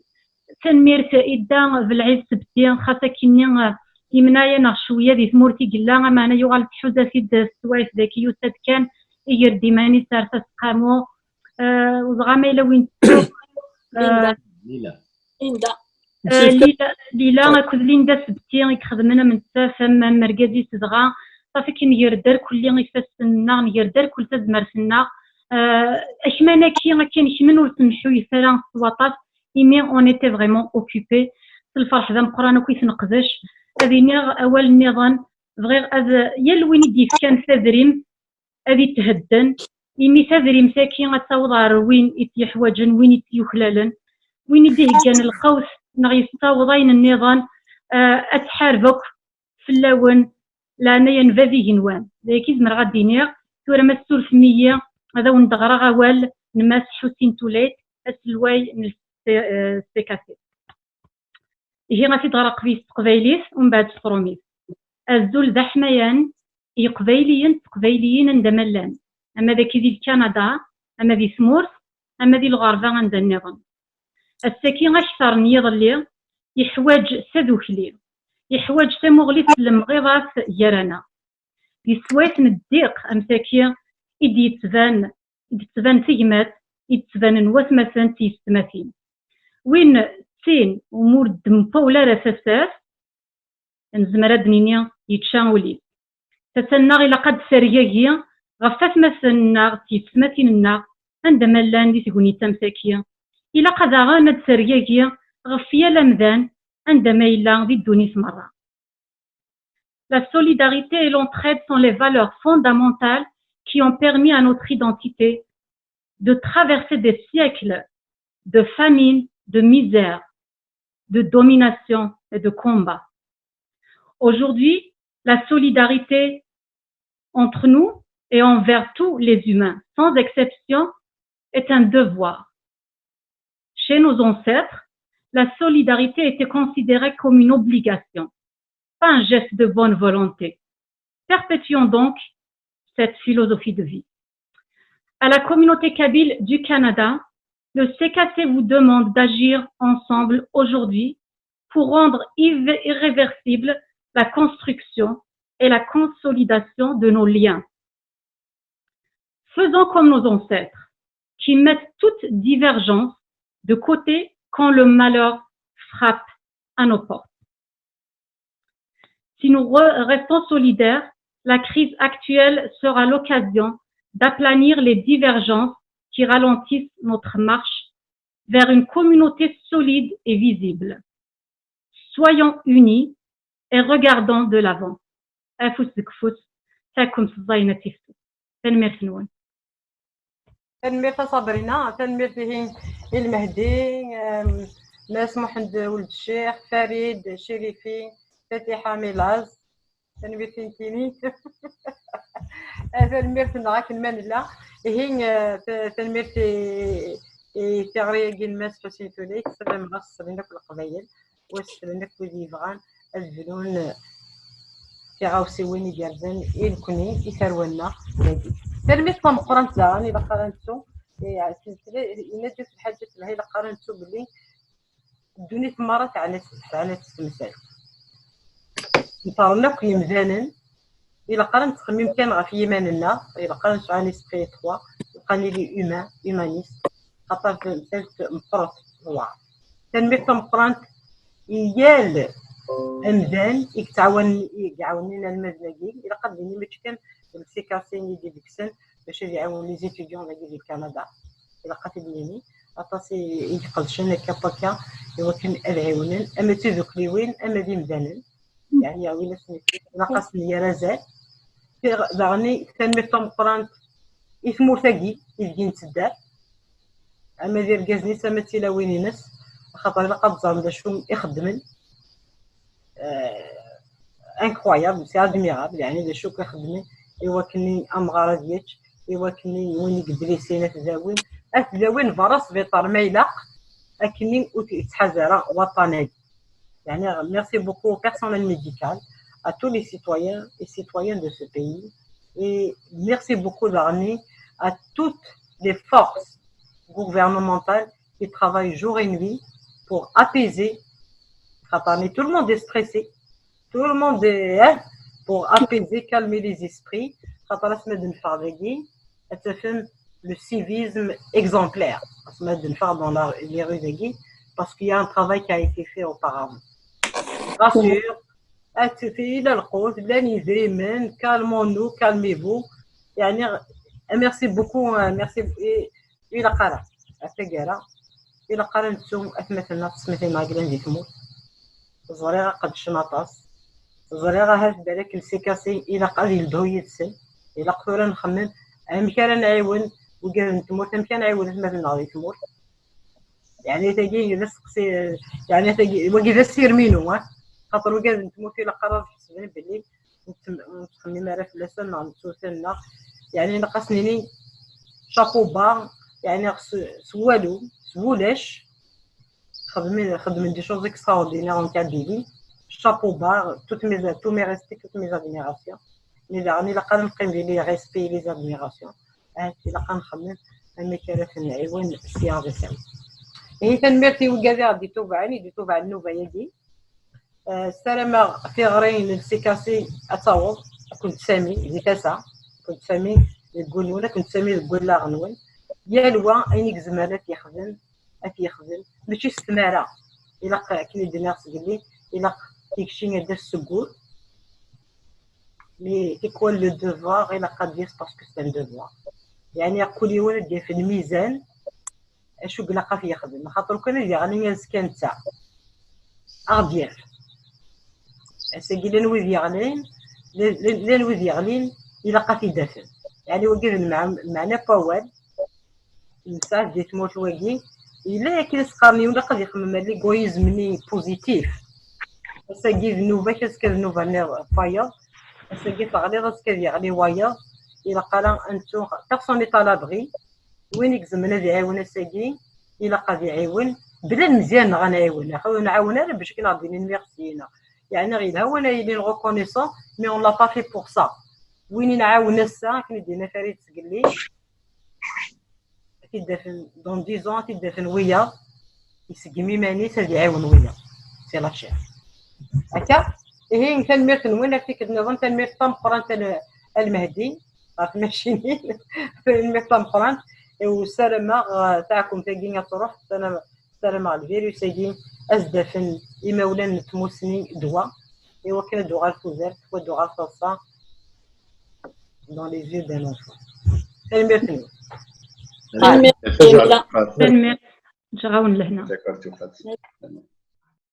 tanemmirt i Dda Belɛid Sebti, xas akkenni, euh, imna-yaneɣ cwiya di tmurt i yella, ameɛna yuɣal tḥuza-t-id s twayeḍ daki, yusa-d kan, iger-d iman-is ar Taseqqamut. Euh, ur ẓriɣ ma yella win tettu. Linda. Euh, Linda. Euh, Lila, Lila akked Linda Sebti i ixedmen am nettat, am, am urgaz-is dɣa. Ṣafi kan nger-d arkelli ifassen-nneɣ, nger-d arkel tazmert-nneɣ. Euh, akman-agi, akken kmen ur temḥuyet ara s waṭas, imi on était vraiment occupé. S lferḥ d ameqqran akk i t-neqdec. Ad iniɣ awal nniḍen, bɣiɣ ad, yal win i d-yefkan tadrimt, ad ithedden, imi tadrimt-agi ad taweḍ ɣer win i tt-yeḥwaǧen, win i tt-yuklalen, win i d-iheggan lqawt neɣ yessaweḍ ayen nniḍen, eh, ad tḥareb akk fell-awen, leɛnaya n bab igenwan. D ayagi i zemreɣ ad d-iniɣ. Tura ma tessurfem-iyi, ad awen-d-ɣreɣ awal n Mass Ḥusin Tulait, aselway n s-, eh, S T K C. Ihi ad t-id-ɣreɣ s teqbaylit, umbeɛd s tṛumit. Azul d aḥmayan i Iqbayliyen d Teqbayliyin anda ma llan, ama d aki di Lkanada, ama di tmurt, ama di lɣerba anda nniḍen. Ass-agi akteṛ n yiḍelli, yeḥwaǧ tadukli, yeḥwaǧ tamuɣli s lemɣiḍat gar-aneɣ. Di swayt n ddiq am tagi i d-yettban, i d-tettban tegmat, i d-ttbanen watmaten d tyessetmatin. Win ttin umi ur d-newwi ara tafat, nezmer ad d-nini yečča ul-is. Tasa-nneɣ ilaq ad d-tergagi ɣef watmaten-nneɣ d tyessetmatin-nneɣ anda ma llan di tegnit am tagi. Ilaq ad daɣen ad d-tergagi ɣef yal amdan anda ma yella di ddunit merra. La solidarité et l'entraide sont les valeurs fondamentales qui ont permis à notre identité de traverser des siècles de famine, de misère, de domination et de combat. Aujourd'hui, la solidarité entre nous et envers tous les humains, sans exception, est un devoir. Chez nos ancêtres, la solidarité était considérée comme une obligation, pas un geste de bonne volonté. Perpétuons donc cette philosophie de vie. À la communauté kabyle du Canada, le C K C vous demande d'agir ensemble aujourd'hui pour rendre irré- irréversible la construction et la consolidation de nos liens. Faisons comme nos ancêtres, qui mettent toute divergence de côté quand le malheur frappe à nos portes. Si nous re- restons solidaires, la crise actuelle sera l'occasion d'aplanir les divergences qui ralentissent notre marche vers une communauté solide et visible. Soyons unis et regardons de l'avant. Afus deg ufus, takumt ẓẓayna tiftu. Tanemmirt-nwen. Tanemmirt a Sabrina, tanemmirt ihi i Lmehdi, em, Mass Muḥend Uld Ccix, Farid, Cirifi, Fatiḥa Milaz. Tanemmirt i nekkini. Tanemmirt-nneɣ akken ma nella. Ihi, eh, ta- tanemmirt i, i tiɣri-agi n Mass Ḥusin Tulay, ssalameɣ-as sslen akk Leqbayel, wa sslen akk wid yebɣan ad bnun tiɣawsiwin igerrzen i nekni, i tarwa-nneɣ dagi. Tanemmirt tameqqrant daɣen, ilaq ara nettu, eh, yenna-d yiwet lḥaǧa telha, ilaq ara nettu belli ddunit merra teɛna teɛna s temsalt. Nṭerren akk yemdanen, ilaq ara nettxemmim kan ɣef yiman-nneɣ, ilaq ara nesɛu un esprit étroit, ilaq ad nili humain, humaniste, xaṭer tamsalt meqqret tewɛer. Tanemmirt tameqqrant i yal amdan i yettɛawanen, i iɛawnen inelmaden-agi, ilaq ad d-nini mačči kan d lsikasin i d-idegsen bac ad iɛawen les étudiants dagi di Kanada. Ilaq ad t-id-nini, aṭas i i iqedcen akka pakka i wakken ad ɛiwnen ama d tidukliwin ama d imdanen. Yeɛni, win asen ilaq ad sen-yerr azal. Daɣen, tanemmirt tameqqrant i tmurt-agi ideg i nettedder, ama d irgazen-is ama d tilawin-ines, axaṭer ilaq ad ẓren d acu i xeddmen. Euh, incroyable, c'est admirable, yeɛni d acu i xeddmen i wakken amɣar ad yečč, i wakken win i yedrisin ad t-dawin, ad t-dawin berra sbiṭar ma ilaq, akken ur t-yettḥaz ara waṭṭan-agi. Yeɛni, merci beaucoup au personnel médical, à tous les citoyens et citoyennes de ce pays, et merci beaucoup daɣen à toutes les forces gouvernementales qui travaillent jour et nuit pour apaiser. Tout le monde est stressé. Tout le monde est, hein, pour apaiser, calmer les esprits. Xaṭer asmi d-neffeɣ dagi, ad tafem le civisme exemplaire. Asmi d-neffeɣ dans la, les rues dagi, parce qu'il y a un travail qui a été fait auparavant. Rassure, ad tafem la lqut, llan yidrimen, calmons-nous, calmez-vous. Yeɛni, merci beaucoup, euh, merci, et ilaq ara, ar taggara, ilaq ara nettu atmaten-nneɣ d tesmatin-nneɣ i yellan di tmurt. Ẓriɣ ad qedcen aṭas. Ẓriɣ ahat balak lsikasi ilaq ad yeldu yid-sen. Ilaq tura nxemmem amek ara nɛiwen wigad n tmurt, amek ara nɛiwen atmaten-nneɣ di tmurt. Yeɛni tagi d asteqsi, yeɛni tagi, wagi d asirem-inu, ah. Xaṭer wigad n tmurt ilaq ara ad ḥesben belli ur nettxemmim ara fell-asen neɣ nettu-ten neɣ, yeɛni ilaq ad s-nini chapeau bas, yeɛni s, s walu, s wulac, xedmen, xedmen des choses extraordinaires en Kabylie. Chapeau bas, toutes mes, tous mes respects, toutes mes admirations. Mais daɣen ilaq ara neqqim di les respects et les admirations. Ahat ilaq ad nxemmem amek ara ten-nɛiwen sya d sya. Ihi tanemmirt i wigad i ɣ-d-itubɛen, i d-itubɛen nnuba-agi. Eh, ssarameɣ tiɣri n lsikasi ad taweḍ, ad kent-tsami di tasa, ad kent-tsami deg wul-nwen, ad kent-tsami deg wallaɣ-nwen. Yal wa ayen i yezmer ad t-yexdem, ad t-yexdem. Mačči s tmara. Ilaq, akken i d-nniɣ sgelli, ilaq tikci ad d-tas seg wul. Mais tikwal le devoir, ilaq ad d-yas parce que c'est un devoir. Yeɛni kul yiwen ad d-yaf lmizan, acu i ilaq ad t-yexdem. Axaṭer kan ad yeɣli azekka netta, ad ɣ-d-yaf. Ass-agi llan wid yeɣlin, llan, llan wid yeɣlin, ilaq ad t-id-afen. Yeɛni wagi d lmeɛ-, lmeɛna n wawal, nesɛa di tmurt wagi, yella yakan i s-qqaren yiwen ilaq ad yexmem ar l'égoïsme-nni positif. Ass-agi d nnuba-k, azekka d nnuba-nni n wayeḍ. Ass-agi teɣliḍ, azekka ad yeɣli wayeḍ. Ilaq ara ad nettu, personne n'est à l'abri. Win i izemren ad iɛiwen ass-agi, ilaq ad iɛiwen. Bla lmezyar-nneɣ ad nɛiwen, ur nɛawen ara bac akken ad d-inin merci-ina. Yeɛni yelha win ad yilin reconnaissant, mais on l'a pas fait pour ça. Win i nɛawen ass-a, akken i d-yenna Farid sgelli, ad t-id-afen dans dix ans, ad t-id-afen wiyaḍ, iseggem iman-is ad iɛiwen wiyaḍ. C'est la chair. Akka, ihi tanemmirt-nwen, ar tikkelt nniḍen, tanemmirt tameqqrant a L-, a Lmehdi, ɣer tmacinin, tanemmirt tameqqrant, u ssarameɣ, eh, taɛkumt-agi ad truḥ, ssarameɣ, ssarameɣ lvirus-agi ad s-d-afen imawlan n tmussni ddwa, i wakken ad d-tuɣal tudert, u ad d-tuɣal taḍsa dans les yeux d'un enfant. Tanemmirt-nwen. Tanemmirt. Tanemmirt. Ǧǧeɣ-awen lehna. D'accord, tuqat.